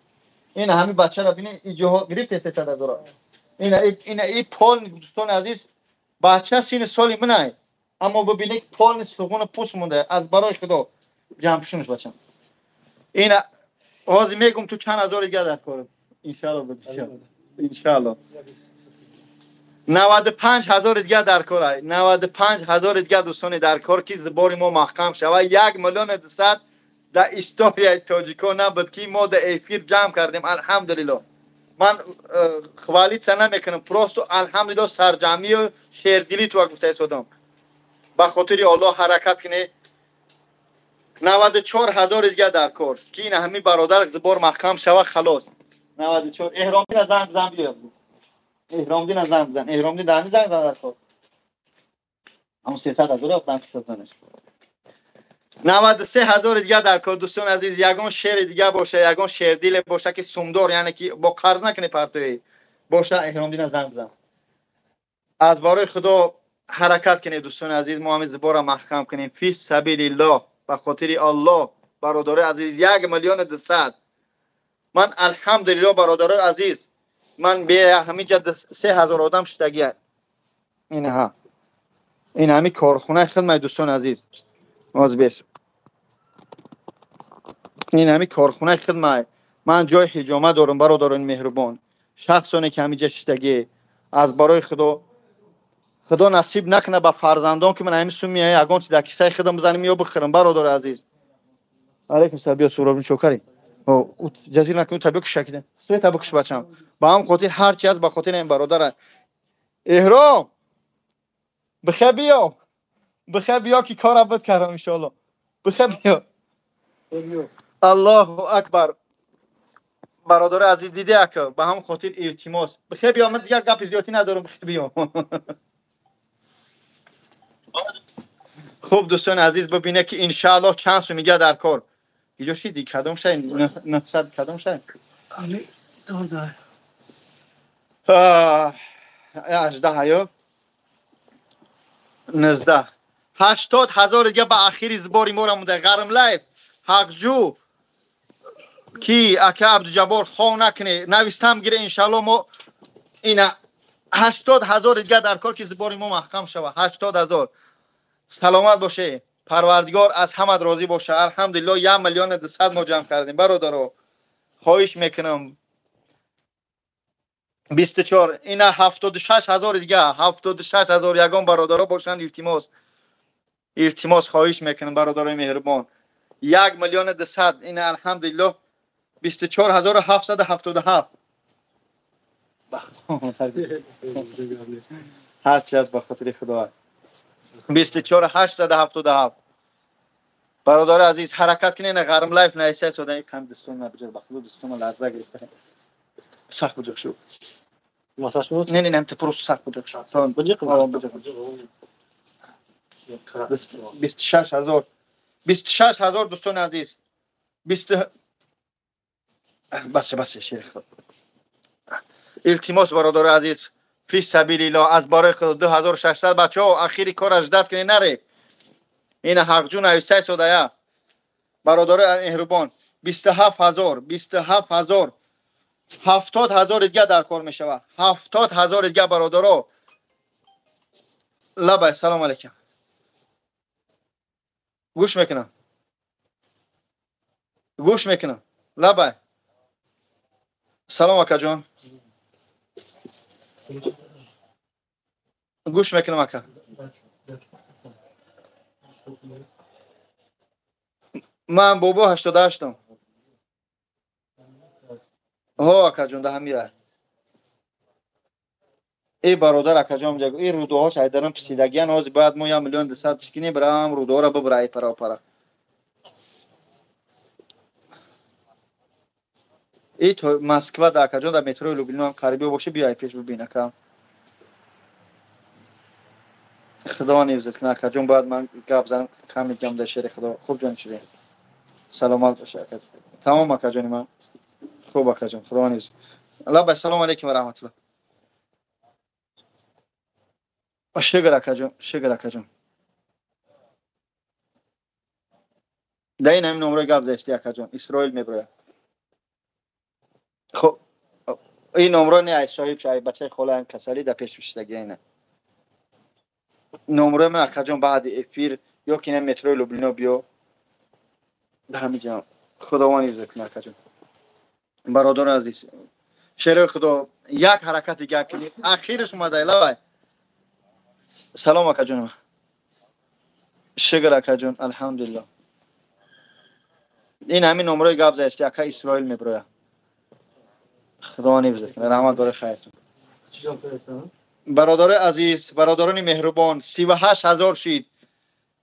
Ина ҳамин бачаро бини, иҷоҳо гирифтест, 100 000. Ина и пол, дӯстони азиз, бача сини соли минай, аммо бибинед, полни суғуну пӯст монда. Аз барои Худо ҷамъпушунаш, бачам. Ина ҳозир мегум, ту чанд ҳазори дига дар кор, иншаалло, иншаалло. 95 000 дига дар кор, 95 000 дига, дӯстони, дар кор, ки сбори мо маҳкам шава. 1 200 000 дар историяи тоҷико набуд, ки мо дар эфир ҷамъ кардем. Алҳамдулилло, ман хвалиться намекунам, просто алҳамдулилло, сарҷамъию шердилӣ туа гуфта истодам. Ба хотири Оллоҳ ҳаракат кунед. 94 000 дига дар кор, ки ин ҳамин бародар сбор маҳкам шава, халос. 94. Эҳромдина занг бизан, биё, Эҳромдина занг бизан. Эҳромдин дар ҳамин занг зан дар кор, ҳамун 300 000 банк ҳисоб. 93 000 дига дар кор, дӯстони азиз. Ягон шери дига боша, ягон шердиле боша, ки сумдор, яъне ки бо қарз накунӣ, партоӣ боша, Эҳромдина занг бизан. Аз барои Худо ҳаракат кунед, дӯстони азиз, мо ҳамин сбора маҳкам кунем. Фи сабилиллоҳ, ба хотири Аллоҳ, бародарои азиз, 1 200 000. Ман алҳамдулилло, бародарои азиз, ман бе ҳаминҷа 3000 одам шидагия. Инаҳа, ин ҳами корхонаи хидмати, дӯстони азиз, оз бес, ин ҳами корхонаи хидмат. Ман ҷои ҳиҷома дорам, бародарони меҳрубон, шахсоне ки ҳаминҷа шидагӣ, аз барои Худо, Худо насиб накунад ба фарзандон, ки ман ҳамин сум меоя, ягон чиз дар кисаи худам бизанем ё бихӯрам. Бародари азиз, алайкум салом, биё, Суробин, чокари ҷазир накун, та бикуш, шакида света бикуш, бачам. Ба ҳам хотир ҳар чи ҳаст, ба хотири ин бародара. Эҳром, бихе биё, бихе биё, ки кора буд кардам, иншоалло, бихе биё. Аллоҳу акбар, бародари азиз, диде ака, ба ҳам хотир илтимос, бихе биё, ман дигар гапи зиёдӣ надорам, бихе биё. Хуб, дӯстони азиз, бибине, ки иншааллоҳ чанд сум мига дар кор. Иҷо шиди, кадом шай, 900, кадом шай? 18 ё 19, 80 000 дига ба ахири сбори мора монда. Ғармлайф, ҳақҷӯ, ки ака Абдуҷаббор, хов накунӣ, навистам гире, иншаалло. Мо ина 80 000 дига дар кор, ки сбори мо маҳкам шава. 80 000. Саломат боше, Парвардигор аз ҳамат розӣ боша. Алҳамдулилло, 1 200 000 мо ҷамъ кардем, бародаро, хоҳиш мекунам. 24, ина 76 000 дига, 76 000. Ягон бародаро бошанд, илтимос, илтимос, хоҳиш мекунам, бародарои меҳрубон. 1 200 000. Ина алҳамдулилло, 24 777. Ҳарчи аст, ба хотири Худо аст. 24 877. Бародари азиз, ҳаракат кунед. На Ғарм Лайф наиса сода қам дӯстон набиҷа, ба Худо, дӯстон ларза гирифта. Сахт буҷиқ шу. Масаж буд? Не, не, не, ты просто сахт буҷиқ шу. Буҷиқ? Буҷиқ. 26 000, 26 000, дӯстони азиз. Бист, басе, басе, шери Худо. Илтимос, бародари азиз, фи сабилиллоҳ, аз барои Худо, 2600. Бачаҳо, ахири кора ждать кунед, наре. Ина ҳақҷӯ нависай содая. Бародари меҳрубон, 27 000, 27 000, 70 000 дига дар кор мешавад, 70 000 дига, бародаро. Лабай, салом алейкум, гӯш мекунам, гӯш мекунам, лабай. Салом акаҷон. Гӯш мекунам ака. Ман бобо 88-м. Ҳо акаҷон, да ҳамира. Эй бародар акаҷон, ҷаг эй рудоҳош айдарам писидагиян, ҳозир бояд мо 1,2 миллион чикинем, бирам рудоҳоро бибира ай пара пара. Эй то Москва да акаҷон, дар метрои Люблино ҳам қарибиё боши, биё ай пеш бибин ака. Худо ҳифзат кунад акаҷон, бояд ман гап занам, кам мегам дар шери Худо. Хуб ҷон шире. Саломат боши ака. Тамом акаҷони ман. Хуб акаҷон, Худо ҳифз. Лабай, салом алейкум ва раҳматуллоҳ. Шукр акаҷон, шукр акаҷон. Дар ин ҳамин номрои гап заисти акаҷон, Исроил меброяд. Хуб, ин номро не, ай соҳиб, ай бачаи холаам касалӣ дар пеш шиштагӣ ина. Номрои ман акаҷон баъди эфир ё ки на метрои Люблино биё. Дар ҳамин ҷо Худованд ҳифзат кунад акаҷон. Бародари азиз, шерои Худо як ҳаракат дигар кунӣ, ахираш омадай лабай. Салом акаҷон. Шукр акаҷон, алҳамдулиллоҳ. Ин ҳамин номрои гап заисти ака, Исроил меброяд. Худованд ҳифзат кунад. Раҳмат барои хайртон. Бародарои азиз, бародарони меҳрубон, 38 000 шид.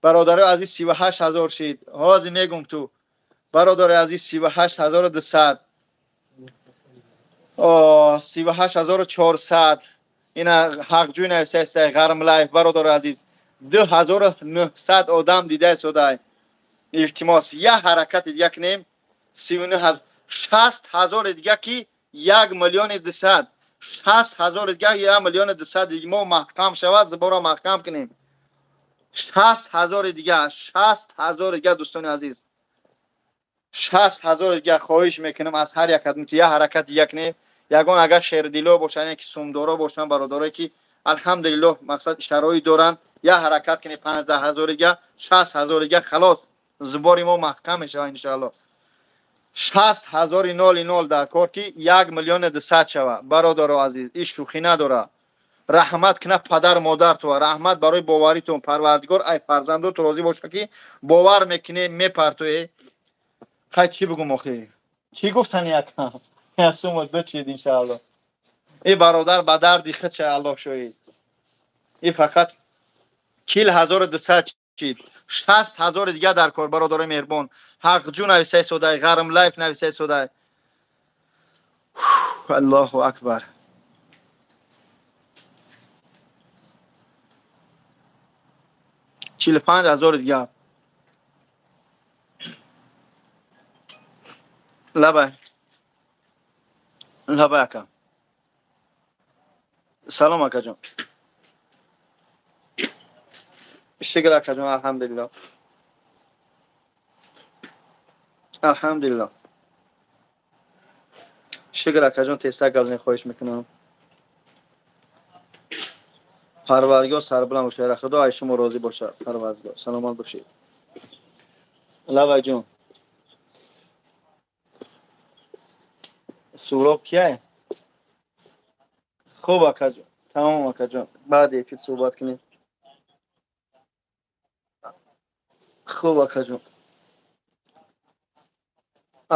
Бародарои азиз, 38 000 шид. Ҳозир мегум ту. Бародарои азиз, 38 200. О, 38 400. Ина ҳақҷӯй нависаистай Ғарм Лайф, бародарои азиз. 2900 одам дидаистодай. Илтимос, як ҳаракати дига кунем. 39 000, 60 000 дига ки 1,2 миллион. 60 000 дига 1,2 миллион мо маҳкам шавад, зиборо маҳкам кунем. 60 000 дига, 60 000 дига, дӯстони азиз. 60 000 дига хоҳиш мекунам аз ҳар як ки як ҳаракат дига кунем. Ягон агар шердило бошанд, яке сумдоро бошанд, бародарое ки алҳамдулиллоҳ мақсад шароит доранд, як ҳаракат кунем 15 000 дига, 60 000 дига, халос зубори мо маҳкам мешавад иншоаллоҳ. 60 000 дар кор ки 1,2 миллион шавад. Бародаро азиз, иш шӯхӣ надорад. Раҳмат кунад падар модарту, раҳмат барои боваритон. Парвардигор ай фарзандоту розӣ боша ки бовар мекунӣ, мепартоӣ. Хай, чӣ бигум охи? Чӣ гуфтани ака? Сумот бичид иншоаллоҳ. Эй бародар, ба дарди худша Аллоҳ шоҳид. И фақат 40 200 чид. 60 000 дига дар кор, бародарои меҳрубон. Ҳақҷӯ нависаи содай, Ғарм Лайф нависаи содай. Аллоҳу акбар. 45 000 дига. Лабай. Лабай ака. Салом акаҷон. Шукр акаҷон, алҳамдулиллоҳ. Алҳамдулиллоҳ. Шукр акаҷон, тезтар гап занед, хоҳиш мекунам. Парвардигор сарбаланд бошад. Худо ай шумо розӣ бошад. Парвардигор саломат бошед. Лабай ҷон. Суроб кияй? Хуб акаҷон. Тамом акаҷон. Баъди эфир суҳбат кунем. Хуб акаҷон.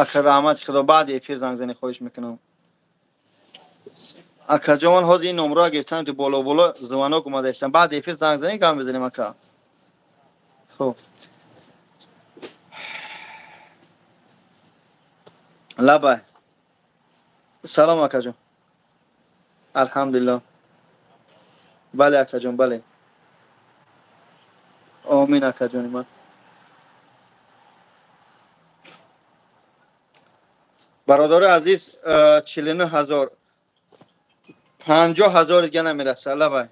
Ака, раҳмати Худо, баъди эфир занг занед, хоҳиш мекунам. Акаҷон, ман ҳозир ин номроро гирифтам, ту боло боло звонок омадаистам. Баъди эфир занг занед, гап мезанем ака. Хуб. Лабай. Салом акаҷон. Алҳамдулиллоҳ. Бале акаҷон, бале. Омин акаҷони ман. Бародари азиз, 49 000, 50 000 дига намераса. Лабай.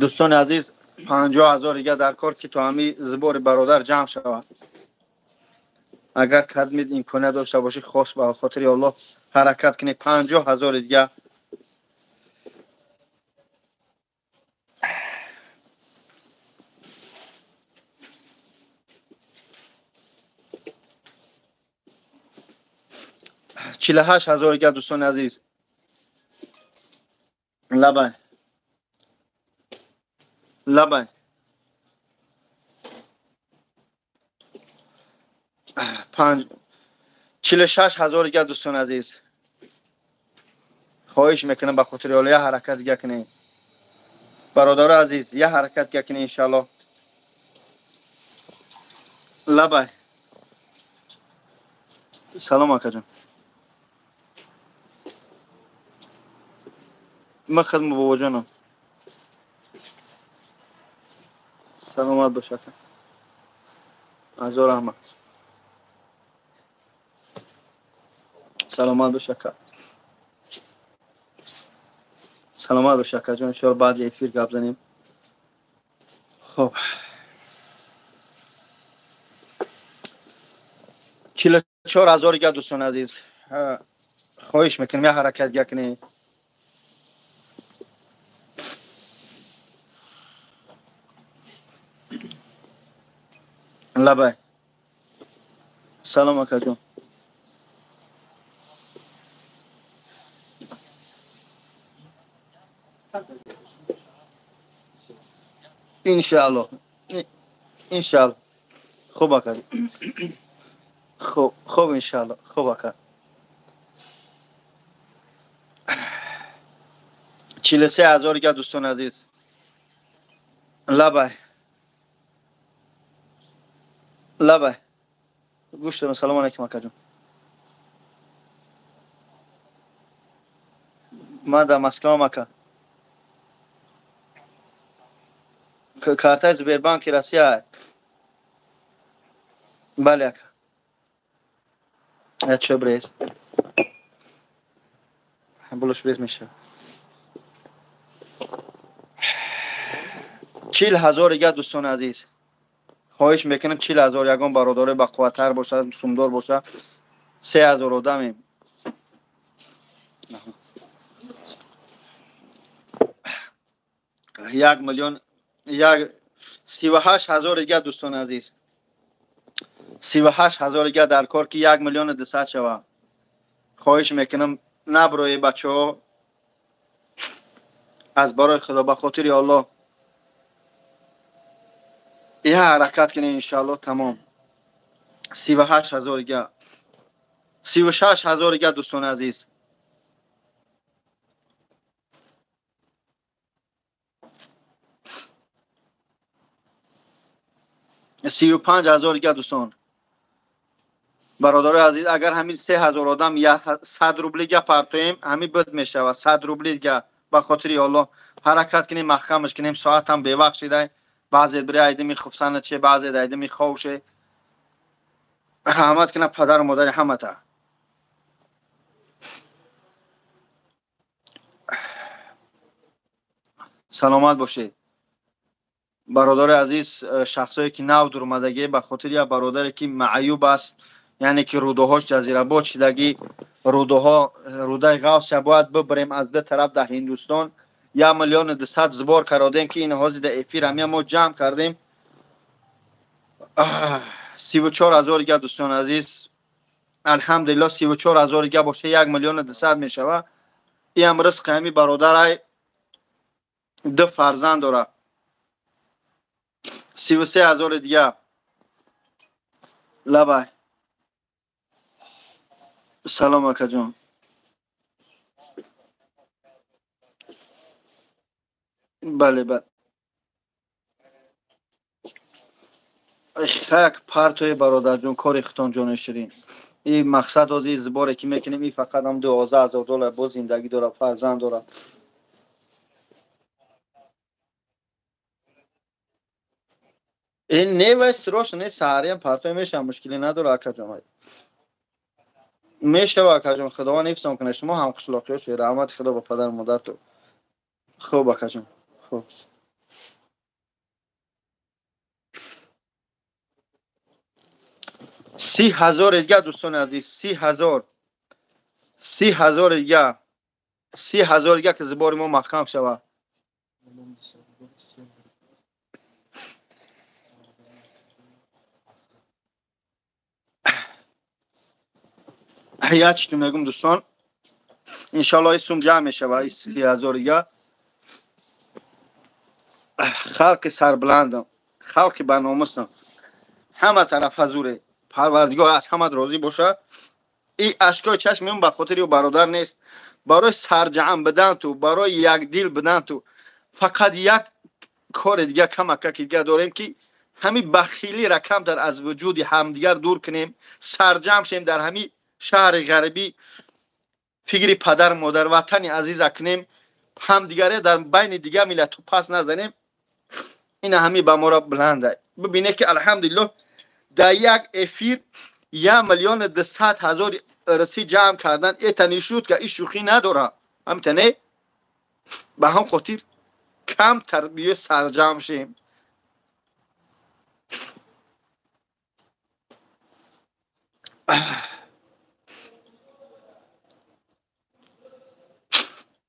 Дӯстони азиз, 50 000 дига дар кор ки то ҳами зибори бародар ҷамъ шавад. Агар кадмид имконият дошта бошӣ, хос ба хотири Аллоҳ ҳаракат кунед. 50 000 дига. 48 ҳазор дига, дӯстони азиз. Лабай, лабай. Панҷ, 46 ҳазор дига, дӯстони азиз. Хоҳиш мекунам, ба хотири Алло, як ҳаракат дига кунем. Бародари азиз, як ҳаракат дига кунем, иншалло. Лабай. Салом, акаҷон. Ман хидма, бобоҷонам. Саломат бош, ака. Ҳазор раҳмат. Саломат бош, ака. Саломат бош, акаҷон. Иншоалло, баъди эфир гап занем. Хоб, 44 ҳазор дига, дӯстони азиз. Хоҳиш мекунем, як ҳаракат дига кунем. Лабай. Салом, акаҷон. Иншаалло, иншаалло. Хуб, ака. Хуб, хуб, иншаалло. Хуб, ака. 43 ҳазор дига, дӯстони азиз. Лабай, лабай. Гӯш дорам. Салому алайкум, акаҷон. Ман дар Москваам, ака. Картаи Сбербанки Россия. Бале, ака. Чо брез булуш брез мешавад. 40 ҳазор дига, дӯстони азиз. Хоҳиш мекунам, 40 ҳазор. Ягон бародаре бақувваттар бошад, сумдор бошад. 3000 одамем. 1 миллион як 38 ҳазор дига, дӯстони азиз. 38 ҳазор дига дар кор, ки 1 миллиону 200 шава. Хоҳиш мекунам, наброи, бачаҳо. Аз барои Худо, ба хотири Аллоҳ, я ҳаракат кунем, иншаалло. Тамом, 38 ҳазор дига. 36 ҳазор дига, дӯстони азиз. 35 ҳазор дига, дӯстон. Бародарои азиз, агар ҳамин 3000 одам 100 рубли га партоем, ҳамин буд мешавад. 100 рубли га, ба хотири Аллоҳ, ҳаракат кунем, маҳкамаш кунем. Соатам бевақт шидай. Баъзе бири айдими хубсана че, баъзе айдими ховше. Раҳмат кунам падару модари ҳамата. Саломат бошед, бародари азиз. Шахсое ки нав дурмадагӣ, ба хотири як бародаре ки маъюб аст, яъне ки рӯдаҳош ҷазирабод шидагӣ, рӯдаҳо, рӯдаи ғафсия бояд бибарем аз ду тараф дар Ҳиндустон. 1 миллиону 200 сбор кардем, ки ин ҳозир дар эфир ҳамия мо ҷамъ кардем. 34 ҳазор дига, дӯстони азиз. Алҳамдулилло, 34 ҳазор дига боша, 1 миллиону 200 мешава. Иам ризқи ҳами бародарай, ду фарзанд дорад. 33 ҳазори дига. Лабай. Салом, акаҷон. Бале, бале. Як партои, бародарҷон, кори худтон, ҷони ширин. И мақсад ҳозир сборе ки мекунем, и фақат ҳам 12 ҳазор доллар. Боз зиндагӣ дорад, фарзанд дорад. Не, вай срочно не, саҳариам партои мешавам, мушкилӣ надорад, акаҷон. Мешава, акаҷон. Худованд ҳифзон кунад шумо ҳам қишлоқиё шуед. Раҳмати Худо ба падару модарто. Хуб, акаҷон, хуб. 30 ҳазори дига, дӯстони азиз. 30 ҳазор, 30 ҳазори дига, 30 ҳазор дига, ки сбори мо маҳкам шавад. Як чӣ мегум дӯстон, иншаллоҳ ин сум ҷамъ мешава, ин 30 000 дига. Халқи сарбуландам, халқи баномусам, ҳама тараф ҳазуре. Парвардигор аз ҳамат розӣ боша. И ашкои чашмим ба хотири ӯ бародар нест, барои сарҷамъ бидан ту, барои якдил бидан ту. Фақат як кори дига камакаки дига дорем, ки ҳами бахилиро камтар аз вуҷуди ҳамдигар дур кунем, сарҷамъ шем, дар ҳами шаҳри ғарибӣ фикри падар, модар, ватани азиза кунем, ҳамдигаре дар байни дигар миллатҳо пас назанем. Ина ҳами ба мора буланда. Бибине, ки алҳамдулиллоҳ дар як эфир 1 200 000 русӣ ҷамъ кардан, это не шутка, и шӯхӣ надора. Ҳамита не, ба ҳам хотир камтар биё сарҷамъ шем.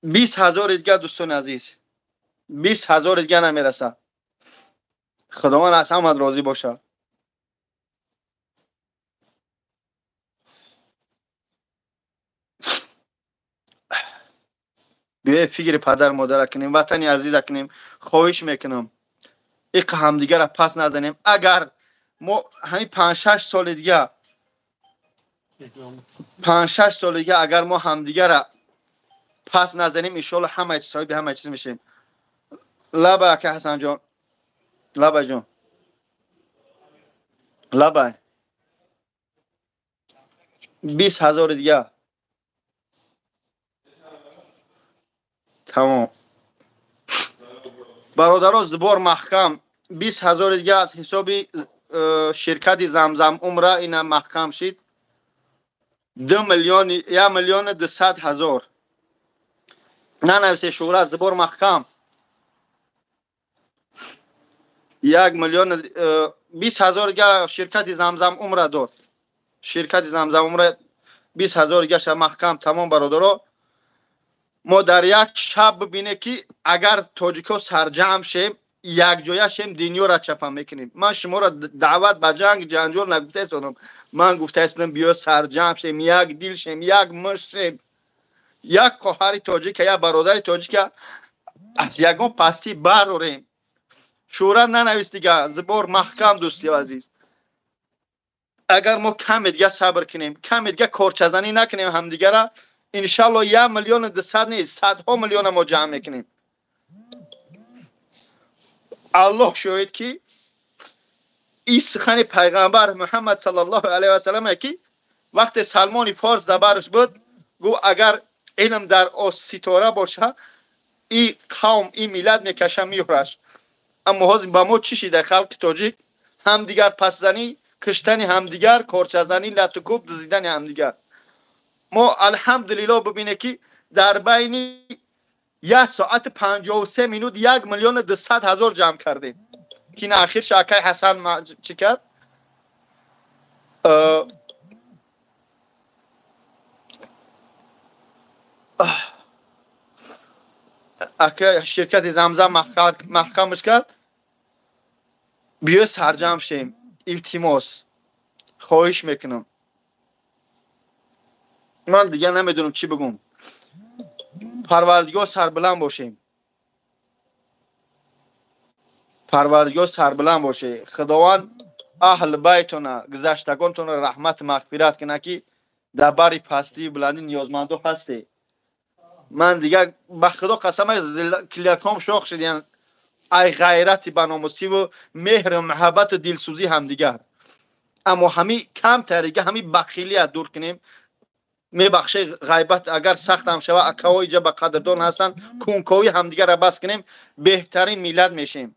20 000 дига, дӯстони азиз, 20 000 дига намераса. Худованд аз ҳамат розӣ бошад. Биёе фикри падар модара кунем, ватани азиза кунем. Хоҳиш мекунам, иқа ҳамдигара пас назанем. Агар мо ҳамин 5-6 соли дига, 5-6 соли дига агар мо ҳамдигара пас назанем, иншоалло ҳама чиз соҳиби ҳама чиз мешем. Лаба, ака Ҳасанҷон, лаба ҷон, лаба. 20 000 дига, тамом. Бародаро, сбор маҳкам. 20 000 дига аз ҳисоби ширкати Замзам Умра ина маҳкам шид. 2 миллион, 1 200 000. Нанависе, шӯҳрат, сбор маҳкам. 1 миллион 20 000 дига ширкати Замзам Умра дод. Ширкати Замзам Умра 20 000 дигаша маҳкам. Тамом, бародаро, мо дар як шаб бибине, ки агар тоҷикҳо сарҷамъ шем, якҷоя шем, дунёра чапа мекунем. Ман шуморо даъват ба ҷанг ҷанҷол нагуфта истодам. Ман гуфта истодам, биё сарҷамъ шем, як дил шем, як мушт шем, як хоҳари тоҷика, як бародари тоҷика аз ягон пастӣ барорем. Шӯҳрат, нанавис дига, сбор маҳкам. Дӯсти азиз, агар мо каме дига сабр кунем, каме дига корчазанӣ накунем ҳамдигара, иншалло 1 200 000 нест, садҳо миллиона мо ҷамъ мекунем. Аллоҳ шоҳид, ки ин сухани пайғамбар Муҳаммад саллаллоҳу алайҳи васаллам, ки вақте Салмони Форс дар буд, гуфт: «Агар илм дар ситора боша, и қавм, и миллат мекаша меёраш». Аммо ҳозир ба мо чӣ шида? Халқи тоҷик ҳамдигар пасзанӣ, киштани ҳамдигар, корчазанӣ, латукӯб, дузидани ҳамдигар. Мо алҳамдулилло, бибине, ки дар байни 1 соати 53 минут 1 200 000 ҷамъ кардем, ки ин ахир шакай Ҳасан чӣ кард. Ака ширкати Замзам маҳкамаш кард. Биё сарҷамъ шем, илтимос, хоҳиш мекунам. Ман дигар намедонам чӣ бигӯм. Парвардигор сарбуланд бошем, Парвардигор сарбуланд боше. Худованд аҳл байтона, гузаштагонтонро раҳмат, мағфират кунад, ки дар бари пастию буландӣ ниёзмандо ҳасте. Ман дигар, ба Худо қасам, киляком шох шуд ай ғайрати баномусиву меҳру муҳаббату дилсӯзӣ ҳамдигар. Аммо ҳами камтарига ҳами бахилия дур кунем. Мебахше, ғайбат агар сахтам шава, акаҳо иҷа ба қадрдон ҳастанд. Кунковӣ ҳамдигарра бас кунем, беҳтарин миллат мешем.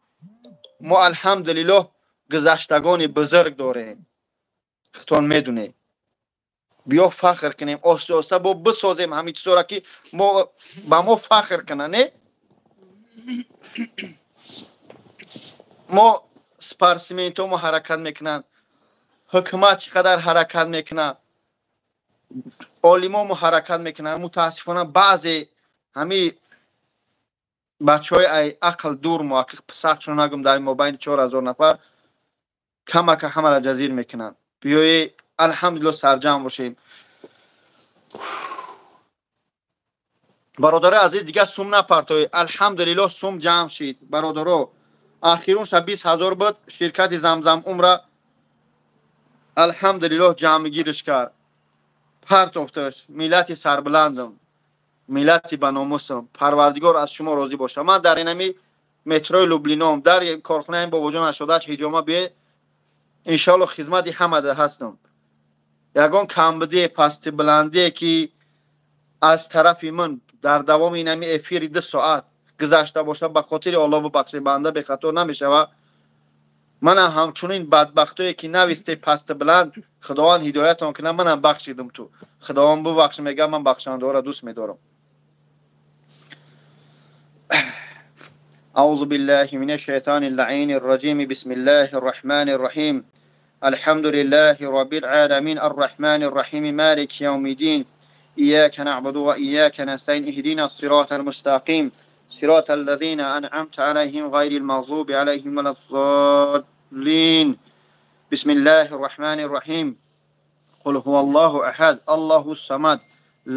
Мо алҳамдулиллоҳ гузаштагони бузург дорем, худтон медунед. Биё фахр кунем, оста оста бо бисозем ҳамин чизора, ки мо ба мо фахр кунанд. Не, мо спортсментҳо мо ҳаракат мекунанд, ҳукумат чӣ қадар ҳаракат мекунад, олимо мо ҳаракат мекунанд. Мутаассифона, баъзе ҳами бачаҳои ай ақл дур, муҳаққиқ сахтшон нагум, дар мобайни 4000 нафар камака ҳамаро ҷазир мекунанд. Биёе алҳамдулилло сарҷамъ бошем. Бародари азиз, дигар сум напартоед. Алҳамдулиллоҳ, сум ҷамъ шид, бародаро. Ахирунша 20 000 буд. Ширкати Замзам Умра, алҳамдулиллоҳ, ҷамъгириш кард, партофташ. Миллати сарбуландам, миллати баномусам, Парвардигор аз шумо розӣ бошад. Ман дар инами метрои Люблином, дар корхонаи Бобоҷон 88 ҳиҷома бие, иншоалло, хизмати ҳамада ҳастам. Ягон камбудие, пасти баландие, ки аз тарафи ман дар давоми инами эфири 2 соат гузашта бошад, ба хотири Олло бубахшед, банда бехато намешавад. Манам ҳамчунин бадбахтое, ки нависте пасти баланд, Худованд ҳидоятон кунад. Манам бахшидум ту, Худованд бубахш мегӯяд, ман бахшандаҳоро дӯст медорам. أعوذ بالله من الشيطان اللعين الرجيم. بسم الله الرحمن الرحيم. الحمد لله رب العالمين الرحمن الرحيم مالك يوم الدين. إياك نعبد وإياك نستعين. اهدنا الصراط المستقيم، صراط الذين أنعمت عليهم غير المغضوب عليهم ولا الضالين. بسم الله الرحمن الرحيم. قل هو الله أحد، الله الصمد،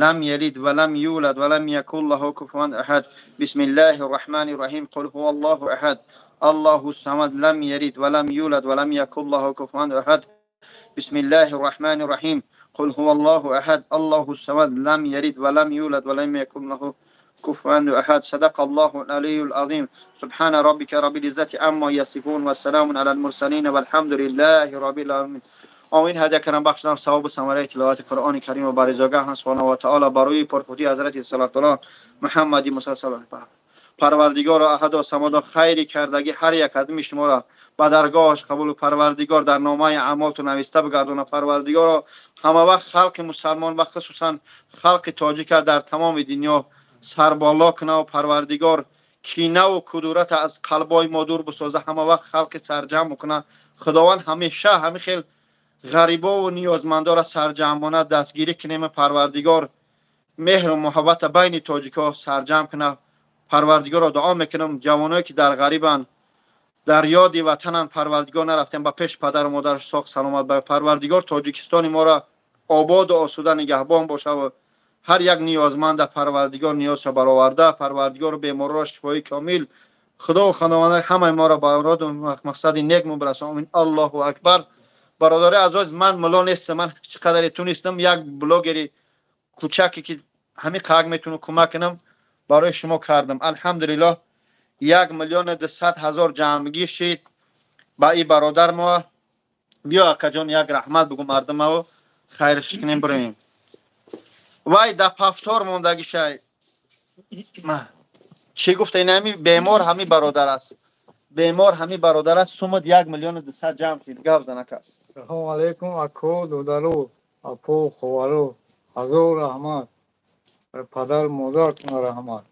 لم يلد ولم يولد ولم يكن له كفوا أحد. بسم الله الرحمن الرحيم. قل هو الله أحد، الله الصمد، لم يلد ولم يولد ولم يكن له كفوا أحد. بسم الله الرحمن الرحيم. قل هو الله أحد، الله الصمد، لم يلد ولم يولد ولم يكن له كفوا أحد. صدق الله العلي العظيم. سبحان ربك رب العزة عما يصفون والسلام على المرسلين والحمد لله رب العالمين. آمین. هدیه کردم، بخشیدم ثواب و ثمره تلاوت قرآن کریم و برزاگه سبحانه و تعالی برای پرخودی حضرت صلی الله محمدی مسلسل. Парвардигор аҳадо самадо, хайри кардагӣ ҳар як қадми шуморо ба даргоҳаш қабулу Парвардигор дар номаи аъмолту нависта бигардона. Парвардигоро, ҳама вақт халқи мусалмон ва хусусан халқи тоҷика дар тамоми дунё сарболо кунаву Парвардигор кинаву кудурата аз қалбои мо дур бисоза, ҳама вақт халқи сарҷамъ бикуна. Худованд ҳамеша ҳами хел ғарибову ниёзмандора сарҷамъона дастгирӣ кунем. Парвардигор меҳру муҳаббата байни тоҷикҳо сарҷамъ куна. Парвардигорро дуо мекунам, ҷавоное ки дар ғарибанд, дар ёди ватананд, Парвардигор, нарафтем ба пеш падару модар, соғ саломат ба. Парвардигор Тоҷикистони моро ободу осуда нигаҳбон бошаву ҳар як ниёзманда Парвардигор ниёзша бароварда, Парвардигор беморро шифои комил. Худову худованда ҳамаи моро ба уроду мақсади нек мубрасон. Омин. Аллоҳу акбар. Бародари азиз, ман мулло нестам. Ман чӣ қадаре тунистам, як блогери кӯчаке ки ҳамин қак метавонам кӯмак кунам, барои шумо кардам. Алҳамдулиллоҳ, 1 200 000 ҷамъгир шид ба и бародар мо. Биё, акаҷон, як раҳмат бугу мардумао, хайрш кунем, бироем. Вай да пафтор мондагишай чӣ гуфта? Ин ҳами бемор, ҳами бародар аст, бемор ҳами бародар аст. Сумад 1 200 000 ҷамъ шид. Гап зан, ака. Салому алайкум, ако, додару, апо, ховару. Ҳазор раҳмат, падар модартона раҳмат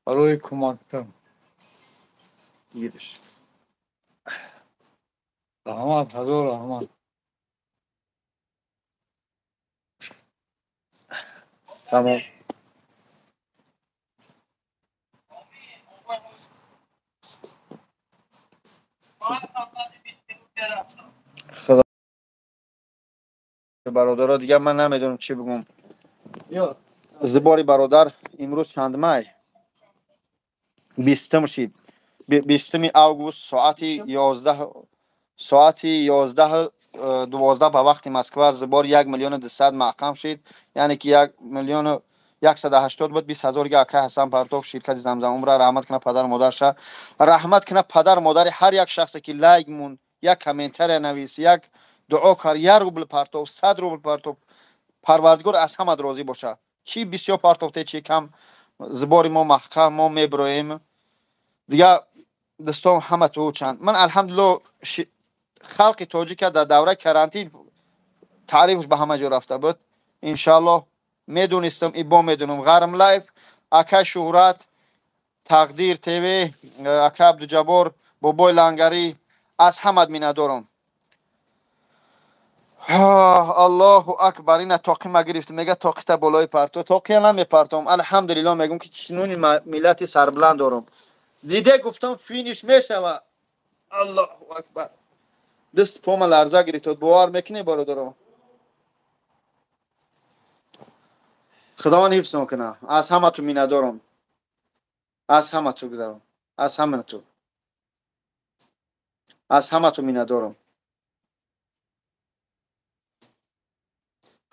барои кӯмактон. Гириш. Раҳмат, ҳазор раҳмат. Тамом. Худо, бародаро, дигар ман намедонам чӣ бигӯм. Зибори бародар имрӯз чанд май? 20-ум шид, 20 август, соати 11, соати 11:12 ба вақти Москва. Зибор 1 200 000 маҳкам шид, яъне ки 1 180 000 буд, 20 000 га акай Ҳасан партоф. Ширкати Замзам Умра раҳмат кунад, падару модарша раҳмат кунад, падару модари ҳар як шахсе ки лайк мунд, як комментария навис, як дуо кард, 1 рубл партоф, 100 рубл партоф. Парвардигор аз ҳамат розӣ бошад. Чӣ бисёр партофте, чӣ кам, зибори мо маҳкам, мо мебироем. Дигар дӯстон, ҳама ту чанд ман, алҳамдулилло, халқи тоҷика дар давраи карантин таърифш ба ҳама ҷо рафта буд. Иншааллоҳ, медонистам, ибо медонам. Ғарм Лайф, ака Шӯҳрат, Тақдир ТВ, ака Абдуҷаббор, бобои Лангарӣ, аз ҳамат миннатдорам. Аллоҳу акбар. Ина тоқи ма гирифт, мега тоқита болои парто. Тоқия намепартом. Алҳамдулилло, мегӯм ки чунуни миллати сарбуланд дорам. Диде, гуфтам, финиш мешава. Аллоҳу акбар, даст пома ларза гирифтод, бовар мекунӣ, бародаро? Худованд ҳифзтон кунад. Аз ҳамату миннатдорам. Аз ҳамату гузарам. Аз ҳамату. Аз ҳамату миннатдорам.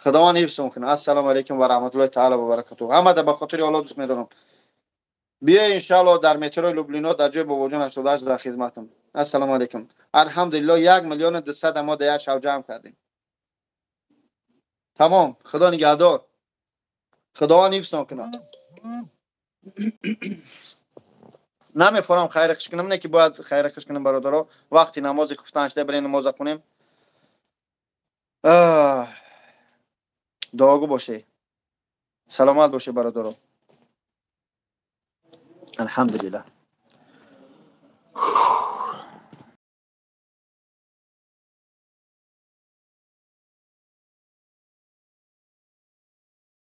Худованд ҳифзтон кунад. Ассалому алайкум ва раҳматуллоҳи таъала ва баракатуҳ. Ҳамада ба хотири Аллоҳ дӯст медорам. Биё иншааллоҳ дар метрои Люблино дар ҷои Бобоҷон 88 дар хизматам. Ассалому алайкум. Алҳамдулиллоҳ 1,2 миллион мо дар як шаб ҷамъ кардем. Тамом. Худо нигаҳдор. Худованд ҳифзтон кунад. Намефорам хайр хуш кунам, не ки бояд хайр хуш кунам бародаро. Вақти намози хуфтан шуда, бирем намоза хонем. Дуогӯ боше. Саломат боше бародаро. Алҳамдулиллаҳ.